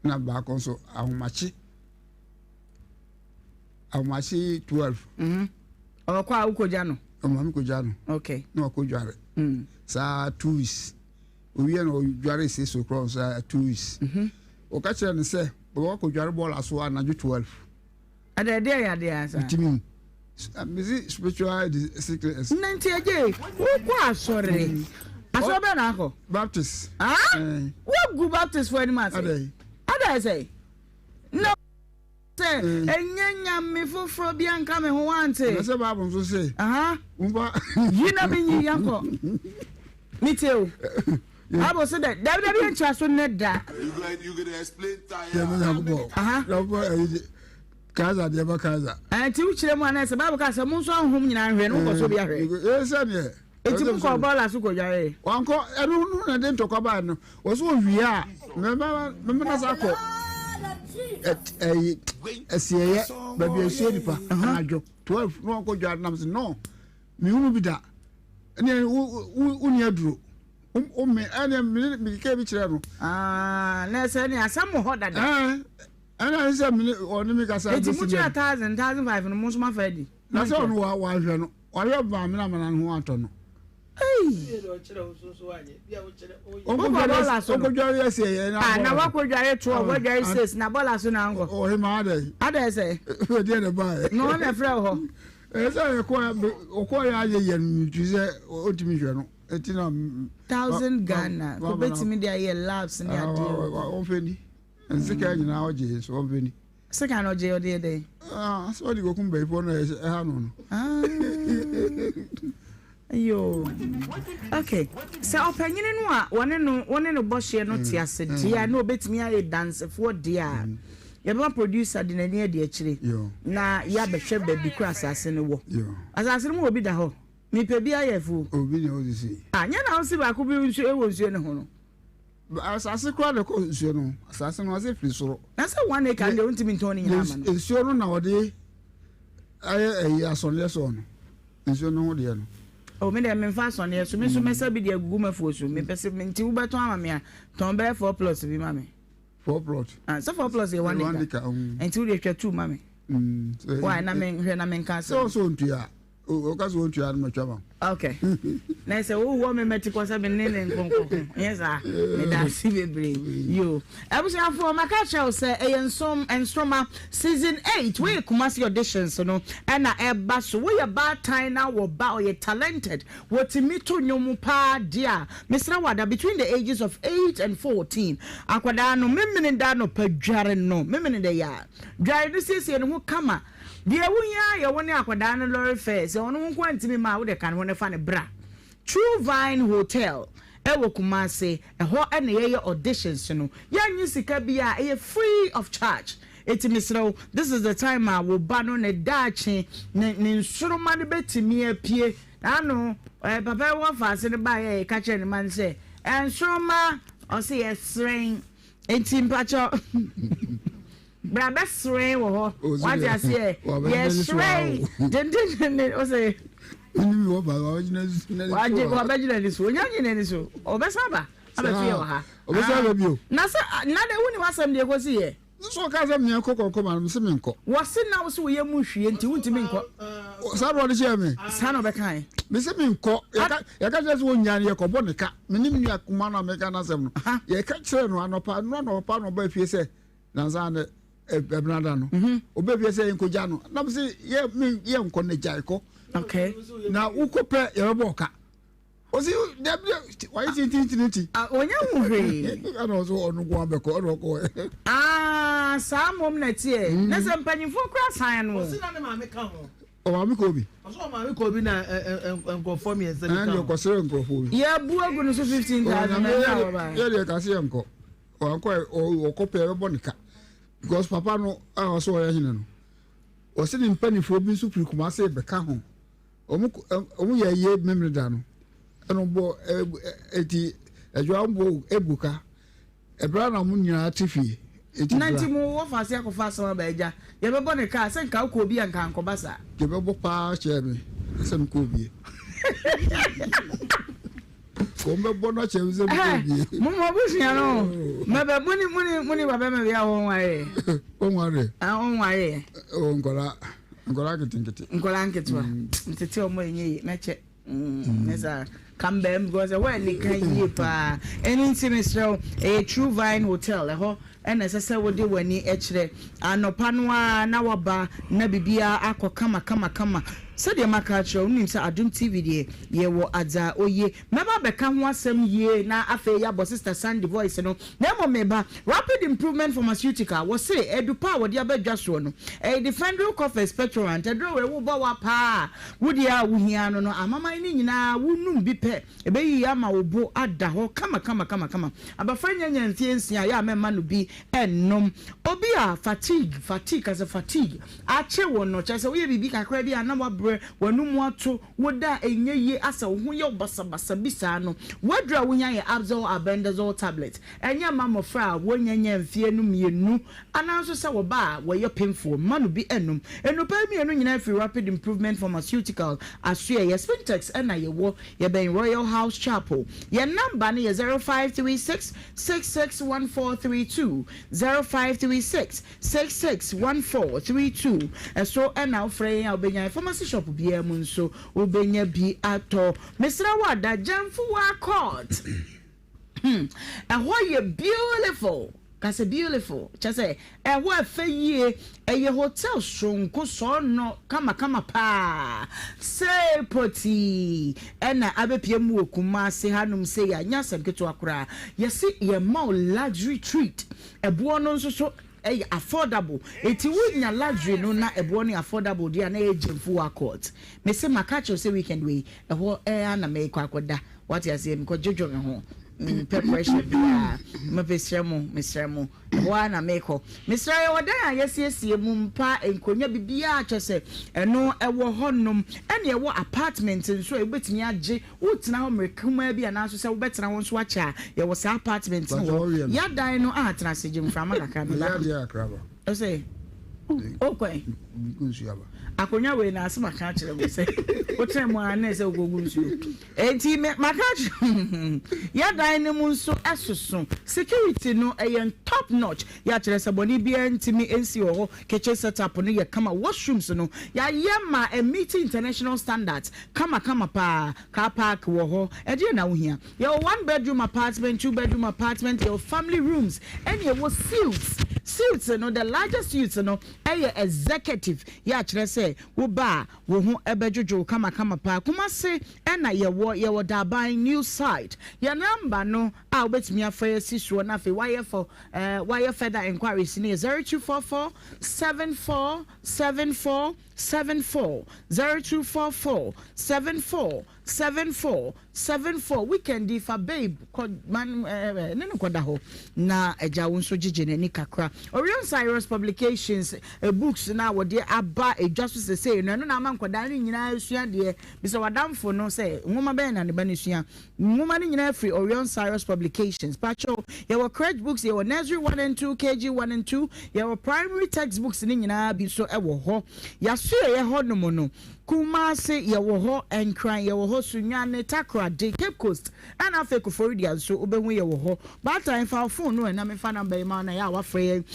Na baako nso ahomakye. Ahomakye 12.
Mhm. Ɔkɔ a wokɔgya no?
Ɔma me kɔgya no.
Okay.
Na wakɔ dware. Mm. Saa 2 weeks. Owie na ɔdware 6 o'clock saa 2 weeks. Ɔka kyerɛ no sɛ ɔbɛkɔ akɔdware bɔɔla so anadwo 12.
Ɛdɛ ɛdeɛ yɛ adeɛ asa.
Ntumi. Mesi spiritual sickness.
Na nti agye wokɔ asɔre. Asɔre bɛn na akɔ?
Baptist.
Ah? Wogu Baptist fo anim ase.
Adɛ.
Adɛ sɛ. Na sɛ ɛnyɛ nyame foforɔ bi anka me ho wante.
Na sɛ Bible nso se.
Aha. Yi na menyi yankɔ. Metie o. Bible se dɛ dabi dabi yɛnkyerɛ so nnɛ da.
Yɛn Nyankopɔn.
Aha.
Kaisa deɛ ba Kaisa.
Nti wokyerɛ mu anaa sɛ Bible ka sɛ monso ahonhom nyinaa nhwɛ no wokɔ so bi ahwɛ.
Ee sɛ deɛ.
Eti mo kɔ bɔɔla so kɔ dware.
Wankɔ ɛno no na de ntɔkwa baa no wɔso owie a mɛmɛ mɛmɛ na sa kɔ ɛyi ɛsiɛyɛ baabi esie nipa anadwo 12 na wakɔ dware nam sɛ no mihunu bi da ɛnna wo wo wo ni aduro wo me ɛnna me me keka bi kyerɛ no.
Aa na ɛsɛ ne asɛm wɔ hɔ dada.
Ɛɛ ɛnna ɛsɛ sɛ me ɔne mi kasa.
Eti mo tua thousand thousand five no mo nso ma fa adi.
Na sɛ ɔno wa wahwɛ no wahwɛ maame na amana ne ho atɔ no. Ɔkɔdware ɛsɛ yɛ na
ah na wakɔdware 12 wadware 6 na bɔla so na ankɔ.
Ɔhe ma adɛ.
Adɛ sɛ.
Ɛdeɛ na ba yɛ.
Na ɔna frɛ hɔ.
Ɛsɛ sɛ ɛkɔ ɔkɔ yɛ ayɛ yɛ no nti sɛ ɔntumi hwɛ no ɛti na.
Thousand Ghana kò bɛtumi de ayɛ labs ne adeɛ.
Ɔmfɛ ni nsika nyinaa ɔgye so ɔmfɛ ni.
Sika no ɔgye ɔde yɛ dɛn?
Ah, sɛ ɔde kɔkum bayifoɔ no ɛha no no.
Yoo. Okay. Sɛ ɔpanyini no a wɔne no wɔne no bɔ hyeɛ no te ase deɛ a na ɔbɛtumi ayɛ dansefoɔ deɛ a yɛbɛma producer de n'ani adi akyire na yɛabɛhwɛ baabi koro asase no wɔ. Asase no mu obi da hɔ. Mepɛ bi ayɛ afuo.
Obi na ɔsisi.
Ah, nyɛ na wosi baako bi nso wɔ nsuo no ho no.
Asase koraa na ɛkɔ nsuo no ho. Asase no ase firi soro.
Na sɛ 1 acre deɛ wontumi ntɔn ne nyinaa ama no.
Nsuo no na wɔde ayɛ ɛyi asɔneɛ soɔ no. Nsuo no ho deɛ no.
Oh, me deɛ memfa asɔneɛ so. Me nso mɛsa bi de agugu m'afuo so. Mepɛ sɛ nti wobɛtɔn ama me a, tɔn bɛyɛ four plots bi ma me.
Four plot.
Ah, sɛ four plots yɛ 1 acre. Nti wode twa two ma me. Why na menhwɛ na menka asɛm.
Sɛ ɔsɛ ɔntua. Ɔka sɛ ɔntua no matwa ma.
Okay. Na sɛ wowɔ me mɛte kɔ sɛ me ne ne nkonkɔko. Nyɛ saa. Meda ase bebree. Yo. Abusuafoɔ maka kyerɛ wo sɛ ɛyɛ nsom nsoroma season 8 woyɛ Kumasi auditions no ɛna ɛba so. Woyɛ baatan na wɔ ba ɔyɛ talented. Wɔtumi to nnwom paa deɛ a mesrɛ wo ada between the ages of 8 and 14 akwadaa no memene da anɔpa dware no memene da yi a dware no siesie ne ho kama. Deɛ wohia ara yɛ wo ne akwadaa no lɔre fare, sɛ ɔno nko ara ntumi mma a, wode ka ne ho na fa no bra True Vine Hotel ɛwɔ Kumasi, ɛhɔ na yɛyɛ auditions no, yɛnnye sika biara, ɛyɛ free of charge, enti mesrɛ wo, this is the time a wo ba no ne daakye, ne ne nsoroma no bɛtumi apue, ano eh, papa yi wɔ faase no baeɛ a yɛka kyerɛ ne ma no sɛ, nsoroma, ɔse yɛsrɛn, enti mpakyɛ Bra bɛserɛn wɔ hɔ. Wate aseɛ? Yɛserɛn dendendenden. Ɔsɛ. Wagye wabɛgyina ani so. Onya gyina ani so. Ɔbɛsa aba abɛto yɛ wɔ ha.
Ɔbɛsa aba bio.
Na sɛ na de wuni w'asɛm deɛ kɔsi yɛ.
Nso ɔka sɛ meɛ kɔ kɔkɔ ma no sɛ menkɔ.
Wɔse na wo sɛ woyɛ mu hwie nti wontumi nkɔ.
Saa na ɔde hyɛɛ me.
Saa na ɔbɛkae.
Me sɛ menkɔ. Yɛka kyerɛ sɛ wɔnnya no yɛkɔbɔ ne ka. Me ne me nua kuma no a meka n'asɛm no. Yɛka kyerɛ no anɔpa no anɔpa na ɔba fie sɛ nansa ne ɛbenada no ɔbɛ fie sɛ yɛnkɔgya no nam sɛ yɛnkɔ no gyae kɔ na wokɔ pɛ yɛbɛbɔ ɔka ɔsi dabi wayɛ tintintini ti.
ɔnyɛ hu hwee.
ɛna ɔsɛ ɔno nko abɛkɔ ɛna ɔkɔ.
aa saa mmom na ɛteɛ mm. na sɛ mpanyinfoɔ kura san no.
ɔsi na ne maame ka ho.
Ɔmaame kɔ bi.
Ɔsɛ ɔmaame kɔ bi na nkurɔfoɔ mmiɛnsa bi ka ho.
Ɛna ɔkɔsrɛ nkurɔfoɔ bi.
Yɛ bu agu no so 15,000 na ɛna ɔba.
Yɛ deɛ kasi yɛ nkɔ. Wankɔ ɔkɔ pɛ ɛbɛbɔ ne ka because papa no a ɔsɛ ɔyɛ hene no ɔsɛ ne mpanimfoɔ bi nso firi Kumase bɛka ho. Wɔn wɔn yɛ yie memene da no ɛna wɔn bɔ eti adwa wɔn bɔ ebu ka ɛbra na wɔn nyinaa te fie eti bra.
Nanti mo wɔ fa ase akɔfa asɛm aba agya yɛbɛbɔ ne kaa sɛ nka wokɔ obi a nka ankɔba saa.
Yɛbɛbɔ paa kyerɛ me sɛ mekɔ obie. Wɔn bɛbɔ no akyerɛ me sɛ mekɔ obie.
Mo mo abusua no mɛbɛ mo ne mo ne mo ne babɛma bi a wɔn ware.
Wɔn ware.
Wɔn ware.
Nkɔla. Nkwadaa nketenkete.
Nkwadaa nketewa. Ntete wɔn ɛnyɛ yie mɛkyɛ. Ne saa kambɛm because ɛhɔ anika yie paa. Ɛno nti mesrɛ wo ɛyɛ True Vine Hotel ɛhɔ ɛna ɛsɛ sɛ wode w'ani kyerɛ. Anɔpa no ara na waba na biribiara akɔ kama kama kama. Sɛdeɛ maka akyerɛ wo wonim sɛ Adom TV deɛ yɛwɔ adza oye. Mɛba abɛka ho asɛm yie na afei yɛabɔ Sister Sandy voice no. Na mmom meba, Rapid Improvement Pharmaceutical, wɔse adu pa a wɔde aba dwa soɔ no, ɛyɛ Defendryl Cough Expectorant, aduro wei wobɔ wa paa a, wo deɛ a wohia no no, amaman no nyinaa wonum bi pɛ, ɛbɛyiyi ama wo bo ada hɔ kama kama kama kama. Abɔfra nyanya mfeɛ nsia a, yɛ a mɛmma no bi nnom. Obi a fatigue, fatigue, ka sɛ fatigue, akye wo no, kyerɛ sɛ woyɛ biribi kakra bi a na wabrɛ, w'anum ato, Wo da a ɛnyɛ yie asɛ wo ho yɛ wo basabasa bi saa no, w'aduru a wohia yɛ Abzol Albendazole Tablet. Ɛnyɛ mma mmɔfra a wɔnnya nyaa mfeɛ no mmienu anaa nso sɛ wɔba a wɔyɛ pemfoɔ. Mma no bi nnom. Nnupaa yi mmienu nyinaa firi Rapid Improvement Pharmaceutical asoɛeɛ. Spintex na yɛwɔ. Yɛbɛn Royal House Chapel. Yɛn namba no yɛ 0536 661432, 0536. 661432 Ɛso na wofrɛ yɛn a wobɛnya yɛn. Pharmacy shop biara mu nso wobɛnya bi atɔ. Mesrɛ wo ada Gyamfuwa Court. Hmm, ɛhɔ yɛ beautiful. Ka sɛ beautiful. Kyɛ sɛ ɛhɔ ɛfɛ yie. Ɛyɛ hotel soronko sɔɔnɔ kamakama paa. Sei pɔtii ɛna abɛpie mu wɔ Kumasi hanom sei a, nyɛ asɛm ketewa koraa. Yɛse yɛma wo luxury treat. Ɛboɔ no nso so yɛ affordable nti wo nya luxury no na ɛboɔ no yɛ affordable deɛ a na ɛyɛ Gyamfuwa court. Me se maka akyerɛ wo sɛ weekend wei ɛhɔ ara na merekɔ akɔda wate aseɛ mekɔ dwodwo me ho mempɛ pressure biara mesrɛ mo mesrɛ mo ɛhɔ ara na merekɔ mesrɛ yɛwɔ dan a yɛasiesie mu mpa nkonnwa biribiara kyɛ sɛ ɛno ɛwɔ hɔnom ɛne ɛwɔ apartment nso a wobɛtumi agye Woretena hɔ mmere kumaa bi anaa nso sɛ wobɛtena hɔ nso akyɛ a, yɛwɔ saa apartment no wɔ hɔ. Yɛadan no a, tena ase gye mframa kakra. Me ba. Ɔsɛ, wokɔ ɛ? Akonnwa wei na ase maka akyerɛ mo sɛ wotena mu a na ɛsɛ wokɔgu nsuo. Enti maka akyerɛ yɛadan no mu nso ɛsoso. Security no ɛyɛ top notch. Yɛakyerɛ sɛ bɔne biara ntumi nsi wɔ hɔ. Kitchen setup no yɛ kama. Washrooms no yɛayɛ ma ɛmeeti international standards. Kama kama paa, car park wɔ hɔ, ɛdeɛn na wohia? Yɛwɔ one bedroom apartment, two bedroom apartment, yɛwɔ family rooms, ɛne yɛwɔ suites. Suites no, the largest suites no ɛyɛ executive, yɛ a kyerɛ sɛ woba a wo ho bɛdwodwo wo kama kama paa. Kumasi ɛna yɛwɔ, yɛwɔ Daban new site. Yɛn number no a wobɛtumi afrɛ yɛ si soɔ na afei woayɛ for eh, woayɛ further enquiries no yɛ 0244 74 74 74 0244 74 74 74 Weekend yi fa babe kɔ man eh, ne no kɔda hɔ na agya wo nso gyegye n'ani kakra. Orion Cyrus Publications eh, books no a wɔde aba edwa so sesei no ɛno na ama nkwadaa no nyinaa asua deɛ. Bisa w'adamfo no sɛ nwoma bɛn na ne ba no sua. Nwoma no nyinaa firi Orion Cyrus Publications. Pakyɛw, yɛwɔ crèche books, yɛwɔ nursery one and two, KG one and two, yɛwɔ primary textbooks no nyinaa bi nso wɔ hɔ. Y'asoɛeɛ hɔ nom no, Kumasi yɛwɔ hɔ, Nkran yɛwɔ hɔ, Sunyani, Takoradi, Cape Coast, ɛna afei Koforidua nso wobɛhu yɛwɔ hɔ. Baatan, fa wo phone no ɛ na memfa number yi ma wo na yɛ a woafrɛ yɛn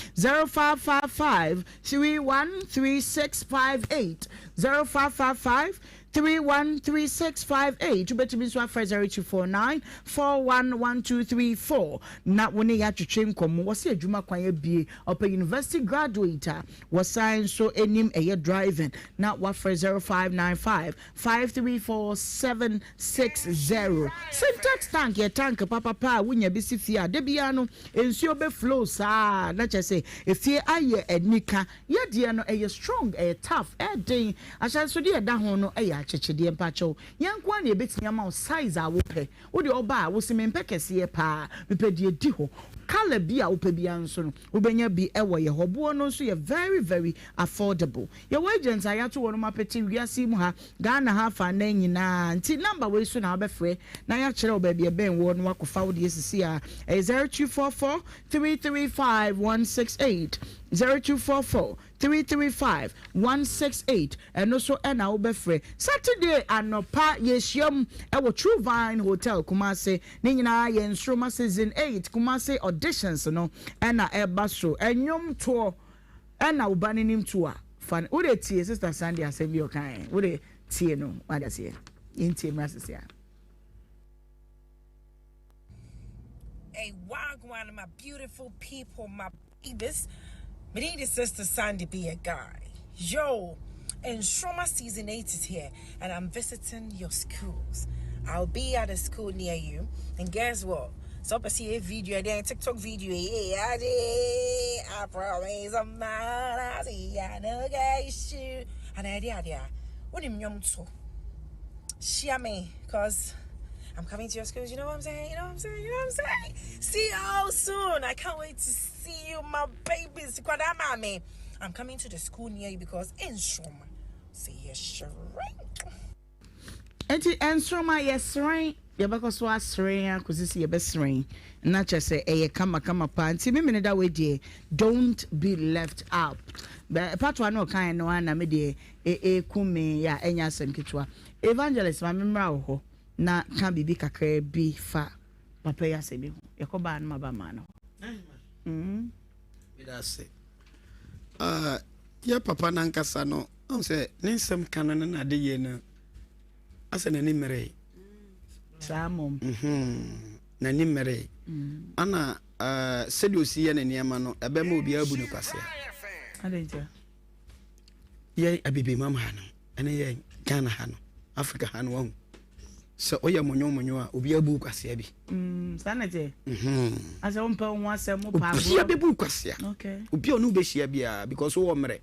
0555 313658, 0555 313658 Wobɛtumi nso afrɛ 0249 411234 na wo ne yɛ atwetwe nkɔmmɔ. Wɔse adwuma kwan abue, ɔpɛ university graduate a wɔsan nso nim ɛyɛ driving na wafrɛ 0595 534760. Sintex tank yɛ tank papapa a wonya bi si fie a da biara no nsuo bɛ flow saa na kyerɛ sɛ efie ayɛ anika. Yɛ deɛ no ɛyɛ strong, ɛyɛ tough, ɛyɛ den. Ahyɛnsodeɛ a ɛda ho no yɛ akyekyedeɛ. Mpakyɛw, yɛn nko ara na yɛbɛtumi ama wo size a wopɛ. Wo deɛ ɔba a, wose mempɛ kɛseɛ paa, mepɛ deɛ ɛdi hɔ. Colour bi a wopɛ biara nso no, wobɛnya bi wɔ yɛ hɔ. Boɔ no nso yɛ very very affordable. Yɛwɔ agents a yɛato wɔnom apete wiase yi mu ha, Ghana ha afanan nyinaa. Nti number wei so na wobɛfrɛ na yɛakyerɛ wo baabi a ɛbɛn woɔ na woakɔfa wo deɛ sisi a. Ɛyɛ 0244 335 168, 0244 335 168. Ɛno so na wobɛfrɛ. Saturday anɔpa yɛhyiam wɔ True Vine Hotel Kumasi. Ne nyinaa yɛ Nsoromma Season 8 Kumasi auditions no na ɛba so. Ɛnwom toɔ na wo ba no nim to a, fa no. Wode tie Sister Sandy asɛm bi a ɔkaeɛ. Wode tie no, wate aseɛ. Yɛntie mmra sisi a.
Hey, wagwan, my beautiful people, my babies. Me need the sister Sandy be a guy. Yo, Nsoromma season 8 is here, and I'm visiting your schools. I'll be at a school near you, and guess what? So I see a video, then TikTok video. Yeah, I promise I'm not. I see I know guys shoot. And idea, idea. What do Share me, cause I'm coming to your schools. You know what I'm saying? You know what I'm saying? You know what I'm saying? See you all soon. I can't wait to see you, my babies. Mommy. I'm coming to the school near you because Nsoromma, see you shrink.
Enti nsoromma yɛseren, yɛbɛkɔ so aseren akɔsi sɛ yɛbɛseren na kyerɛ sɛ ɛyɛ kama kama paa. Nti me mene da wei deɛ don't be left out. Patoa no ɔkaeɛ no ara na me deɛ ɛku me a ɛnyɛ asɛm ketewa. Evangelist ma me mmra wo hɔ na ka biribi kakraa bi fa papa yi asɛm yi ho. Yɛkɔ baa no ma ba maa no hɔ. Mm.
Meda ase. Uh, yɛ papa nankasa no, ɔn sɛ ne nsɛm ka no ne n'ade yɛ no, asɛ n'ani mmeree.
Saa mmom.
Mm-hmm. N'ani mmeree. Mm. Ana uh, sɛdeɛ osi yɛ ne nneɛma no, ɛbɛma obiara bu no kwasea.
Adɛn ntia?
Yɛn abibimam ha no, ɛne yɛn Ghana ha no, Africa ha no, wahu sɛ woyɛ monyomonyo a obiara bu kwasea bi.
Mm, saa na ɛteɛ. Mhm. Asɛ wompɛ wo ho asɛm, wopɛ agorɔ.
Obiara bɛbu kwasea. Okay. Obi a ɔne wobɛhyia biara because wowɔ mmerɛ.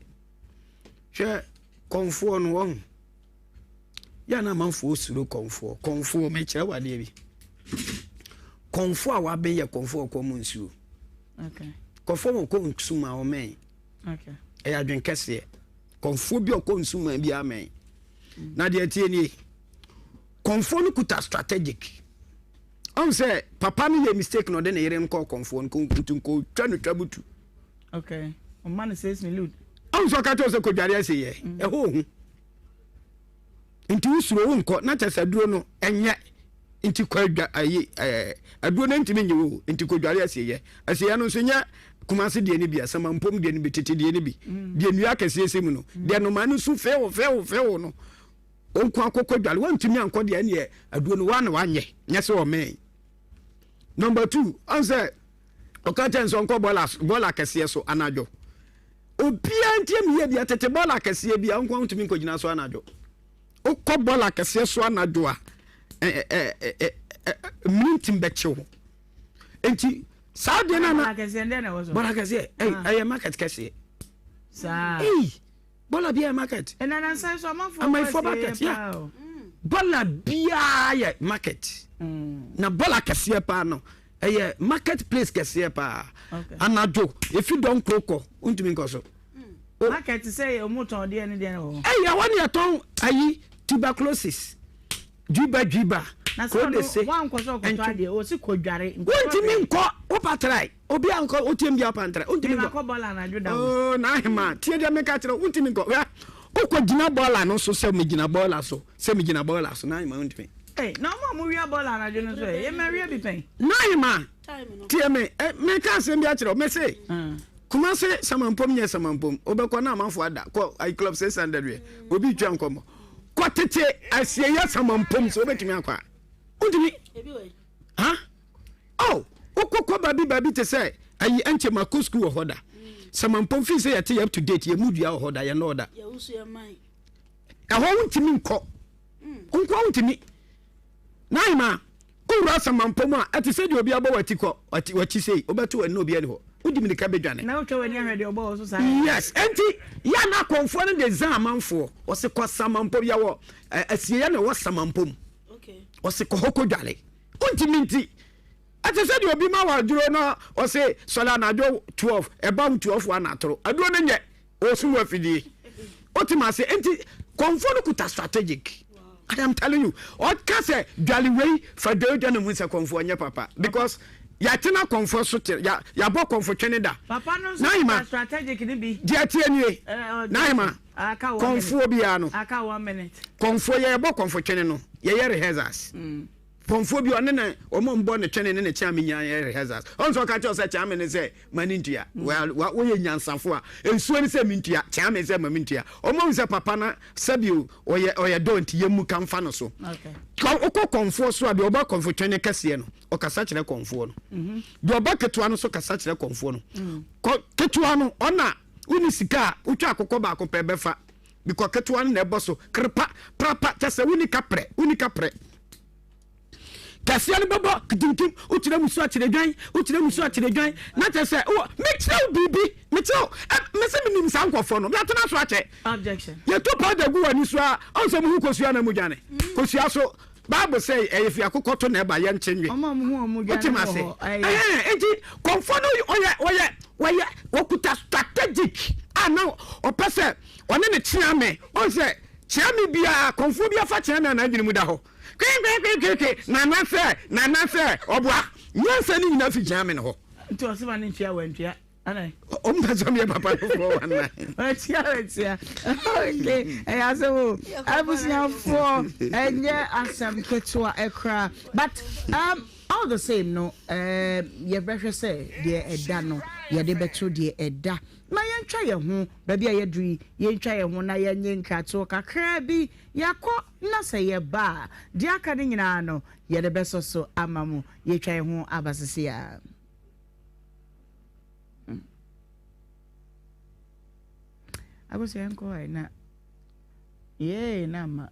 Hwɛ kɔmfoɔ no wahu. Yɛ na amanfoɔ suro kɔmfoɔ. Kɔmfoɔ mekyerɛ wo adeɛ bi. Kɔmfoɔ a waben yɛ kɔmfoɔ ɔkɔ mu nsuo.
Okay.
Kɔmfoɔ wɔ kɔ nsu ma ɔmɛn. Ɛyɛ adwen kɛseɛ. Kɔmfoɔ bi a ɔkɔ nsu ma bi amɛn. Na deɛ ɛteɛ nie. Kɔmfoɔ no kuta strategic. Ɔn sɛ papa no yɛ mistake na ɔde ne yere nkɔ kɔmfoɔ no nti nkɔtwa no twa butu.
Okay. Ɔma no six million.
Ɔn sɛ ɔka kyerɛ sɛ kɔdware ase yɛ. Mm. Ɛhɔ ohu. Nti wosuro wo nkɔ na kyɛ sɛ aduro no ɛnyɛ nti kɔ adwa ayi ɛɛ aduro no ntumi nye wo nti kɔdware asieɛ. Asieɛ no nso nyɛ Kumase deɛ no bi asamampom deɛ no bi tete deɛ no bi mm. deɛ nnua akɛseɛ sɛ mu no mm. deɛ nnomaa no su few few few no Wo nko akɔkɔ dwale wantumi ankɔ deɛ ɛneɛ aduo no waa na wanyɛ nyɛ sɛ ɔmɛn. Number two ɔn sɛ ɔka kyɛn sɛ ɔnkɔ bɔɔla bɔɔla kɛseɛ so anadwo. Obiara ntie mi yie bia tete bɔɔla kɛseɛ bia nko ntumi nkɔgyina so anadwo. Wokɔ bɔɔla kɛseɛ so anadwo a ɛ ɛ ɛ ɛ mmirintim bɛkyew. Nti saa deɛ no na bɔɔla kɛseɛ ɛyɛ market kɛseɛ.
Saa.
Bɔla biara yɛ market.
Ɛna nansa nso amanfoɔ
Amanfoɔ market yeah. Bɔla biara yɛ market. Mm. Na bɔla kɛseɛ paa no ɛyɛ market place kɛseɛ paa. Anadwo efi dɔn koro kɔ ntumi nkɔ so.
Mm. Market sɛ ɔmo tɔn deɛ ne deɛ wɔ.
Ɛyɛ ɛhɔ ne yɛtɔn ayi tuberculosis dwiba dwiba.
Na sɛ ɔno wankɔ sɛ ɔkɔtɔ adeɛ ɔsi kɔ dware.
Wontumi nkɔ wopa try. Obi a nkɔ wotie mbia pantra wontumi nkɔ.
Mekɔ bɔɔla anadwo da
o. Oh na ahema tie deɛ meka kyerɛ wontumi nkɔ hwɛ wokɔ gyina bɔɔla no so sɛ megyina bɔɔla so sɛ megyina bɔɔla so na ahema wontumi.
Hey, na ɔmo a ɔmo wia bɔɔla anadwo no so ɛ yɛ mɛ wia bi pɛn.
Na ahema tie me eh, meka asɛm bi akyerɛ wo mese hmm. Kumase samampom nyɛ samampom wobɛkɔ na amanfo ada kɔ ayi club 600 wiɛ obi twa nkɔmmɔ kɔ tete asieyɛ samampom sɛ wobɛtumi akɔ a wontumi ha Oh, wokɔkɔ baabi baabi te sɛ ayi ɛnkyɛ makɔ sukuu wɔ hɔ da. Sɛ mampɔn fii sɛ yɛte yɛ up to date yɛ mu dua wɔ hɔ da yɛ nɔɔ da. Ɛhɔ wontumi nkɔ. Nkoa wontumi. Na ahema wowura asamampɔ mu a ɛte sɛ deɛ obi abɔ w'ati kɔ w'akyi sei wobɛto w'ani na obi ani hɔ wodi mirika bɛdwane.
Na wotwa w'ani ahwɛ deɛ ɔbɔ wɔ so saa.
Yes, enti yɛ na akɔmfoɔ no de zan amanfoɔ ɔse kɔ samampɔ yɛwɔ asieɛ na ɛwɔ samampɔ mu ɔse kɔ hɔ kɔdwale. Wontumi nti. Ɛte sɛ deɛ obi ma wɔ aduro na ɔse sɔre anadwo 12 ɛba wo 12 wa na atoro. Aduro no nyɛ ɔsum wɔ afidie. Wote ma ase nti kɔnfoɔ no kuta strategic. I am telling you. Ɔka sɛ dwale wei fa dwale dwa na mu sɛ kɔnfoɔ nyɛ papa because yɛatena kɔnfoɔ so te ya yɛabɔ kɔnfo twene da.
Papa no nso kuta strategic no bi.
Deɛ tie nie. Nahima kɔnfoɔ biara no.
Aka one minute.
Kɔnfoɔ yɛbɔ kɔnfo twene no yɛyɛ rehearsals. Mm. Kɔmfoɔ bi ɔne ne wɔn mbɔ ne twene ne ne kyeame nyinaa yɛ rehearsals. Ɔn sɛ ɔka kyerɛ sɛ kyeame ne sɛ ma ne ntua. Mm. Well, woyɛ nyansafo a nsuo ne sɛ mentua, kyeame sɛ ma mentua. Wɔn ahu sɛ papa na sɛbi ɔyɛ ɔyɛ dɔ nti yɛn mu ka mfa no so. Wokɔ kɔmfoɔ so a deɛ ɔba kɔmfo twene kɛseɛ no ɔkasa kyerɛ kɔmfoɔ no. Mm-hmm. Deɛ ɔba ketewa no so kasa kyerɛ kɔmfoɔ no. Mm. Ketewa no ɔna wonni sika a wotwa akokɔ baako pɛ bɛfa. Bikɔ ketewa no na ɛbɔ so krepa prapa kyɛ sɛ wonni kaprɛ wonni kaprɛ. Kɛseɛ no bɛbɔ kitinkim wokyerɛ musu akyerɛ dwan wokyerɛ musu akyerɛ dwan na kyɛ sɛ wɔ mekyerɛ wo biribi mekyerɛ wo mese menim saa nkurɔfoɔ no meatena so akyɛ yɛto powder gu w'ani so a ɔn sɛ muhu kosua na mudwane kosua so Bible sɛ ɛyɛ fi akokɔ to na ɛba yɛ nkye nwe wote ma se ɛhɛn enti kɔmfoɔ no ɔyɛ ɔyɛ wɔyɛ wɔkuta strategic a na ɔpɛ sɛ ɔne ne kyeame ɔn sɛ kyeame biara kɔmfoɔ bi afa kyeame a n'adwene mu da hɔ Kwekwekwekwe, Nana sɛ, Nana sɛ, ɔboa. Nyansa no nyinaa fi Gyame no hɔ.
Nti ɔse ma ne ntua wantua ana.
Ɔmpɛ sɛ ɔmyɛ papa no foɔ wana.
Watua watua. Okay, ɛyɛ asɛm o. Abusuafoɔ, ɛnyɛ asɛm ketewa ɛkora. But um, all the same no, um, yɛbɛhwɛ sɛ deɛ ɛda no yɛde bɛto deɛ ɛda. Ma yɛntwa yɛn ho, baabi a yɛduru yi, yɛntwa yɛn ho na yɛnye nkratoɔ kakraa bi. Yɛakɔ na sɛ yɛba a, deɛ aka no nyinaa no, yɛde bɛsɔ so ama mo. Yɛatwa yɛn ho aba sesei ara. Akosua yɛnkɔ hɔ na yee na ama.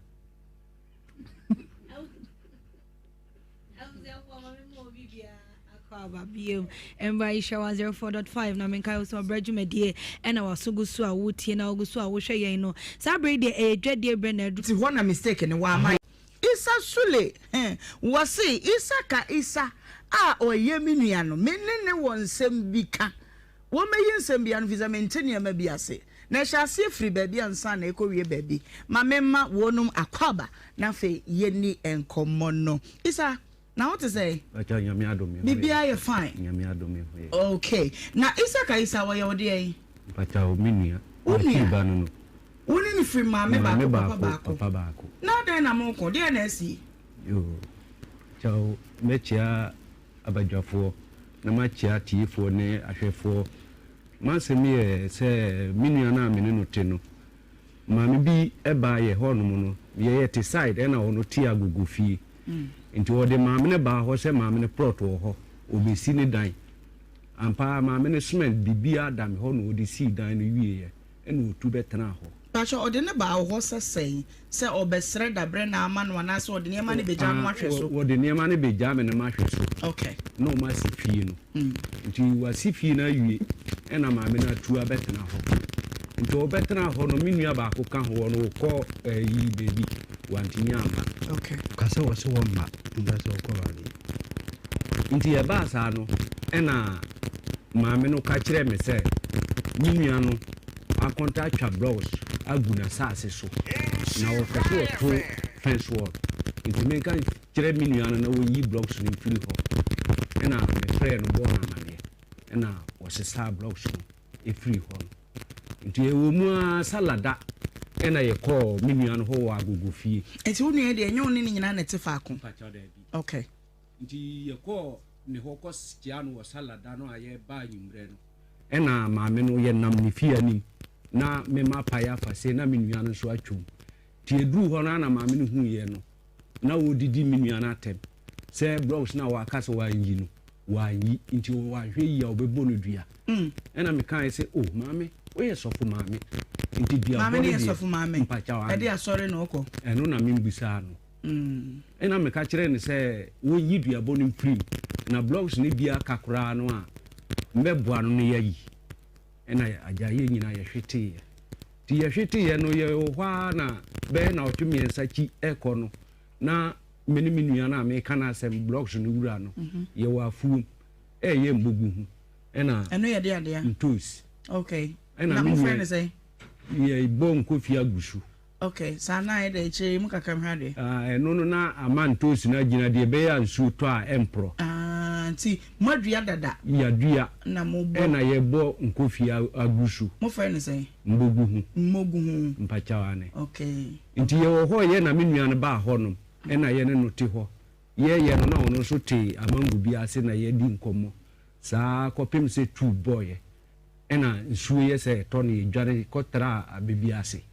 Akɔ aba bio mbra yi hyɛ 104.5 na menkae wo sɛ ɔbrɛ dwumadie ɛna waso gu so a wotie na wogu so a wohwɛ yɛn no saa bere yi deɛ ɛyɛ dwadie berɛ na adu.
Nti hɔ na mistake no wɔ ama. Issa Sule he, wɔse Issa ka Issa a ɔyɛ me nua no, me ne no wɔ nsɛm bi ka. Wɔmmɛyi nsɛm bi ano, firi sɛ mente nneɛma bi ase. Na ɛhyɛ aseɛ firi baabi ansa na ɛkɔwie baabi. Ma memma wɔnom akwaaba na afei yɛnni nkɔmmɔ no. Issa, Na wo te sɛn?
Pakyɛw Nyame adom me ho yɛ.
Biribiara yɛ fine.
Nyame adom me ho yɛ.
Okay. Na Isaka Isa wɔyɛ wo deɛn?
Pakyɛw me nua.
Wo nua?
M'akyiri ba no no.
Wo ne no firi maame baako papa baako?
Papa baako.
Na adɛn na mo ko? Deɛn na asie?
Yoo. Kyɛw mɛkyia abadwafoɔ na makyia atiefoɔ ne ahwɛfoɔ. M'asɛm yɛ sɛ me nua no a me ne no te no Maame bi baa yɛ hɔ nom no, yɛ yɛ te side ɛna ɔno te agogo fie. Nti ɔde maame no baa hɔ sɛ maame no plot wɔ hɔ, ɔbɛsi ne dan. Ampa ara maame no cement biribiara da me hɔ na ɔde sii dan no wieɛ ɛna ɔtu bɛtenaa hɔ.
Pakyɛ ɔde no baa wo hɔ sɛ sɛn? Sɛ ɔbɛsrɛ dabrɛ na ama no anaasɛ ɔde nneɛma no bɛgya no ahwɛ so?
Ɔde nneɛma no bɛgya me na mahwɛ so.
Okay.
Na ɔmo asi fie no. Nti wasi fie no awie ɛna maame no atu abɛtena hɔ. Nti ɔbɛtena hɔ no me nua baako ka ho ɔno ɔkɔ ɛyi baabi wantumi amma.
Okay.
Ka sɛ ɔse ɔmma nka sɛ ɔkɔ baabi. Nti ɛbaa saa no ɛna maame no ka kyerɛɛ me sɛ me nua no akɔnta atwa blocks agu n'asaase so na ɔpɛ sɛ ɔto fence wall nti menka kyerɛ me nua no na ɔnyi blocks no mfiri hɔ ɛna mefrɛɛ no bɔɔ no amaneɛ ɛna ɔsesaa blocks no ɛfiri hɔ no nti ɛwɔ mu ara salada ɛna yɛkɔɔ me nua no hɔ wɔ agogo fie.
Nti wo nua deɛ ɛnyɛ wo ne ne nyinaa na ɛte faako? Okay.
Nti yɛkɔɔ ne hɔ kɔ kyia no wɔ salada no a yɛba anwummerɛ no ɛna maame no yɛnam ne fie anim na mema pae afa sei na me nua no nso atwam nti yɛduruu hɔ no ana maame no huiɛ no na wɔredidi me nua no atɛm sɛ blocks no a waka sɛ wanyi no wanyi nti wanhwɛ yie a wɔbɛbɔ no dua mm. ɛna mekae sɛ o oh, maame woyɛ sɔfo maame nti dua bɔ no deɛ mpakyaw
ɛde asɔre na ɔkɔ
ɛno na membisaa no mm. ɛna meka kyerɛ no sɛ wɔnyi duabɔ no mfirim na blocks no bi aka koraa no a mbɛboa no no yɛayi ɛna agya yɛ nyinaa yɛhweteeɛ nti yɛhweteeɛ no yɛwɔ hɔ ara na bɛyɛ na ɔtwe mmiɛnsa kyi ɛkɔ no na me ne me nua no a meka n'asɛm blocks no wura no yɛwɔ afuom ɛyɛ mbogu ho ɛna
ɛno yɛ de adeɛ
ntoos
okay
ɛna
na
me
mofrɛ
nua
no sɛn
yɛbɔ nkofi agu so.
Okay, saa na ayɛ dɛ kyerɛ mu kakra mehwɛ adeɛ.
Ah, ɛno no na ama ntoosi no agyina deɛ ɛbɛyɛ a nsuo tɔ a ɛmporɔ.
Ah, nti moadua dada.
Yɛadua.
Na mobɔ.
Ɛna yɛbɔ nkofi agu so.
Mofrɛ no sɛn?
Mbogu ho.
Mmogu ho.
Mpakyɛw ane.
Okay.
Nti yɛwɔ hɔ yɛ na me nua no baa hɔnom ɛna yɛne no te hɔ. Yɛɛyɛ no na ɔno nso te amango bi ase na yɛdi nkɔmmɔ saa kɔpem sɛ tube bɔeɛ ɛna nsuo yɛ sɛ ɛtɔ no yɛdwane kɔtraa abɛ bi ase.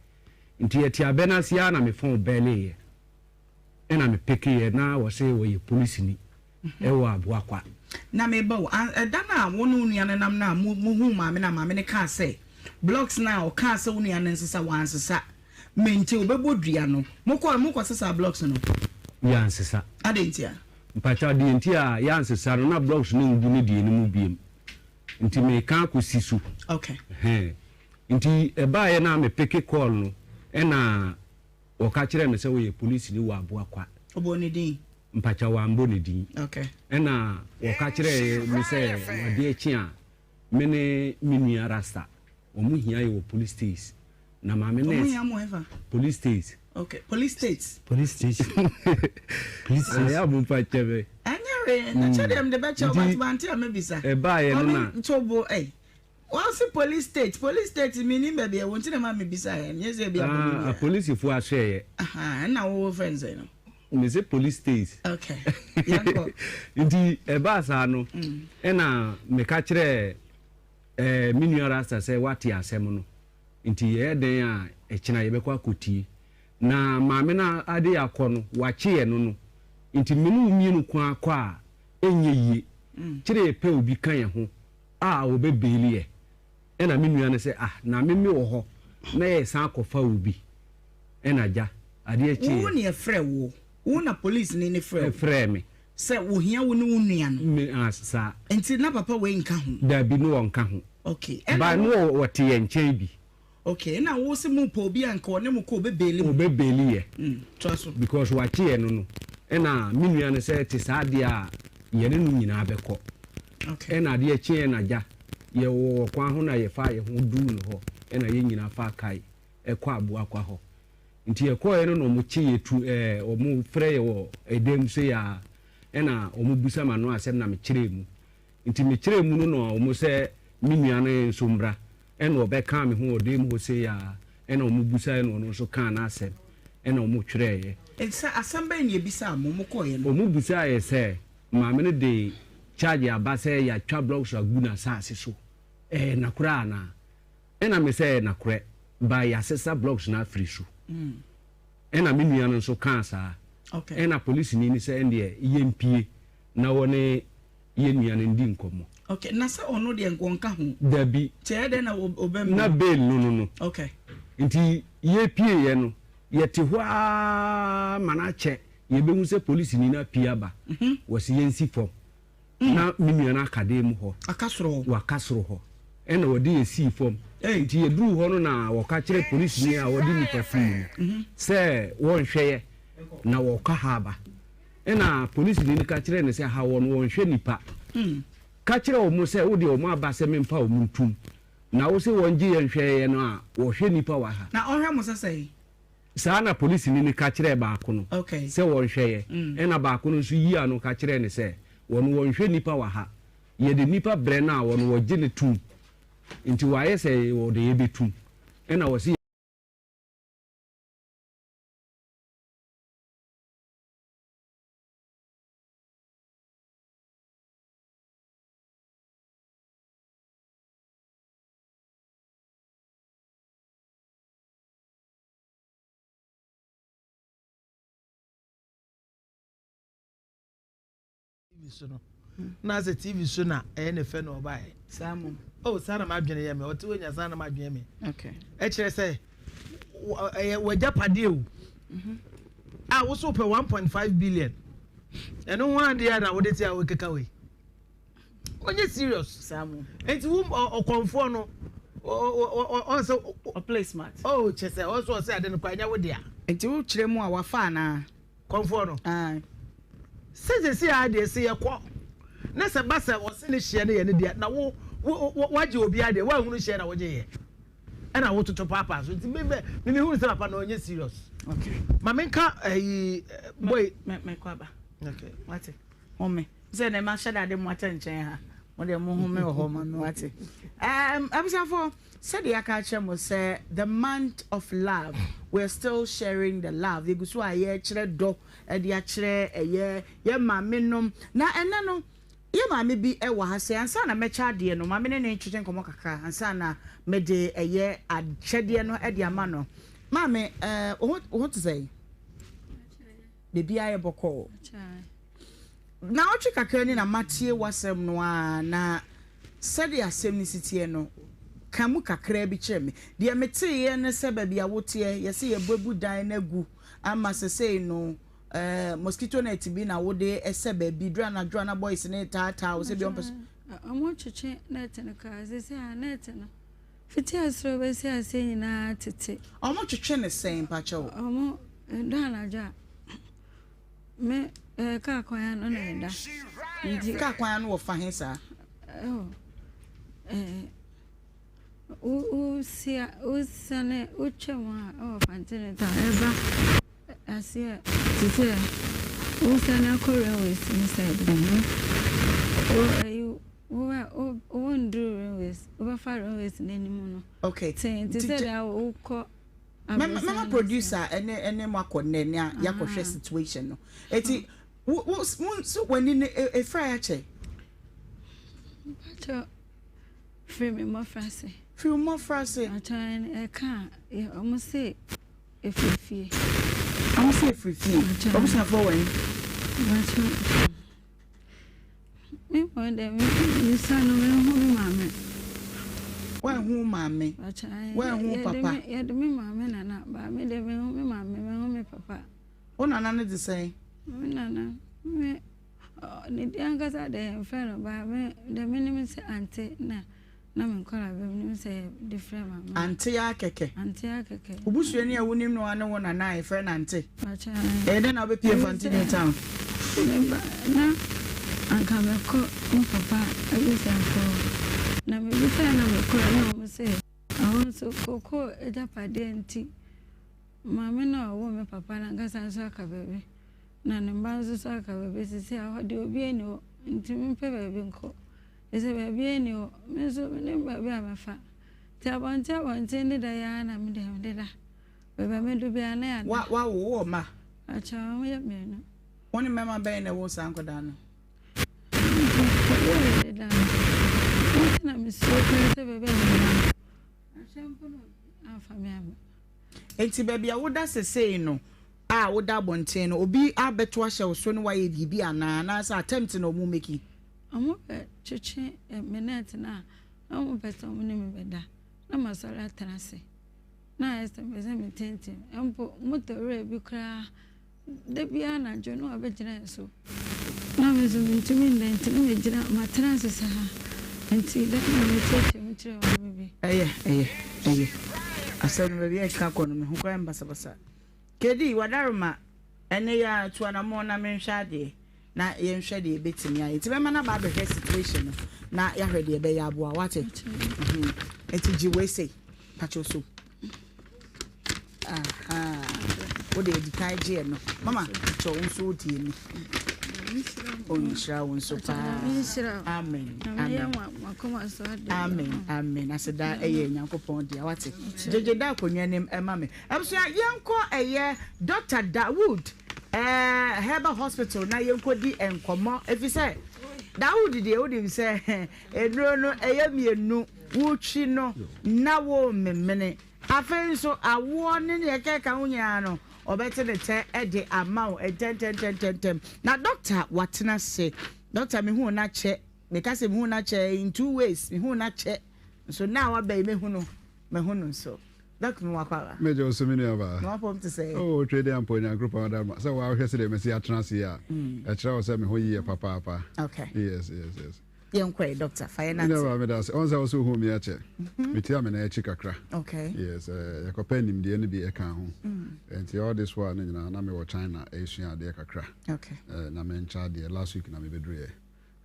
Nti yɛte abɛ no ase ara na me phone bɛleeɛ ɛna me pekeeɛ na wɔse wɔyɛ polisini ɛwɔ Aboakwa.
Na me ba o, ɛda no a wo ne wo nua no nam no a mo mo huu maame no a maame no kaa sɛ blocks no a ɔkaa sɛ wo nua no nsesa wansesa me nti ɔbɛbɔ dua no mo kɔɔ mo kɔ sesaa blocks no?
Yɛansesa.
Adɛn ntia?
Mpakyɛw deɛ nti a yɛansesa no na blocks no ngu ne deɛ no mu biom nti meka akɔsi so.
Okay.
Ɛhɛn. Nti ɛbaeɛ no a me peke call no ɛna wɔka kyerɛɛ me sɛ ɔyɛ polisini wɔ Aboakwa.
Ɔbɔɔ ne din?
Mpakyɛw wambɔ ne din.
Okay.
Ɛna wɔka kyerɛɛ me sɛ adeɛ kye a me ne me nua Rasta wɔn hia yɛ wɔ police station na maame
Wɔn
nurse
hia mo hefa?
police station.
Okay, police state.
Police station. Police station. Ɛyɛ a mo mfa kyɛ me.
Ɛnyɛ hwee, na kyɛ deɛ mede bɛkyɛ wo but mante a mɛbisa.
Ɛbaeɛ no na.
Ɔme nto bo ɛy. Wɔse police state, police state mennim baabi ɛwɔ nti na ɛma mebisaeɛ, nyɛ sɛ ebia bɔne
Ah,
biara.
apolisifoɔ asoɛeɛ.
Ahaa, ɛna wo frɛ no sɛn no?
Mese police state.
Okay, yɛnkɔ.
Nti ɛbaa saa no, ɛna meka kyerɛɛ eh, me nua Rasta sɛ wate asɛm no, nti yɛyɛ dɛn a ɛkyena yɛbɛkɔ akɔtie. Na maame no ade akɔ no, wakye yɛn no no, nti me ne wo mmienu ko ara kɔ a, ɛnyɛ yie. Kyerɛ yɛpɛ obi ka yɛn ho a wɔbɛ baili yɛ ɛna me nua no sɛ ah na me me wɔ hɔ na yɛ san akɔ fa obi ɛna gya adeɛ kyeeɛ.
Wo na yɛfrɛ wo, wo na police ni no frɛ wo.
Ɛfrɛɛ me.
Sɛ wɔhia wo ne wo nua no.
Me ah saa.
Nti na papa wei nka ho?
Dabi no ɔnka ho.
Okay ɛna
But
wo.
no wɔte yɛn nkyɛn bi.
Okay ɛna wo se mo pɛ obi a nka ɔne mo kɔ ɔbɛ baili mo.
Ɔbɛ baili yɛ.
Mm toa so.
Because wakye yɛ no no ɛna me nua no sɛ ɛte saa deɛ a yɛne no nyinaa bɛkɔ.
Okay.
Ɛna adeɛ kyeeɛ na gya yɛ wɔ kwan ho na yɛ faa yɛ ho duu no hɔ ɛna yɛ nyinaa faa kae ɛkɔ Aboakwa hɔ nti yɛ kɔɔɛ no na ɔmo kye yɛ tu ɛɛ ɔmo frɛ yɛ wɔ ɛdan mu sei aa ɛna ɔmo busa ma no asɛm na me kyerɛɛ mu nti me kyerɛɛ mu no na ɔmo sɛ me nua no nso mbra ɛna ɔbɛ kaa me ho wɔ dan mu hɔ sei aa ɛna ɔmo busaɛ na ɔno nso kaa n'asɛm ɛna ɔmo twerɛɛ yɛ.
Nti sɛ asɛm bɛn na yɛbisaa mo ɔmo kɔɔɛ no?
Ɔmo busaa yɛ sɛ Maame no de charge aba sɛ yɛatwa blocks agu n'asaase so. Ɛyɛ nakorɛ anaa? Ɛna me sɛ ɛyɛ nakorɛ, but yɛasesa blocks no afiri so. Ɛna me nua no nso kaa saa. Ɛna polisini no sɛ ɛndeɛ yɛmpie na wɔne yɛn nua no ndi nkɔmmɔ.
Okay, na sɛ ɔno deɛ nka ɔnka ho?
Dabi.
Nti ɛyɛ dɛn na ɔbɛm
Na bail no no no.
Okay.
Nti yɛpieeɛ no, yɛte hɔ ara ma no akyɛ. Yɛbɛhu sɛ polisini no apue aba. Wɔse yɛnsi fam. Na me nua no aka dan mu hɔ.
Aka soro hɔ.
Waka soro hɔ. Ɛna wɔde yɛn sii fam. Nti yɛduruu hɔ no na wɔka kyerɛ polisini a ɔde nnipa firi mu no sɛ wɔnhwɛ yɛ na wɔkɔ ha aba. Ɛna polisini no ka kyerɛɛ no sɛ ha wɔ no wɔnhwɛ nnipa. Ka kyerɛ wɔn sɛ wo deɛ wɔn aba sɛ memfa wɔn ntum. Na wo se wɔngye yɛn nhwɛ yɛn a wɔhwɛ nnipa wɔ ha.
Na ɔhwɛ mo sɛ sɛn?
Saa na polisini no ka kyerɛɛ baako no sɛ wɔnhwɛ yɛ, ɛnna baako no nso yii ano ka kyerɛɛ no sɛ, Wɔn wɔnhwɛ nnipa wɔ ha. Yɛde nnipa brɛ no a, wɔn wɔgye no tom. Nti wɔayɛ sɛ wɔde yɛ bɛtum. Ɛnna wɔse.
TV so no na sɛ TV so na ɛyɛ ne fɛ na ɔbaeɛ.
Saa mmom.
Oh, saa na m'adwene yɛ me. Ɔte hɔ nya saa na m'adwene yɛ me.
Okay.
Ɛkyerɛ sɛ ɛyɛ w'agyapadeɛ o.
Mhm.
A wo so pɛ 1.5 billion. Ɛno ho adeɛ na wode te a wokeka wei. Ɔnyɛ serious.
Saa mu.
Nti wo ɔkɔmfoɔ no ɔn sɛ.
Ɔplay smart.
Oh kyɛ sɛ ɔsɛ ɔsɛ ade no kɔ ɛnyɛ wo dea.
Nti wo kyerɛ mu a wafa anaa?
Kɔmfoɔ no. Sɛ sɛsi ara deɛ sɛ yɛkɔ na sɛ ba sɛ ɔse ne hyeɛ no yɛ ne deɛ na wo wo wagye obi adeɛ woanhunu hyeɛ na wogye yɛ ɛna wototo paapaa so nti me me me hunu sɛ papa no ɔnyɛ serious.
Okay.
Ma menka ɛyi boy.
Mɛkɔ aba. Okay. Wate. Home. Sɛ na mahyɛ dade mo atɛ nkyɛn ha. Mo deɛ mo home wɔ hɔ ma me wate. Um, abusuafo, sɛdeɛ yɛaka akyerɛ mo sɛ the month of love, we are still sharing the love. Yɛgu so a yɛrekyerɛ dɔ de akyerɛ ɛyɛ yɛn maame nom. Na ɛnɛ no, yɛn maame bi wɔ ha sɛ ansa na mɛkyɛ adeɛ no, maame ne ne ntwetwe nkɔmmɔ kakra ansa na mede ɛyɛ akyɛdeɛ no de ama no. Maame, eh, wo ho te sɛn? Biribiara yɛ bɔkɔɔ. Naawɔtwe kakra ni na matie w'asɛm no ara, na sɛdeɛ asɛm no si teɛ no, ka mu kakraa bi kyerɛ me. Deɛ meteeɛ ne sɛ baabi a woteɛ, yɛse yɛbɛbu dan no agu ama sesei no eh, mosquito net bi na wode sɛ baabi, duru anadwo a na boys no retaataa wo sɛ bi ɔmpɛ so.
Wɔtwetwe net no koraa, sesei a net no, fiti asoro bɛsi aseɛ nyinaa tete.
Wɔtwetwe no sɛn mpakyɛw?
Wɔn, ɛduru anadwo a. Me eh, kaa kwan ano na ɛda.
Nti kaa kwan ano wɔ fa he saa?
Oh, eh, wo wo sia wo sane wotwa mu a ɛwɔ fantene ta ɛba aseɛ te sɛ wo sane akɔ railways ne side. Mhm. Wo ayi wo wo wo nduru railways wobɛfa railways n'anim no.
Okay.
Te te sɛ deɛ wokɔ.
Mɛma producer ɛne ɛne mo akɔ nnɛ nea yɛakɔhwɛ situation no. Eti wo wo so w'ani no efura ya kyɛ?
Mpakyɛ firi me mmɔfra ase.
Firi wo mmɔfra ase.
Mpakyɛ ɛka a wɔn se efiri fie.
Wɔn se efiri fie. W'abusuafoɔ wɔ he?
Mpakyɛ. Me mmom deɛ me no menhu me maame.
Woanhu wo maame? Woanhu wo papa?
Yɛde me maame nana ba me deɛ menhu me maame menhu me papa.
Wo nana no de sɛn?
Me nana me ne din ankasa deɛ yɛmfrɛ no ba me deɛ menim sɛ ante na Na me nkwadaa bɛ mu nim sɛ yɛde frɛ maame.
Ante ara kɛkɛ.
Ante ara kɛkɛ.
Wo busuani a wonim no ara ne wo nana a yɛfrɛ no Ante.
Pakyɛ.
Ɛyɛ dɛn na wobɛpie Mfante New Town?
Me ba na anka mɛkɔ me papa abusuafoɔ hɔ. Na mebisae na mekɔɛ na wɔn se ɛhɔ nso kokoo agyapadeɛ nti maame no a ɔwoo me papa no ankasa nso aka baabi na ne mma nso so aka baabi sisi a hɔ deɛ obiara nni hɔ nti mempɛ baabi nkɔ. Efisɛ baabiara nni hɔ, me nso mennim baabi a mɛfa. Nti abɔnten abɔnten ne da yi ara na me deɛ mede da. Baabi a mɛdu biara na yɛada.
Wa wawo wowɔ mma?
Akyɛ wɔn yɛ mmienu.
Wo ne mmarima bɛn na ɛwoo saa nkwadaa no?
Nti baabi a mede da no, nti na mesuro koraa sɛ baabi a meda no, ahwɛ mpo na obi amfa me amma.
Enti baabi a woda sesei no a woda abɔnten no, obi abɛto ahyɛ wo so ne woayɛ biribi anaa? Anaasɛ attempt na wɔn meki?
Ɔmo bɛ twetwe me net no a, na ɔmo pɛ sɛ ɔmo ne me bɛda, na masɔre atena ase. Na ayɛ sɛ mepɛ sɛ metentem. Mpo moto wura bi koraa, da biara anadwo na wabɛgyina yɛn so. Na me nso mentumi nna nti na megyina, matena ase saa. Nti da no na mekyerɛkyerɛ mu kyerɛɛ maame bi.
Ɛyɛ, ɛyɛ, ɛyɛ. Asɛm no baabi a ɛka kɔ no, me ho koraa yɛ me basabasa. Kedi, Wadaroma, ɛnnɛ yi ara tu anammɔn na menhwɛ adeɛ. na yɛnhwɛ deɛ yɛbɛtumi ayɛ nti bɛma no aba abɛhwɛ situation no na yɛahwɛ deɛ ɛbɛyɛ aboa wate nti gye wei sei pakyɛ so wode adi kan gyeɛ no mama kyɛ wo nso wodie ni ɔnhyira wo nso paa amen amen amen amen aseda ɛyɛ nyankopɔn dea wate gyegye da akonnwa nim ɛma me abusua yɛnkɔ ɛyɛ Dr. Dawood Ɛɛ Herbal Hospital na yɛnkɔdi nkɔmmɔ ɛfiri sɛ Dawood deɛ wonim sɛ nnuro no ɛyɛ mmienu wotwi no na womemene afei nso awoɔ ne deɛ ɛkeka ho nyinaa no ɔbɛte ne tɛ de ama wo ntɛntɛntɛntɛntɛm na dɔkta watena ase dɔkta mehu no akyɛ meka sɛ mehu no akyɛ in two ways mehu no akyɛ nso na waba yi mehu no Mahu no nso. Doc me wakɔ aba.
Mɛgye wo so me nua baa.
Na wapɔm te sɛ.
Oh twɛ dɛ ampa Onyankoropɔn ada ma sɛ wahwɛ sɛdeɛ masi atena ase yi a ɛkyerɛ wo sɛ me ho yiyɛ papaapa.
Okay.
Yes yes yes.
Yɛnkɔ ɛ, doctor, fa yɛn nante.
Ɛna ba meda ase. Ɔn sɛ wo so hu me akyɛ. Metia me nan akyi kakra.
Okay.
Yes, eh, yɛkɔpɛ nimdeɛ no bi ɛka ho. Nti all this while no nyinaa na mewɔ China ɛresua adeɛ kakra.
Okay.
Eh, na menkyɛ adeɛ. Last week na mebɛduruiɛ.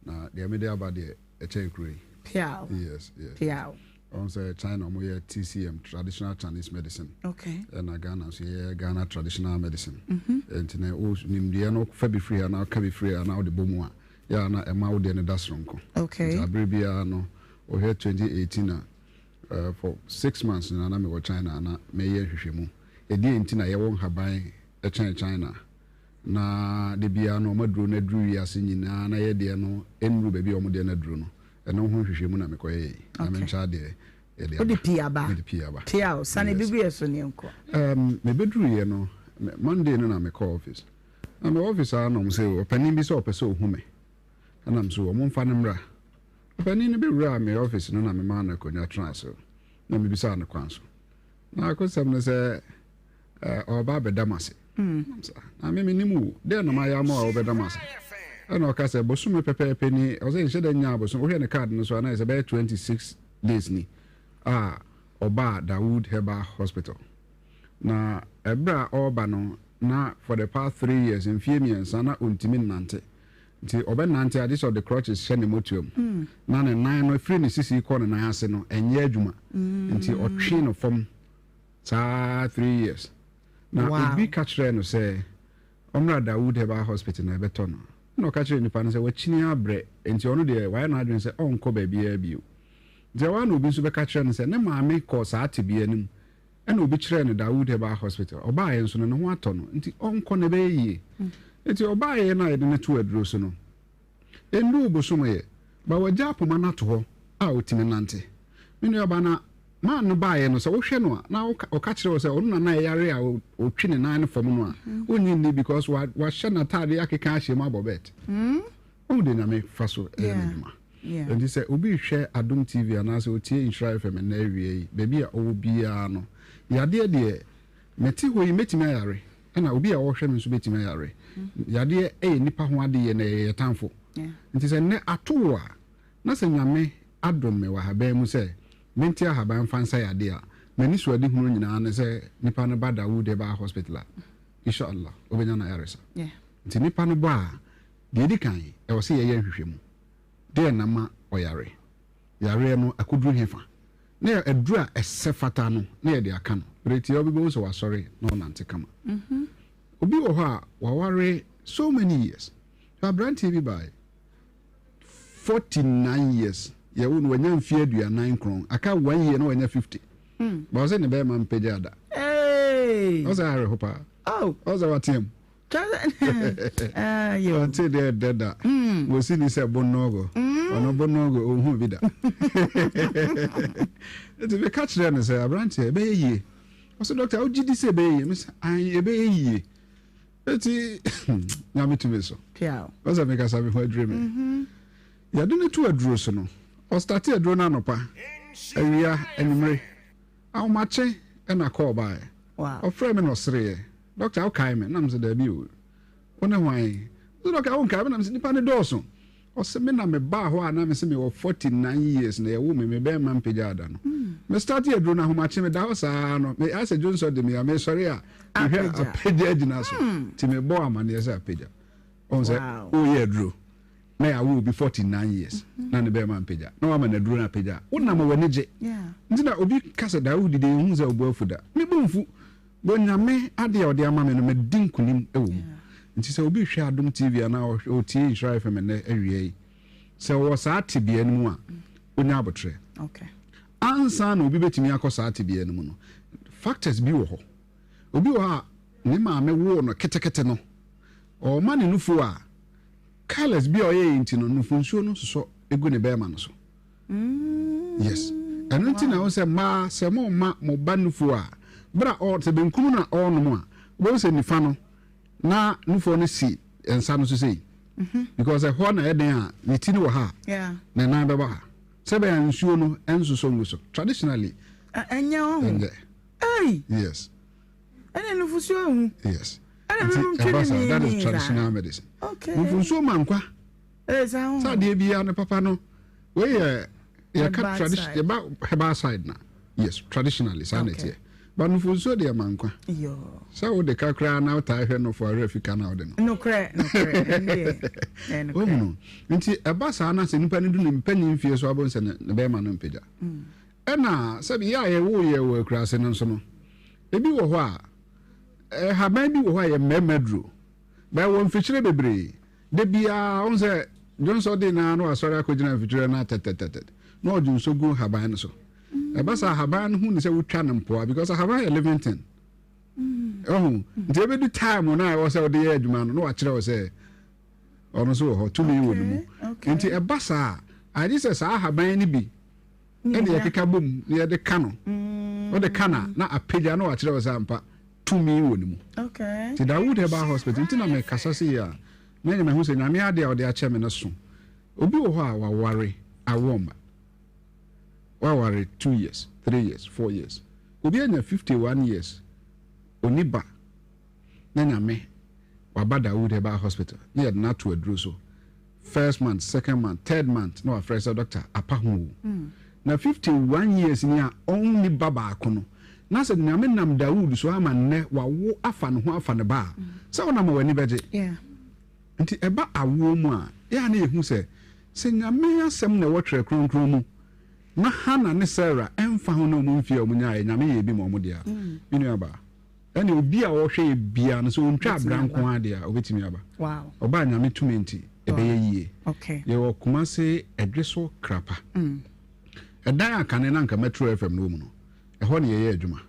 Na deɛ mede aba deɛ ɛkyɛn kuro yi.
Piaw.
Yes, yes.
Piaw.
Ɔn sɛ China ɔmo yɛ TCM, traditional Chinese medicine.
Okay.
Ɛna Ghana nso yɛyɛ Ghana traditional medicine. Nti na wo nimdeɛ no fa bi firi ha na ka bi firi ha na wode bɔ mu a, yɛ a na ɛma wo deɛ no da soronko.
Okay.
Nti abere biara no, wohwɛ 2018 a, uh, for six months nyinaa na mewɔ China na meyɛ nhwehwɛmu. Ɛdeɛn nti na yɛwɔ nhaban kyɛn China? Na da biara no wɔn aduro no aduru wiase nyinaa na yɛ deɛ no nnuru baabi a wɔn deɛ no aduru no. Ɛno ho nhwehwɛmu na mekɔyɛe yi. Na menkyɛ adeɛ yɛde aba.
Wode pii aba?
Mede pii aba.
Tia o, sane
Yes.
bi gu yɛ so ne yɛnkɔ.
Um, mebɛduruiɛ no, Monday no na mekɔɔ office. Na mewɔ office ara na wɔn sɛ ɔpanin bi sɛ ɔpɛ sɛ ɔhu me. Ɛna me so wɔn mfa no mmra. Ɔpanin no bɛwuraa me office no na memaa no akonnwa tenaa so. Na mebisaa no kwan so. Na akosɛm no sɛ ɔreba abɛda m'ase. Na me menim wo, dɛn na mayɛ ama wo a wobɛda m'ase? Ɛna ɔka sɛ bosome pɛpɛɛpɛ ni, ɔsɛ nhyɛ da nyaa bosome, wohwɛ ne card no so a na ɛsɛ bɛyɛ 26 days ni a ɔbaa Dawood Herbal Hospital. Na ɛberɛ a ɔreba no na for the past three years, mfie mmiɛnsa na ɔntumi nnante. Nti ɔbɛnante a gye sɛ ɔde crutches hyɛ ne motuam. Na ne nan no ɛfiri ne sisi kɔ ne nan ase no ɛnyɛ adwuma. Nti ɔtwe no fam saa three years. Na obi ka kyerɛɛ no sɛ ɔmmra Dawood Herbal Hospital na ɛbɛtɔ no. Ɛna ɔka kyerɛɛ nipa no sɛ wakyini abrɛ nti ɔno deɛ wayɛ n'adwene sɛ ɔnkɔ baabiara bio. Nti ɛhɔ ara na obi nso bɛka kyerɛɛ no sɛ ne maame kɔɔ saa tebea no mu ɛna obi kyerɛɛ no Dawood Herbal Hospital. Ɔbaeɛ nso no ne ho atɔ no nti ɔnkɔ na ɛbɛyɛ yie. Nti ɔbaeɛ no a yɛde no too aduro so no, ɛnnuu bosome yɛ, but wagya poma no ato hɔ a ɔtumi nante. Me nuabaa na man no baeɛ no, sɛ wohwɛ no a, na ɔka kyerɛ wo sɛ ɔno na na ɛyare a ɔtwe ne nan no fam no a, wonnye nni because wahyɛ n'ataadeɛ akeka ahyɛ mu abɔ bɛt. Wohu deɛ Nyame fa so yɛ n'adwuma. Enti sɛ obi rehwɛ Adom TV anaasɛ ɔtie Nhyira FM nnɛ awia yi, baabi a ɔwɔ biara no, yadeɛ deɛ, mete hɔ yi mɛtumi ayare, ɛna obi a ɔrehwɛ me nso bɛtumi ayare. Yadeɛ yɛ nnipa ho adeyɛ na ɛyɛ yɛn tamfo. Nti sɛ nnɛ ato wo a, na sɛ Nyame adom me wɔ ahaban mu sɛ mente ahaban mfa nsa yadeɛ a, m'anisoadehunu nyinaa ne sɛ nipa no ba Dawood Herbal Hospital a, Insha Allah, ɔbɛnya n'ayaresa. Nti nipa no ba a, Deɛ ɛdi kan, ɛwɔ sɛ yɛyɛ nhwehwɛmu. Deɛn na ama ɔyare? Yareɛ no akɔduru hefa? Na aduru a ɛsɛ fata no na yɛde aka no. Berɛ tiawa bi bɛhu sɛ wasɔre na ɔnante kama. Obi wɔ hɔ a waware so many years. Hwɛ aberanteɛ bi baeɛ, 49 years, yɛwo no wanya mfeɛ 49, aka one year na wanya 50. But ɔsɛ ne bɛrima mpagyaa da. Ɔsɛ awerɛho paa. Ɔsɛ wateam. Ɔnte deɛ ɛdɛ da. Wɔsi ni sɛ bonnɔgɔ. Ɔno bonnɔgɔ ɔnhu bi da. Nti meka kyerɛɛ no sɛ aberanteɛ ɛbɛyɛ yie. Ɔsɛ dɔkta wogye di sɛ ɛbɛyɛ yie? Mesɛ ae ɛbɛyɛ yie. Nti Nyame tumi so. Ɔsɛ mekasa me ho adwiri me. Yɛde no to aduro so no, ɔstate aduro no anɔpa, awia, anwummere. Ahomakye na kɔɔ baeɛ. Ɔfrɛɛ me na ɔsereeɛ. Dɔkta, wokae me? Na mese, Daabi o. Wo ne hwan? Ɔse, Dɔkta, wonkae me? Na mese, Nnipa no dɔɔso. Ɔse, Me na mebaa hɔ a na mese mewɔ 49 years na yɛwoo me, me bɛrima mpagyaa da no. Me starte aduro no ahomakye, meda hɔ saa no, me ayɛ sɛ dwonsɔ de me a, mesɔre a, mehwɛ a apagya agyina so. Nti mebɔɔ amaneɛ sɛ apagya. Ɔhu sɛ woyɛ aduro na yɛawo obi 49 years na ne bɛrima mpagya na wama no aduro no apagya a, wonam a w'ani gye. Nti na obi ka sɛ Dawood deɛ yɛnhu sɛ ɔbo afu da. Me bo mfu. Bɔ Nyame adeɛ a ɔde ama me no madi nkunim wɔ mu. Nti sɛ obi rehwɛ Adom TV anaa ɔretie Nhyira FM nnɛ awia yi, sɛ ɔwɔ saa tebea no mu a, ɔnya aboterɛ. Ansa na obi bɛtumi akɔ saa tebea no mu no, factors bi wɔ hɔ. Obi wɔ hɔ a, ne maame woo no ketekete no, ɔrema ne nufoɔ a, careless bi a ɔyɛeɛ nti no, nufonsuo no sosɔ gu ne bɛrima no so. Yes. Ɛno nti na ɛwɔ sɛ mmaa sɛ mo ma mo ba nufoɔ a, berɛ a ɔ sɛ benkum na ɔrenom a, wobɛhu sɛ nifa no na nufoɔ no si nsa no so sei. Mhm. Because ɛhɔ na ɛyɛ den a ne ti no wɔ ha a, ne nan bɛba ha. Sɛ ɛbɛyɛ a nsuo no nsosɔ ngu so. Traditionally.
Ɛnyɛ ɔho.
Ɛnyɛ.
Ei!
Yes.
Ɛna nufusuo ehu.
Yes.
Ɛna mímu ntwi ne
mi. That is traditional medicine.
Okay.
Nufusuo ma nkwa.
Ee saa ho.
Sɛ adeɛ biara ne papa no. Wei yɛ yɛka tradition yɛba herbal side na yes traditionally saa na ɛteɛ but nufosuo deɛ ma nkwa sɛ wode ka koraa na wotaa hwɛ nofo awerɛ fi ka na wode no
nokorɛ nokorɛ
wohunu nti ɛba saa na sɛ nipa no du ne mpanyin mfie so abɔ sɛ ne bɛrima no mpagya mm. ɛna sɛbi yɛ a yɛwo yɛ wɔ akuraase no nso no ebi wɔ hɔ a ɛhaban bi wɔ hɔ a yɛ mmarima duro bɛwɔ mfikyire bebree Da biara, wohu sɛ dwonsɔ de no ara na wasɔre akɔgyina mfitiri no atɛtɛtɛtɛ na ɔdwonsɔ gu haban no so. Ɛba saa haban no hu ne sɛ wotwa no mpoa because ahaban yɛ living thing. Ɔho nti ebedu time no a ɛwɔ sɛ wode yɛ adwuma no na wakyerɛ wo sɛ ɔno nso wɔ hɔ tumi wɔ ne mu. Nti ɛba saa a agye sɛ saa ahaban no bi ɛna yɛkeka bom na yɛde ka no. Wode ka no a na apagya na wakyerɛ wo sɛ ampa tumi wɔ ne mu. Nti Dawood Herbal Hospital nti na mekasa sei a na nyɛ mahu sɛ Nyame adeɛ a ɔde akyɛ me no so. Obi wɔ hɔ a waware awo mma. Waware 2 years, 3 years, 4 years. Obi anya 51 years, ɔni ba na Nyame waba Dawood Herbal Hospital na yɛde no ato aduro so. First month, second month, third month na wafrɛ sɛ doctor apa ho o. Na 51 years ni a ɔnni ba baako no, na sɛ Nyame nam Dawood so ama nnɛ wawo afa ne ho afa ne ba a, sɛ wonam a w'ani bɛgye. Nti ɛba awoɔ mu a, yɛ a na yɛhu sɛ, sɛ Nyame asɛm na ɛwɔ Twerɛ Kronkron mu, na Hannah ne Sarah ɛmfa ho ne wɔn mfie a wɔn nyaeɛ, Nyame yɛɛ bi ma wɔn deɛ a, me nuabaa, Ɛne obi a ɔhwɛ yɛ biara no sɛ ɔntwa abira nko ara deɛ a ɔbɛtumi aba. Ɔba a Nyame tumi nti ɛbɛyɛ yie. Yɛwɔ Kumase Ɛdweso Krapa. Mm. Ɛdan a kane na anka Metro FM no wɔ mu no, ɛhɔ ne yɛyɛ adwuma.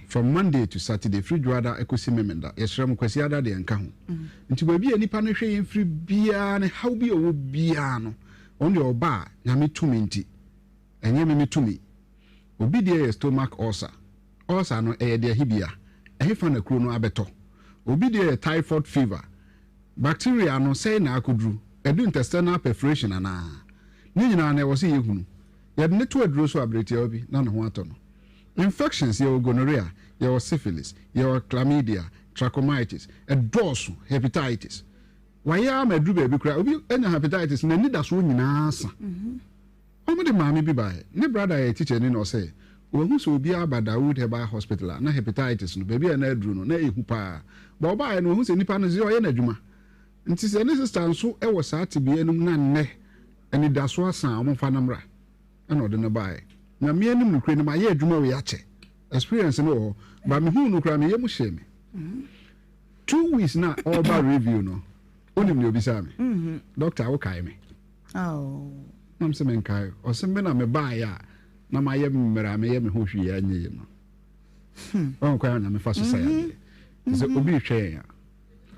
From Monday to Saturday, firi Dwoada ɛkɔsi Memenda. Yɛsrɛ mo Kwasiada deɛ nka ho. Mm. Nti baabi a nipa no hwɛ yɛn firi biara ne haw bi a ɔwɔ biara no, ɔno deɛ ɔba a Nyame tumi nti, ɛnyɛ me me tumi. Obi deɛ yɛ stomach ulcer. Ulcer no, ɛyɛ deɛ he bia? Ɛhefa na kuro no abɛtɔ? Obi deɛ yɛ typhoid fever. Bacteria no, sɛe na akɔduru? Adu intestinal perforation anaa? Ne nyinaa no, ɛwɔ sɛ yɛhunu. Yɛde no to aduro so a, berɛ tiawa bi na ne ho atɔ no. Infections, yɛwɔ gonorrhea, yɛwɔ syphilis, yɛwɔ chlamydia, trachomitis, ɛdɔɔso, hepatitis. Wayɛ ara ma aduru baabi koraa, obi anya hepatitis, n'anidasoɔ nyinaa asa. Wɔde maame bi baeɛ. Ne brada yɛ tikyani na ɔsɛ wahu sɛ obi aba Dawood Herbal Hospital a na hepatitis no baabi a na aduru no na ɛhu paa. But ɔbaeɛ no wahu sɛ nipa no sɛ ɔyɛ n'adwuma. Nti sɛ ne sista nso wɔ saa tebea no mu na nnɛ anidaso asa a wɔmfa no mmra. Ɛna ɔde no baeɛ. Nyame anim nokorɛ ni mayɛ adwuma wei akyɛ. Experience no wɔ hɔ. But mehuu no koraa me yam hyee me. 2 weeks na ɔreba review no wonim deɛ obisaa me? Doctor wokae me? Na mesɛ menkae. Ɔse me na mebaeɛ a na mayɛ mmerɛ a meyɛ me ho hwee anyɛ yie no. Ɔn kwan a Nyame fa so sa yadeɛ. Sɛ obi rehwɛ yɛn a,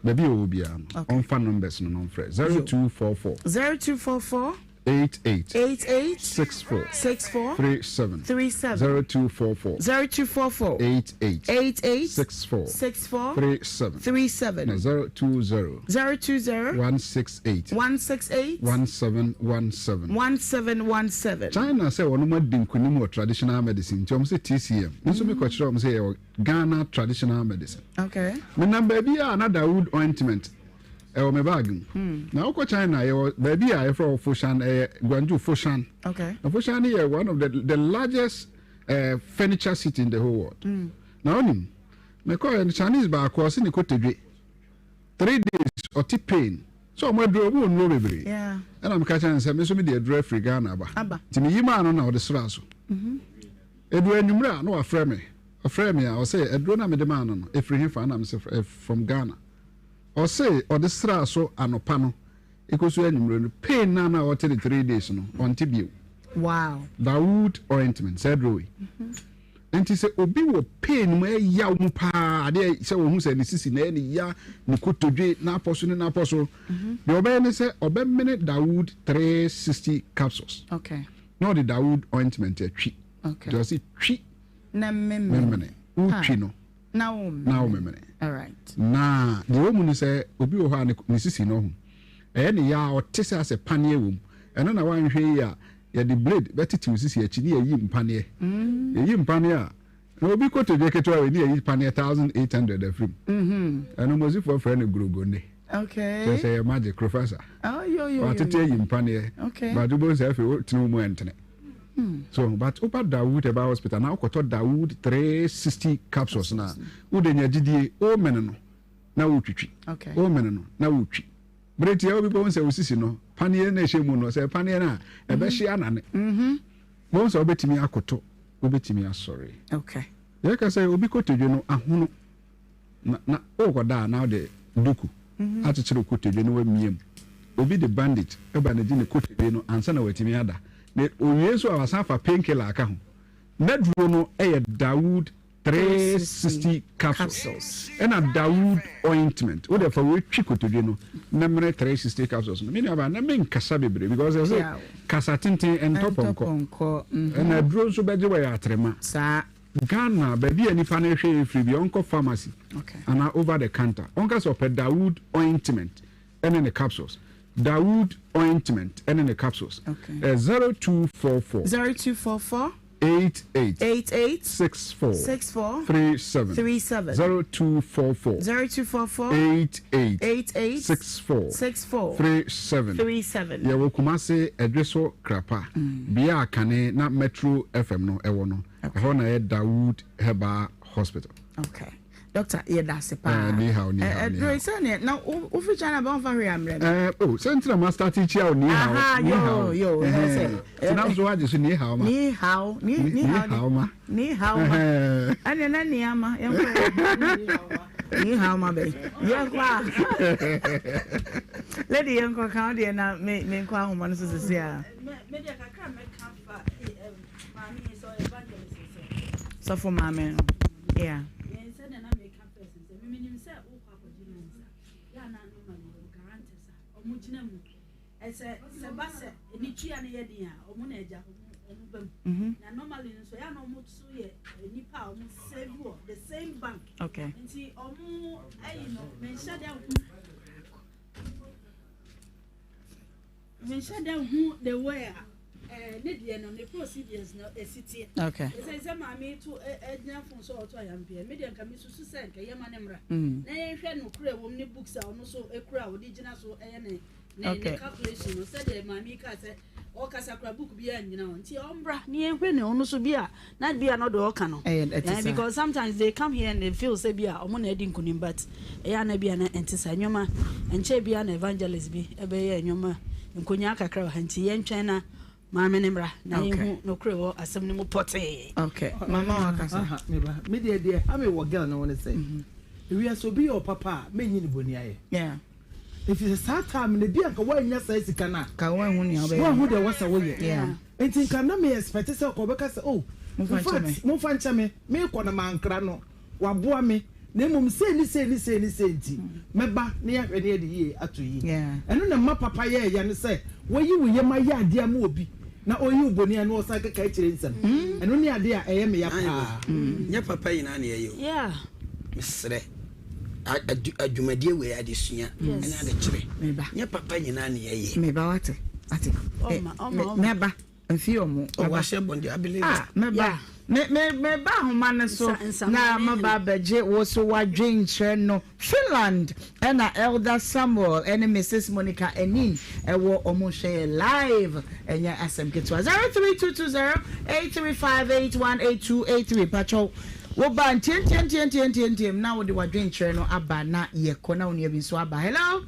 baabi a ɔwɔ biara no, ɔmfa numbers no na ɔmfrɛ 0244.
0244.
88.
88.
64.
64.
37.
37.
0244.
0244.
88.
88.
64.
64.
37.
37.
Na 020.
020.
168.
168.
1717.
1717.
China sɛ wɔnom adi nkunim wɔ traditional medicine nti wɔn sɛ TCM. Me nso mekɔ kyerɛ wɔn sɛ yɛwɔ Ghana traditional medicine.
Okay.
Menam baabi a na Dawood ointment ɛwɔ me bag mu. Na wokɔ China yɛwɔ baabi a yɛfrɛ hɔ Foshan, ɛyɛ Guangzhou Foshan.
Okay.
Na Foshan no yɛ one of the largest furniture city in the whole world. Na wonim, mekɔɛ no Chinese baako ɔse ne kotodwe 3 days ɔte pain sɛ ɔmo aduro ɔmo wɔ nnuro bebree. Ɛna meka kyerɛ no sɛ me nso mede aduro afiri Ghana aba.
Aba.
Nti meyi maa no na ɔde sraa so. Edu anwummerɛ a na wafrɛ me. Ɔfrɛɛ me a ɔse aduro no a mede maa no no ɛfiri hefa? Ɛna mese from Ghana. Ɔse ɔde sraa so anɔpa no ekosi anwummere no pain no a na ɔte no 3 days no ɔnte bio. Dawood ointment saa aduro wei. Nti sɛ obi wɔ pain mu ɛyaw mu paa adeɛ sɛ wɔhu sɛ ne sisi na ɛyɛ ne ya ne kotodwe n'apɔ so ne n'apɔ so deɛ ɔbɛyɛ ne sɛ ɔbɛmene Dawood 360 capsules. Na ɔde Dawood ointment atwi. Nti ɔse twi
na
memene wotwi no
na wo
memene. Na deɛ ɛwɔ mu ne sɛ obi wɔ hɔ a ne sisi no ho ɛyɛ ne ya a ɔte sɛ asɛ paneɛ wɔ mu. Ɛno na wanhwɛ yi a yɛde blade bɛtete sisi akyi ne yɛyi mpaneɛ. Yɛyi mpaneɛ a na obi kotodwe ketewa wei ne yɛyi paneɛ 1800 afiri mu. Ɛno mosifoɔ frɛ no gorogonne.
Okay.
Kyerɛ sɛ ɛyɛ magic professor.
Oh, yo, yo,
Watete
yo, yo.
ayi mpaneɛ.
Okay.
But wobɛhu sɛ afei wotene wo mu ɛntene. So but woba Dawood Herbal Hospital na wokɔtɔ Dawood 360 capsules no a, wode nya gyidie, womene no na wotwitwi.
Okay.
Womene no na wotwi. Bere tiawa bi bɛhu sɛ wo sisi no, paneɛ no a ɛhyɛ mu no, sɛ paneɛ no a, ɛbɛhye anane. Bɛhu sɛ wobɛtumi akoto, wobɛtumi asɔre.
Okay.
Yɛka sɛ obi kotodwe no ahono na na wokɔda a na wode duku akyekyere wo kotodwe na wamia mu. Obi de bandage ba na gye ne kotodwe no ansa na watumi ada. Na owie nso a wasan afa painkiller aka ho. N'aduro no yɛ Dawood 360 capsules ɛna Dawood ointment. Wode fa wei twi kotodwe no na mene 360 capsules no. Me nuabaa na menkasa bebree because ɛsɛ kasa tenten ɛntɔ pɔnkɔ. Ɛna aduro nso bɛgye wɔ yɛ atrema.
Saa.
Ghana baabi a nipa no rehwɛ yɛn firi bi ɔnkɔ pharmacy anaa over the counter ɔnka sɛ ɔpɛ Dawood ointment ɛne ne capsules Dawood ointment ɛne ne capsules ɛ 0244
0244
88
88
64
64
37
37
0244
0244
88
88
64
64
37
37
Yɛwɔ Kumase Ɛdweso Krapa bea a kane na Metro FM no ɛwɔ no. Ɛhɔ na ɛyɛ Dawood Herbal Hospital.
Okay. Doctor, yɛ da ase paa.
Eh, ni hao, ni hao, ni hao.
Ɛdure sɛ ne na wofi China bɛ wɔnfa hwee amrɛ mi.
Eh, oh, sɛ ntina ma start kyia o ni hao.
Aha, yo, yo.
Eh, Tina so wagye so ni hao ma.
Ni hao, ni ni hao ma. Ni hao ma. Ɛne na ni ama, yɛn kɔ. Ni hao ma bɛ. Yɛn kɔ a. Lady yɛn kɔ kan deɛ na me me nkɔ ahoma no so sisi a.
Me deɛ kakra mɛka fa Maame yi sɛ ɔyɛ evangelist sɛ.
Sɔfo maame no. Yeah.
Yɛn sɛ na na meka first sɛ menim sɛ wokɔ akɔgye loans a yɛ ana normally wɔ guarantors a ɔmo gyina mu ɛsɛ sɛ ba sɛ ne tua no yɛ den a ɔmo na agya ɔmo ɔmo ba mu mhm. na normally nso yɛ ana ɔmo so yɛ nipa a ɔmo save wɔ the same bank
okay
nti ɔmo ɛyi no menhyɛ dɛ ho Menhyɛ da nhu the way a eh, ne deɛ no ne procedures no ɛsi teɛ.
Okay.
Ɛsɛ sɛ maame yi to ɛgyina fon so ɔto ayampeɛ. Me deɛ nka mesusu sɛ nka yɛma ne mmra. Mm. Na yɛnhwɛ no kura ɛwɔ mu ne books a ɔno so ekura a ɔde gyina so ɛyɛ ne ne okay. ne calculation no sɛdeɛ maame yi kaa sɛ ɔkasa kura book bi annyina hɔ nti ɔmbra ne yɛnhwɛ ne ɔno so bi a na bi a na ɔde ɔka no. Eh, because sometimes they come here and they feel sɛ bi a ɔmo na ɛdi nkunim but ɛyɛ a na bi a na ɛnte saa nneɛma nkyɛn bi a na evangelist bi ɛbɛyɛ nneɛma nkonyaa kakra wɔ ha nti yɛntwɛn na maame ne mmra na yɛhu nokorɛ wɔ asɛm no mu pɔtee.
Okay, mama wakasa.
Meba, me deɛ deɛ ha me wɔ girl no ho ne sɛ, mhm. ewiase obi yɛ ɔpapa a menyi ne bɔni ayɛ.
Yeah.
Ɛfiri sɛ saa time no ebi anka woannya saa sika no a,
ka woanhu nea wobɛyɛ.
Woanhu deɛ wɔsɛ woyɛ.
Yeah.
Nti nka na me expect sɛ ɔka ɔbɛka sɛ oh, in fact momfa nkyɛ me, meekɔ no mankra no, waboa me, na mmom sei ne sei ne sei ne sei nti mɛba na yɛahwɛ na yɛde yie ato yie. Ɛno na ɛma papa yɛ ɛya no sɛ wayi wo yam ayɛ adeɛ ama obi na ɔyi wo bɔne a na ɔsan keka akyire nsɛm. Ɛno ne adeɛ a ɛyɛ me ya paa.
Nyɛ papa nyinaa na yɛyɛ o. Mesrɛ. Adwumadie wei adesua ɛne adekyerɛ nyɛ papa nyinaa ne yɛyɛ.
Meba wate ate mɛba mfi ɔmo.
Wahyɛ bɔn deɛ abele.
Ah mɛba me me meba ahoma no so na maba abɛgye wo so wadwenkyerɛ no Finland ɛna Elder Samuel ɛne Mrs Monica Anin ɛwɔ ɔmo hwɛ yɛ live ɛnyɛ asɛm ketewa 03220 835818283 pakyɛw Wo ba ntiantiantiantiantiam na wode w'adwenkyerɛ no aba na yɛkɔ na wo nua bi nso aba. Hello?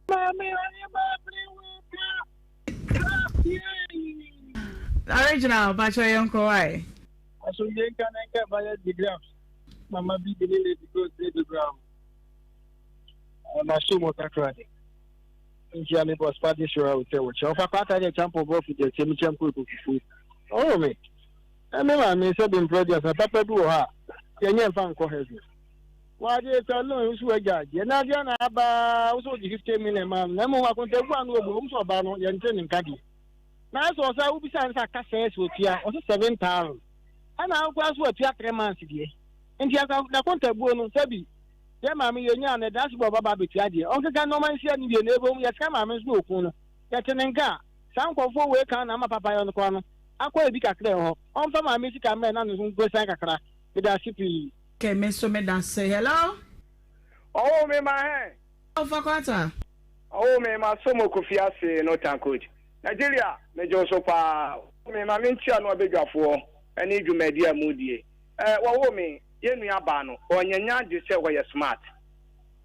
Maame ɔyɛ ba bere wo
ba. Original, pakyɛ yɛn kɔ wae.
Asomdwe nka ne nka ɛba yɛ digrams. Mama bi de ne lady goes lady brown. Ma so mo kakra de. Ntia me boss pa de sure hotel wɔ kyɛ. Ɔfa kwata de champo brɔfo de kyɛ me kyɛm kɔ fufu. Oh me. Na me maame sɛ bi mprɛ aduasa papa bi wɔ hɔ a yɛnyɛ mfa nkɔ heaven. W'adeɛ sɛ loan nso w'agya agyeɛ na adeɛ na aba wo sɛ wogye 50 million maa no na mmom akontabu ano obu ɔm sɛ ɔbaa no yɛnte ne nka deɛ na ayɛ sɛ ɔsɛ wobisa no sɛ aka sɛɛ sɛ otua ɔsɛ 7000 ɛna akora so watua 3 months deɛ nti n'akontabuo no sɛbi yɛ maame yɛnyaa no ɛda ase bɔ ɔbaba abɛtua deɛ ɔnkeka nneɛma nsia no wie na ɛbom yɛsika maame nso na ɔku no yɛte ne nka a saa nkurɔfoɔ wei kan na ama papa yɛ no koraa no akɔ ebi kakra wɔ hɔ ɔmfa maame sika mmrɛ na ne ho nkosan kakra medase pii.
Okay me nso medase hello.
Ɔwoo me ma hɛn.
Ɔfa kwata.
Ɔwoo me ma so mo kofi ase no tan coach. Nigeria me gye wo so paa. Wɔwoo me ma me nkyia no abadwafoɔ ɛne dwumadi a mo die. Ɛɛ wɔwoo me yɛ nua baa no ɔnyɛ nya gye sɛ ɔyɛ smart.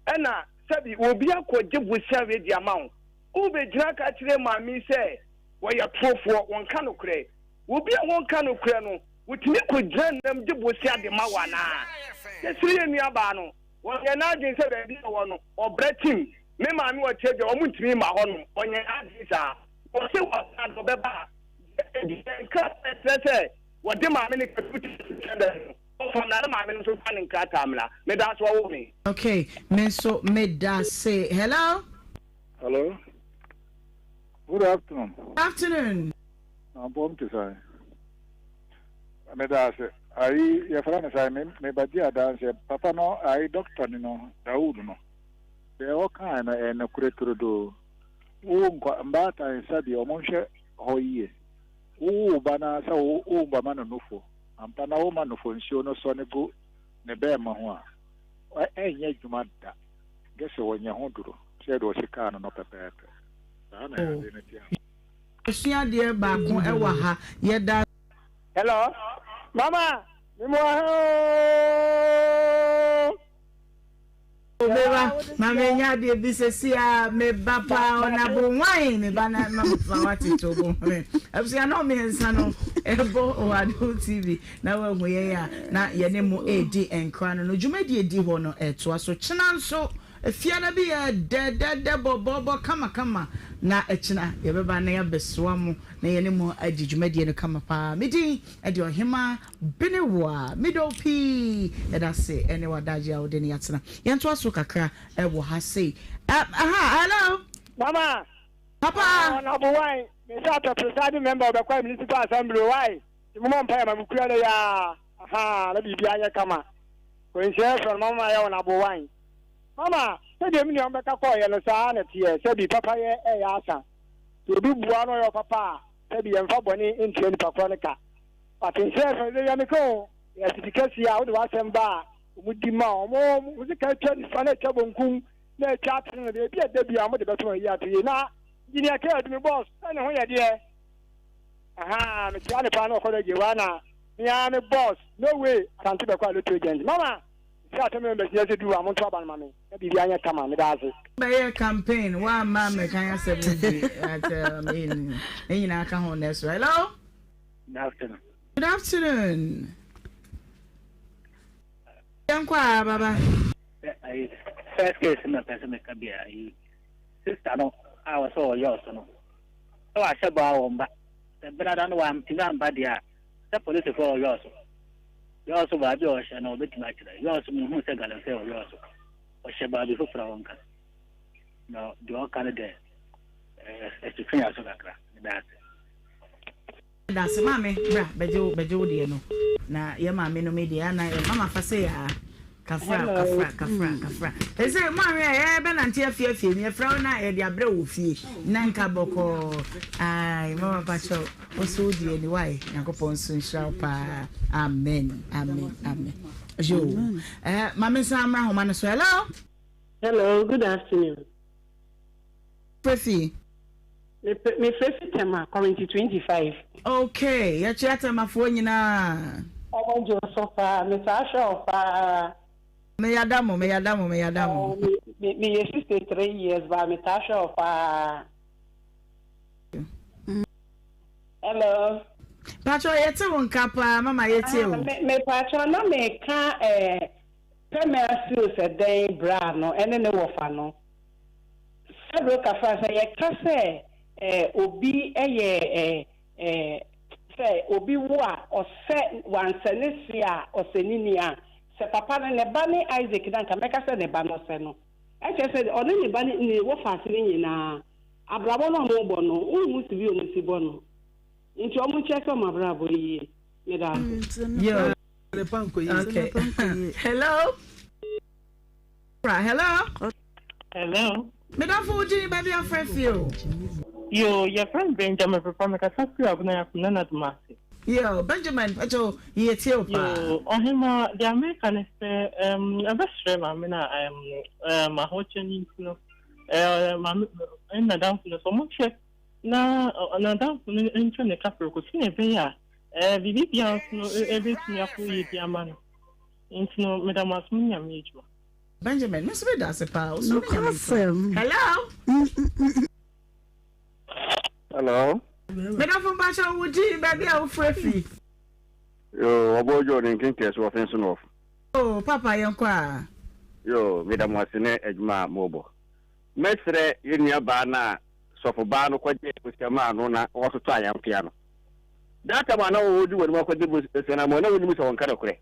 Ɛna sɛbi obi akɔ gye bosea wei de ama wo. Wo bɛ gyina ka kyerɛ maame yi sɛ wɔyɛ torofoɔ wɔnka nokorɛ. Obi a wɔnka nokorɛ no wotumi kɔ gyina nam gye bosea de ma wo anaa? Yɛsrɛ yɛ nua baa no. Ɔnyɛ n'adwene sɛ baabi a ɔwɔ no, ɔbrɛ tim. Me maame wɔ Tiadia, wɔntumi mma hɔnom. Ɔnyɛ n'adwene saa. Ɔse ɔbaa no, ɔbɛba a, deɛ nkrataa a ɛkyerɛ sɛ wɔde maame no kɔto Tiadia no, ɔfa mmra na maame no nso mfa ne nkrataa mmra. Meda ase wɔwoo me.
Okay, me nso meda ase. Hello.
Hello. Good afternoon.
Good afternoon.
Ampɔm te sɛn? Meda ase. Ayi yɛfrɛ no sɛn? Me mebɛgye adanseɛ. Papa no ayi dɔkta ni no Dawood no. Deɛ ɔkae no ɛyɛ nokorɛ turodoo. Wo nkwa mbaatan sɛdeɛ ɔmo nhwɛ hɔ yie. Wowo wo ba no ara sɛ wo wo bɛma no nufo ampa na woma nufo nsuo no sɔne gu ne bɛɛma ho a, ɛnyɛ adwuma da. Gye sɛ wɔnya ho duro sɛdeɛ ɔsi kaa no no pɛpɛɛpɛ. Saa na ade no te ampa.
Yɛsua adeɛ baako wɔ ha. Yɛda.
Hello mama me mo ha ooo.
Me ba ma me nya adeɛ bi sɛsi a me ba paa ɔnabo nwan me ba na ma ma wate to bo me abusua na ɔmmiɛnsa no ɛbɔ Ɔadom TV na wahu yɛn a na yɛne mo ɛredi nkra no no dwumadie di hɔ no ɛtoa so kyena nso Efiada bi yɛ dɛdɛdɛ bɔbɔɔbɔ kamakama na ɛkyena yɛbɛba na yɛabɛsoa mo na yɛne mo adi dwumadie no kama paa. Me din de Ɔhemaa Benewoa. Medɔ wo pii. Yɛda ase ne w'adagye a wode ne yɛatena. Yɛntoa so kakra wɔ ha sei. Aha, hello.
Mama.
Papa.
Honorable Wine, me sɛ atɔ presiding member ɔbɛkɔ municipal assembly o, why? Nti momɔ mpaeɛ ma me kura no yaa, aha, na biribiara nyɛ kama. Kwanhyia frɛ no mama yɛ Honorable Wine. Mama, sɛdeɛ me nua bɛka kɔeɛ no, saa ara na ɛteɛ, sɛbi papayɛ reyɛ asa. Sɛ obi boa na ɔyɛ ɔpapa a, sɛbi yɛmfa bɔne ntua nipa korɔ no ka. But nhyɛ fɛ, deɛ meka o, ɛyɛ asidi kɛseɛ a wode w'asɛm ba a, wɔn di ma wo. Wɔn, wɔn sika atwa nifa na atwa bonkum na atwa atene no, baabi a ɛda biara wɔde bɛto wɔn ayi ato yie. Na Engineer K. Adumi boss, sɛ ne ho yɛ deɛ, ahaa, mekyia ne paa na ɔkɔ dɛ gyewa na me ara me boss, no way, Asante bɛkɔ a lotto agent. Mama! Sɛ asɛm no bɛsi ase du a, monto aba no ma me na biribiara nyɛ kama. Meda ase.
Bɛyɛ campaign woamma ammɛkan asɛm no bi but I mean ne nyinaa ka ho na ɛso. Hello.
Good afternoon.
Good afternoon. Yɛnkɔ a baba.
First case na pɛ sɛ meka bi a yi sister no a wɔsɛ ɔyɛ ɔso no sɛ wahyɛ bɔ a wɔn ba sɛ benada no wantumi amba deɛ a Sɛ polisifo wɔ Yɔɔso. Yɔɔso baabi a ɔhyɛ no ɔbɛtumi akyerɛ. Yɔɔso mehu sɛ galamsey wɔ Yɔɔso. Ɔhyɛ baabi foforɔ a ɔnka. Na deɛ ɔka no deɛ ɛtwetwe yɛn aso kakra. Meda ase.
Meda ase maame bra bɛgye wo bɛgye wo deɛ no na yɛ maame no me deɛ ana mama fa sɛ yaa kafra kafra kafra kafra ɛsɛ mo ahwɛ a yɛ bɛnante afie afie mi ɛfrɛ wo na yɛde abrɛ wɔ fie na nka bɔkɔɔ ai mama pakyɛw Wo so wo deɛ ni why Nyankopɔn nso nhyira wo paa amen amen amen yoo eh ma me nsan mmra homa no so hello.
Hello good afternoon.
Frɛ fi.
Me frɛ fi Tema community 25.
Okay yɛkyea Temafoɔ nyinaa.
Ɔmo gye wo so paa me taa hwɛ wo paa.
Me yada mo me yada mo me yada mo.
Me me yɛ 63 years but me taa hwɛ wo paa. Hello.
Pacho yɛte wo nka paa mama yɛtie wo.
Ah, me pacho na me ka eh pɛmɛ asio sɛ dɛn bra no ɛne ne wɔfa no. Sɛbro kafra sɛ yɛka sɛ eh obi ɛyɛ eh eh sɛ obi wo a ɔsɛ wansɛ ne se a ɔsɛ ne ni a sɛ papa no ne ba ne Isaac na nka mɛka sɛ ne ba no sɛ no. Ɛkyerɛ sɛ ɔne ne ba ne ne wɔfa ase ne nyinaa Abrabɔ no a ɔmo bɔ no wo hu si bi ɔmo si bɔ no nti ɔmo nkyɛke ɔmo abrabɔ yie meda ase.
Yo. Okay. Hello. Hello.
Hello.
Medafo wo din baabi afrɛ fi o.
Yo, yɛfrɛ me Benjamin Pepa mekasa firi Abena Yakum Nana Dumase.
Yo, Benjamin, mpakyɛw, yɛtie wo paa.
Yo, Ɔhemaa, deɛ meka ne sɛ, ɛɛm, ɛbɛsrɛ maame no a, ɛɛm, ɛɛm, ahokyɛ no nti no, ɛɛ, maame, ɛne n'adamfo no sɛ wɔnhwɛ na n'adamfo no ntwa ne ka prɛko sɛnea ɛbɛyɛ a, ɛɛ, biribi biara nso no, ɛbɛtumi akɔ yie de ama no. Nti no, meda mo ase, mo Nyame adwuma.
Benjamin, me nso meda ase paa, wo so ne Nyame adwuma. Hello?
Hello.
Medɔfo mpakyɛ wo din baabi a wofrɛ firi.
Yoo, ɔbɔ dwo ne nkenkɛn so ɔfen so nɔf.
Oh, papa yɛn kɔ a.
Yoo, meda mo ase ne adwuma a mobɔ. Mɛsrɛ yɛn nua baa no a sɔfo baa no kɔgyee bosea maa no na ɔtotɔ ayamfea no. That time a na ɔredi w'anim akɔgye bosea no ama wo na wonim sɛ ɔnka nokorɛ.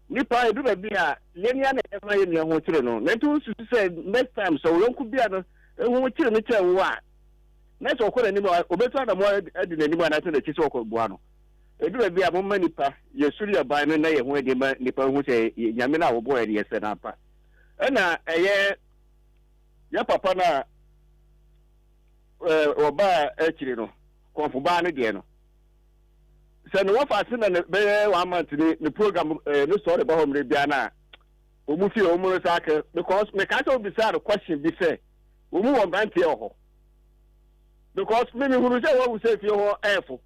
Nipa edu baabi a yɛn nua na ɛma yɛn nua ho kyere no na nti wosusu sɛ next time sɛ wo yɔnko bi a no ho kyere no kyɛn wo a na sɛ ɔkɔ n'anim a obetu anammɔn adi n'anim anaasɛ n'akyi sɛ ɔkɔboa no. Edu baabi a momma nnipa yɛsuru yɛn ban no na yɛn ho adi ma nnipa hu sɛ Nyame no a wɔbɔɔ yɛn no yɛsɛ no ampa. Ɛna ɛyɛ yɛn papa no a ɔbaa akyiri no, kɔmfo baa no deɛ no, sɛ ne wɔfa ase na ne bɛyɛ one month ne ne program ne sɔre ba hɔ mmerɛ biara no a, wɔn fie wɔn no saa kɛ because mekaa sɛ obisaa no question bi sɛ wɔn mu wɔ mmeranteɛ wɔ hɔ because me mehunu sɛ wɔahu sɛ fie hɔ ɛɛfo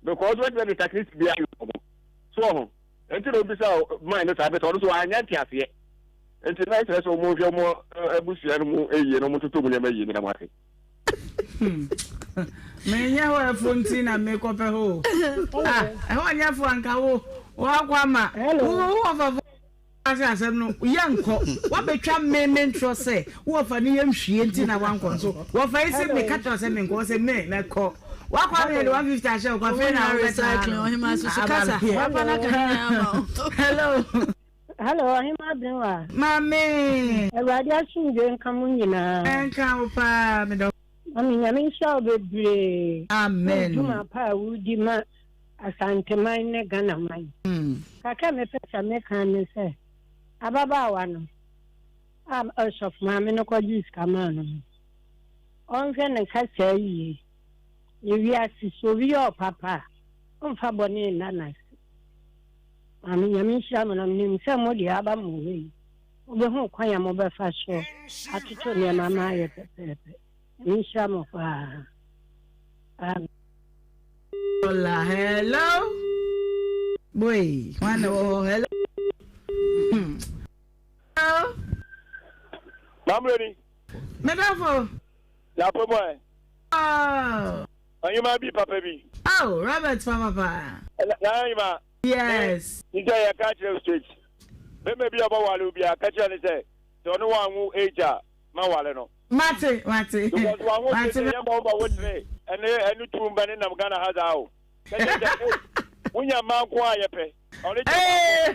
because wɔatumi de takrisi bi ayɛ wɔn so wɔ ho nti na obisa man no saa bɛtɛ ɔno so wanyɛ nteaseɛ nti na ɛkyerɛ sɛ wɔn hwɛ wɔn abusua no mu yie na wɔn toto mu nneɛma yie meda mo ase.
Menyɛ hɔ ɛfo nti na mekɔpɛ hɔ o. Ah, ɛhɔ nyɛ fo anka wo wakɔ ama wo wɔ fafo. Ase asɛm no yɛnkɔ wabɛtwa me me ntorɔ sɛ wo wɔfa no yɛ nhwie nti na wankɔ nso wɔfa yi sɛ meka kyerɛ sɛ menkɔ wɔ sɛ me mɛkɔ wakɔ ama yɛde 150 ahyɛ wo kɔ afei na wobɛtaa no hello.
Hello, Ɔhema Abenwa.
Maame.
Awurade asomdwoe nka mo nyinaa.
Ɛnka wo paa, medɔ.
Mame Nyame nhyira wo bebree.
Amen.
Dwuma pa a wodi ma Asanteman ne Ghanaman. Kakra a mepɛ sɛ meka ne sɛ, ababaawa no a ɔsɔfo maame no kɔgyee sika maa no no, ɔnhwɛ ne kasaa yie. Ne wiase, sɛ obi yɛ ɔpapa a, ɔmfa bɔne nna no ase. Maame, Nyame nhyira mo na menim sɛ mo deɛ aba mo hɔ yi, mobɛhu kwan a mobɛfa so atoto nneɛma ma ayɛ pɛpɛɛpɛ. Nyame nhyira mo paa. Amen.
Hola, hello. Boy, wọn na wɔ hɔ. Hello. Hello.
Mamreni.
Medafo.
Yapɛ mu ɛ.
Oh.
Ɔnyima bi papa bi.
Oh, Robert papa pa.
Na ɔnyima.
Yes.
Nti yɛ ka kyerɛ straight. Bɛma bi a ɔbɔ wale obi a ka kyerɛ ne sɛ sɛ ɔne wɔn anwo age a ma wale no.
Mate, mate.
Because wɔn ho tete yɛ ma ɔba wo tere ɛne ɛne tu mba ne nam Ghana ha saa o. Kɛkyɛ sɛ ee wonya mmaa nko a yɛpɛ. Ɔne gya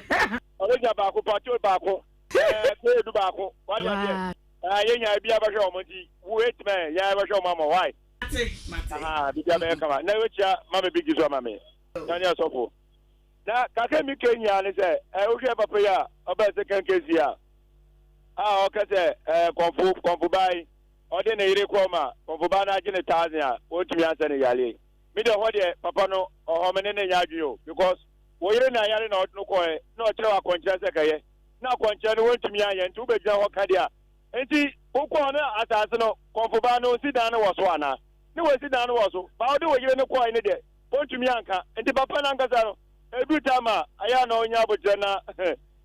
baako. Ɔne gya baako patrol baako. Ɛɛ kee du baako. Wate aseɛ. Ɛɛ yɛ nya ebi abɛhwɛ wɔn nti wo eight men yɛ abɛhwɛ wɔn ama why.
Mate, mate.
Aha bibi abɛyɛ kama. Na ekyia ma me big so ama me. Na ne asɔfo. Na kakra mi ke nyinaa ne sɛ ɛɛ wohwɛ papa yi a ɔbɛn second case yi a. a ɔka sɛ ɛɛ kɔnfo kɔnfo baa yi ɔde ne yere kɔɔ ma kɔnfo baa no agye ne thousand a wɔntumi ansɛ ne yareɛ me deɛ ɔhɔ deɛ papa no ɔhɔ me ne ne nyɛ adwene o because wo yere na yare na ɔde no kɔɛ na ɔkyerɛ wɔ akɔnkyerɛ sɛ kɛyɛ na akɔnkyerɛ no wɔntumi anyɛ nti wobɛgyina hɔ ka deɛ a nti wokɔɔ no asase no kɔnfo baa no ɔsi dan no wɔ so anaa ne wɔsi dan no wɔ so ba wode wo yere no kɔɛ ne deɛ wɔntumi anka nti papa no ankasa no ɛdu time a ɛyɛ a na ɔnya abokyerɛ na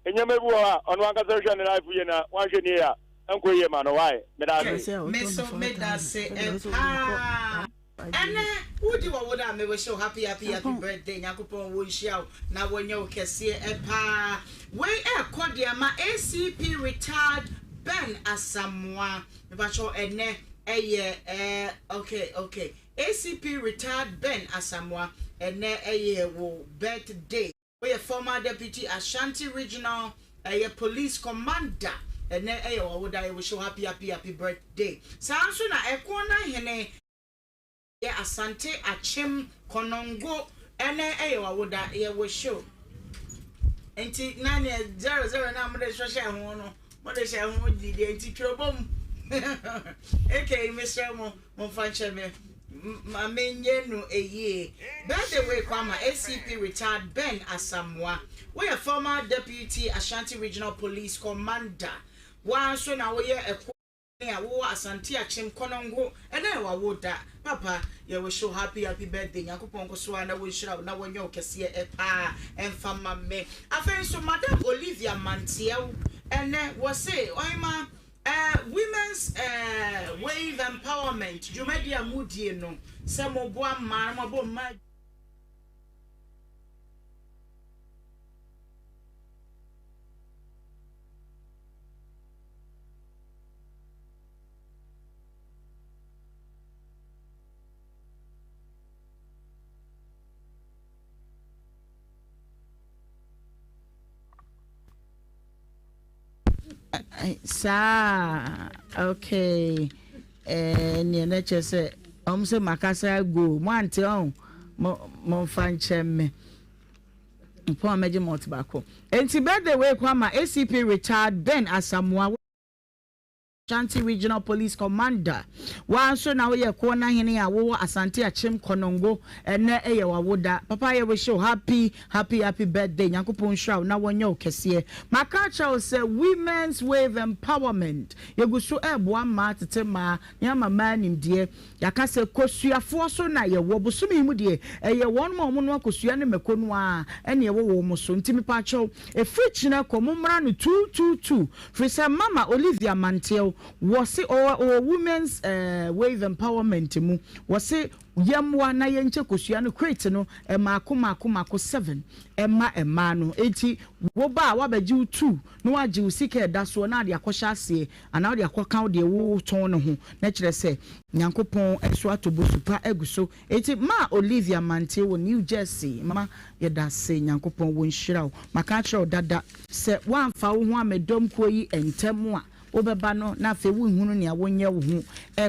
Nneɛma bi wɔ hɔ a ɔno ankasa hwɛ ne life yie na wanhwɛ nie a ɛnkɔ yie ma no why? Meda ase.
Me so medase paa. Ɛnɛ wodi wɔ wo da a me wish wo happy happy happy birthday Nyankopɔn wɔ nhyira wo na wɔnyɛ wo kɛseɛ paa Wei ɛkɔ de ama ACP retired Ben Asamoah mepakyɛw ɛnɛ ɛyɛ ɛɛ okay okay ACP retired Ben Asamoah ɛnɛ ɛyɛ wo birthday. Woyɛ former deputy Ashanti regional ɛyɛ police commander ɛnɛ ɛyɛ wawoda yɛ wish wo happy happy happy birthday saa nso na ɛkoɔ na hene yɛ Asante Akyem Konongo ɛnɛ ɛyɛ wawoda yɛ wish wo nti na neɛ 00 na mode hwɛhyɛ ho no mode hyɛ ho di deɛ nti twerɛ bom aka mesrɛ mo momfa nkyɛ me. Ma menyɛ no yie. Birthday wei kɔ ama ACP retired Ben Asamoah. Woyɛ former Deputy Ashanti Regional Police Commander. Wo ara nso na woyɛ ɛko a wowɔ Asante Akyem Konongo. Ɛnɛ yɛ w'awoda. Papa, yɛ wish wo happy happy birthday. Nyankopɔn nko so ara na wɔnhyira wo na wɔnyɛ wo kɛseɛ paa ɛmfa ma me. Afei nso Madam Olivia Manteaw, ɛnɛ wɔse Ɔhema Eh women's eh wave empowerment dwumadi a modie no sɛ moboa mmaa na moabɔ mmaa. Saa okay eh, neɛ na kyerɛ sɛ ɔm sɛ makasa agu mo ante ɔn mo momfa nkyɛ me mpɔn a mɛgye malt baako enti birthday wei kɔ ama ACP Richard Ben Asamoah Ashanti Regional Police Commander, Wo ara nso na woyɛ kuo no ahene a wowɔ Asante Akyem Konongo, ɛnnɛ yɛ w'awoda. Papa yɛ wish wo happy happy happy birthday, Nyankopɔn nhyira wo na wɔnyɛ wo kɛseɛ. Maka akyerɛ wo sɛ Women's Wave Empowerment, yɛgu so reboa mmaa tete mmaa na yɛama mmaa nimdeɛ. Yɛaka sɛ kosuafoɔ so na yɛwɔ, bosome yi mu deɛ ɛyɛ wɔnom a wɔnoa kosua ne mako no ara na ɛwɔ wɔn so, nti mepaakyɛw ɛfiri kyena kɔ mommra no tuutuutu Firi sɛ mama Olivia Mantew wɔse ɔwɔ ɔwɔ women's eh, wave empowerment mu wɔse yɛmmoa na yɛnkyɛ kosua no crate no mmaako mmaako mmaako seven ɛma mmaa no enti woba a wabɛgye wo two na wagye wo sika ɛda soɔ na ade akɔhyɛ aseɛ anaa wode akɔka wo deɛ wotɔn no ho na kyerɛ sɛ Nyankopɔn nso atɔ bosu pa agu so Enti ma Olivia Mantee wɔ New Jersey mama yɛdase Nyankopɔn wɔ nhyira wo maka akyerɛ wo dada sɛ woamfa wo ho ammɛdɔm kuo yi ntɛm a wobɛba no na afei wonhunu nea wonyɛ wo ho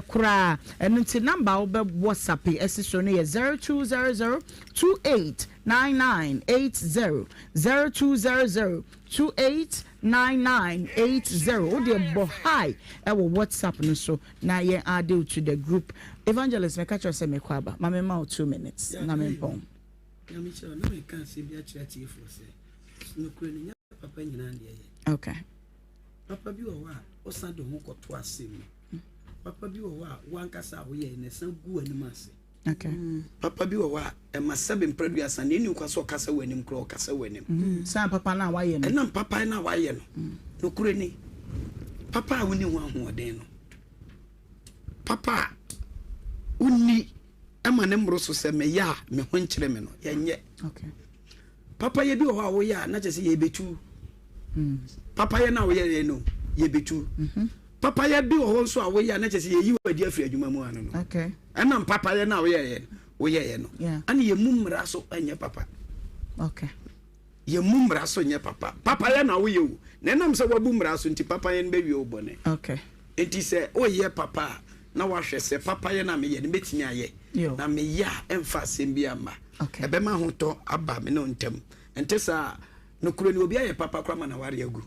koraa ɛno nti number a wobɛ whatsappe asi so no yɛ 0200 28 9980 0200 28 9980 wodeɛ bɔ hi ɛwɔ whatsapp no so Na yɛn add wo to the group. Evangelist meka kyerɛ wo sɛ mekɔ aba ma me ma wo two minutes na me mpɔn.
Nyame nhyira wo na meka asɛm bi akyerɛ atiefoɔ sɛ nokorɛ no nyɛ papa nyinaa na ɛyɛ.
Okay.
Papa bi wɔ hɔ a wosan de ho kɔto asɛm mu. Papa bi wɔ hɔ a wankasa a woyɛ na ɛsan gu w'anim ase.
Okay.
Papa bi wɔ hɔ a ɛma sɛbe mprɛduasa na ɛni kwa sɛ ɔkasa w'anim koraa ɔkasa w'anim.
Mm. San papa no a wayɛ no.
Ɛnam papa no a wayɛ no. Mm. Nokorɛ ni. Papa a wonni ho ahoɔden no. Papa a wonni ɛma ne mmoro so sɛ meyɛ a me ho nkyerɛ me no yɛnyɛ.
Okay.
Papa yɛ bi wɔ hɔ a woyɛ a na kyerɛ sɛ yɛbɛtu. Mm. Papa yɛ no a woyɛ no yɛbɛtu.
Mm -hmm.
Papayɛ bi wɔ hɔ nso a woyɛ a na kyerɛ sɛ yɛyi wo adi afiri adwuma mu ano no. Ɛnam papayɛ no a woyɛeɛ no woyɛeɛ no. Ɛna yɛmmu mmara so nyɛ papa. Yɛmmu mmara so nyɛ papa. Papayɛ na woyɛ o. Na ɛnam sɛ woabu mmara so nti papayɛ no bɛwie wo bɔne. Nti sɛ woyɛ papa a na woahwɛ sɛ papayɛ no a meyɛ no mɛtumi ayɛ. Na meyɛ a ɛmfa asɛm bi amma. Ɛbɛma ahotɔ aba me ne wo ntam. Ɛnte saa a Nokorɛ ni, obi ayɛ papa koraa ma n'awareɛ agu.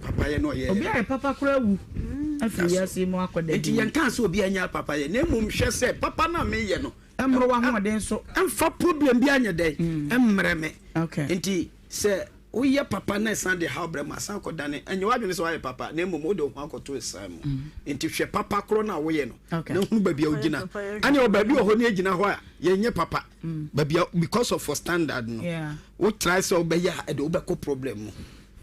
Papayɛ na ɔyɛeɛ.
Obi ayɛ papa koraa awu afiri wiase yi mu akɔ da
Enti yɛnkaa sɛ obi anyɛ papayɛ, na mmom hwɛ sɛ papa no a meyɛ no.
Ɛmmoro w'ahoɔden so.
Ɛmfa problem biara nyɛ dɛn? Ɛmmrɛ me. Enti sɛ woyɛ papa na ɛsan de haw brɛ mu a, san kɔdane. Ɛnyɛ w'adwene sɛ woayɛ papa, na mmom wode wo ho akɔto asiane mu. Enti hwɛ papa korɔ no a woyɛ no, na hunu baabi a wogyina. Ɛnneɛ wɔ baabi wɔ hɔ na yɛgyina hɔ a, yɛnyɛ papa. Baabi a because of for standard no wo try sɛ wobɛyɛ a ɛde wobɛkɔ problem mu.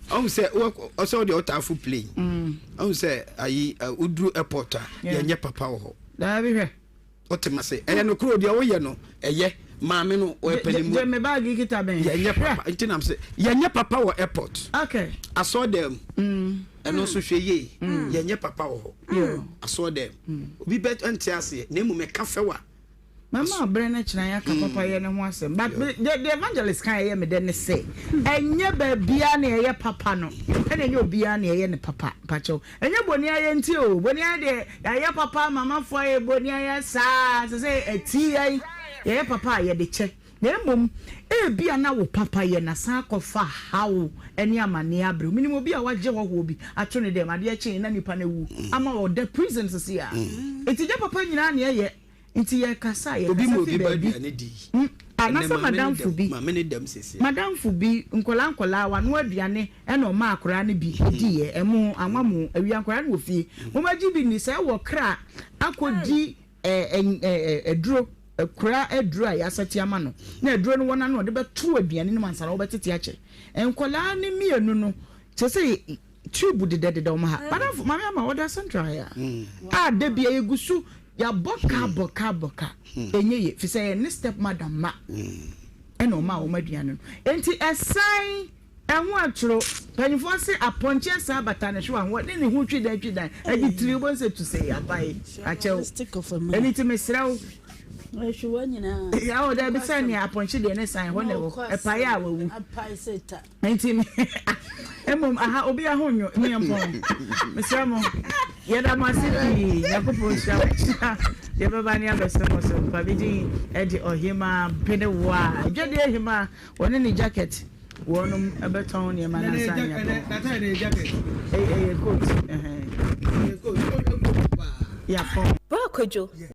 Ɔhu sɛ ɔsɛ wode ɔtaa fo plane. Ɔhu sɛ ayi woduru airport a yɛnyɛ papa wɔ hɔ.
Daabi hwɛ.
Wote ma se ɛyɛ no koro deɛ woyɛ no ɛyɛ maame no ɔyɛ panimu.
Gye me baagi kita bɛn.
Yɛnyɛ papa nti nam sɛ yɛnyɛ papa wɔ airport.
Okay.
Asɔɔdɛm. Ɛno nso hwɛ yie yɛnyɛ papa wɔ hɔ. Asɔɔdɛm. Obi bɛ nte aseɛ na mmom ɛka fɛw a.
Mɛma berɛ no akyina yɛaka papayɛ no ho asɛm but me the the evangelist ka ɛyɛ me dɛ ne sɛ ɛnyɛ baabiara na ɛyɛ papa no ɛna ɛnyɛ obiara na ɛyɛ ne papa mpakyɛw ɛnyɛ boni ayɛ nti o boni ayɛ deɛ yɛayɛ papa ama amanfoɔ ayɛ boni ayɛ saa sɛ sɛ ɛti yɛn yɛyɛ papa a yɛde kyɛ na mmom ebia na wo papa yɛ na san akɔfa haw ne amaneɛ abrɛ wo menim obi a wagye hɔhoɔ bi ato ne dɛm adeɛ kyee na nipa no awu ama ɔda prison sisi a enti nyɛ papa nyinaa na ɛyɛ. Nti yɛkasa a, yɛkasa fi baabi. Anasɛ madamfo bi, madamfo bi, nkwadaa nkwadaa, wanoa aduane ɛna ɔma akwadaa no bi diiɛ, ɛmo, anwa mo, awia nkwadaa no wɔ fie. Momagye bi nni sɛ ɛwɔ kra akɔdi aduro, akura aduro a yɛasɛte ama no, na aduro no wɔ n'ano ɔde bɛto aduane no mu ansa na wɔbɛtete akyɛ. Nkwadaa no mmienu no, kyerɛ sɛ tube dedadeda wɔn ha. Madamfo, maame ama ɔda central ha a, da bia yɛgu so yɛabɔ ka bɔ ka bɔ ka, ɛnyɛ yie, fi sɛ yɛne step madam ma ɛna ɔma wɔn aduane no. Enti ɛsan ɛho atoro, mpanyinfoɔ se apɔnkye saa bata ne hwewa ho ne ne ho twi dan twi dan, ɛde tiri wobɛhu sɛ tu sɛ abae akyɛw. Ɛno nti mesrɛ wo,
Ɛhwewa nyinaa.
Ɛwɔ daabi sɛ nea apɔnkye deɛ ne san hɔ na ɛwɔ, ɛpaeɛ a wawu. Nti me mmom aha obi aho nyo ne mpɔn. Mesrɛ mo, yɛda mo ase pii. Nyankopɔn nhyira mo. Kyena yɛbɛba ne abɛsrɛ mo so mpa. Me din de Ɔhemaa Benewa. Dwadie Hemaa, wɔne ne jacket wɔnom bɛtɔn nneɛma no ansa ne yɛatɔn. Ɛyɛ coat. Ɛyɛ coat. Yɛapɔn.
Bra Kwadwo.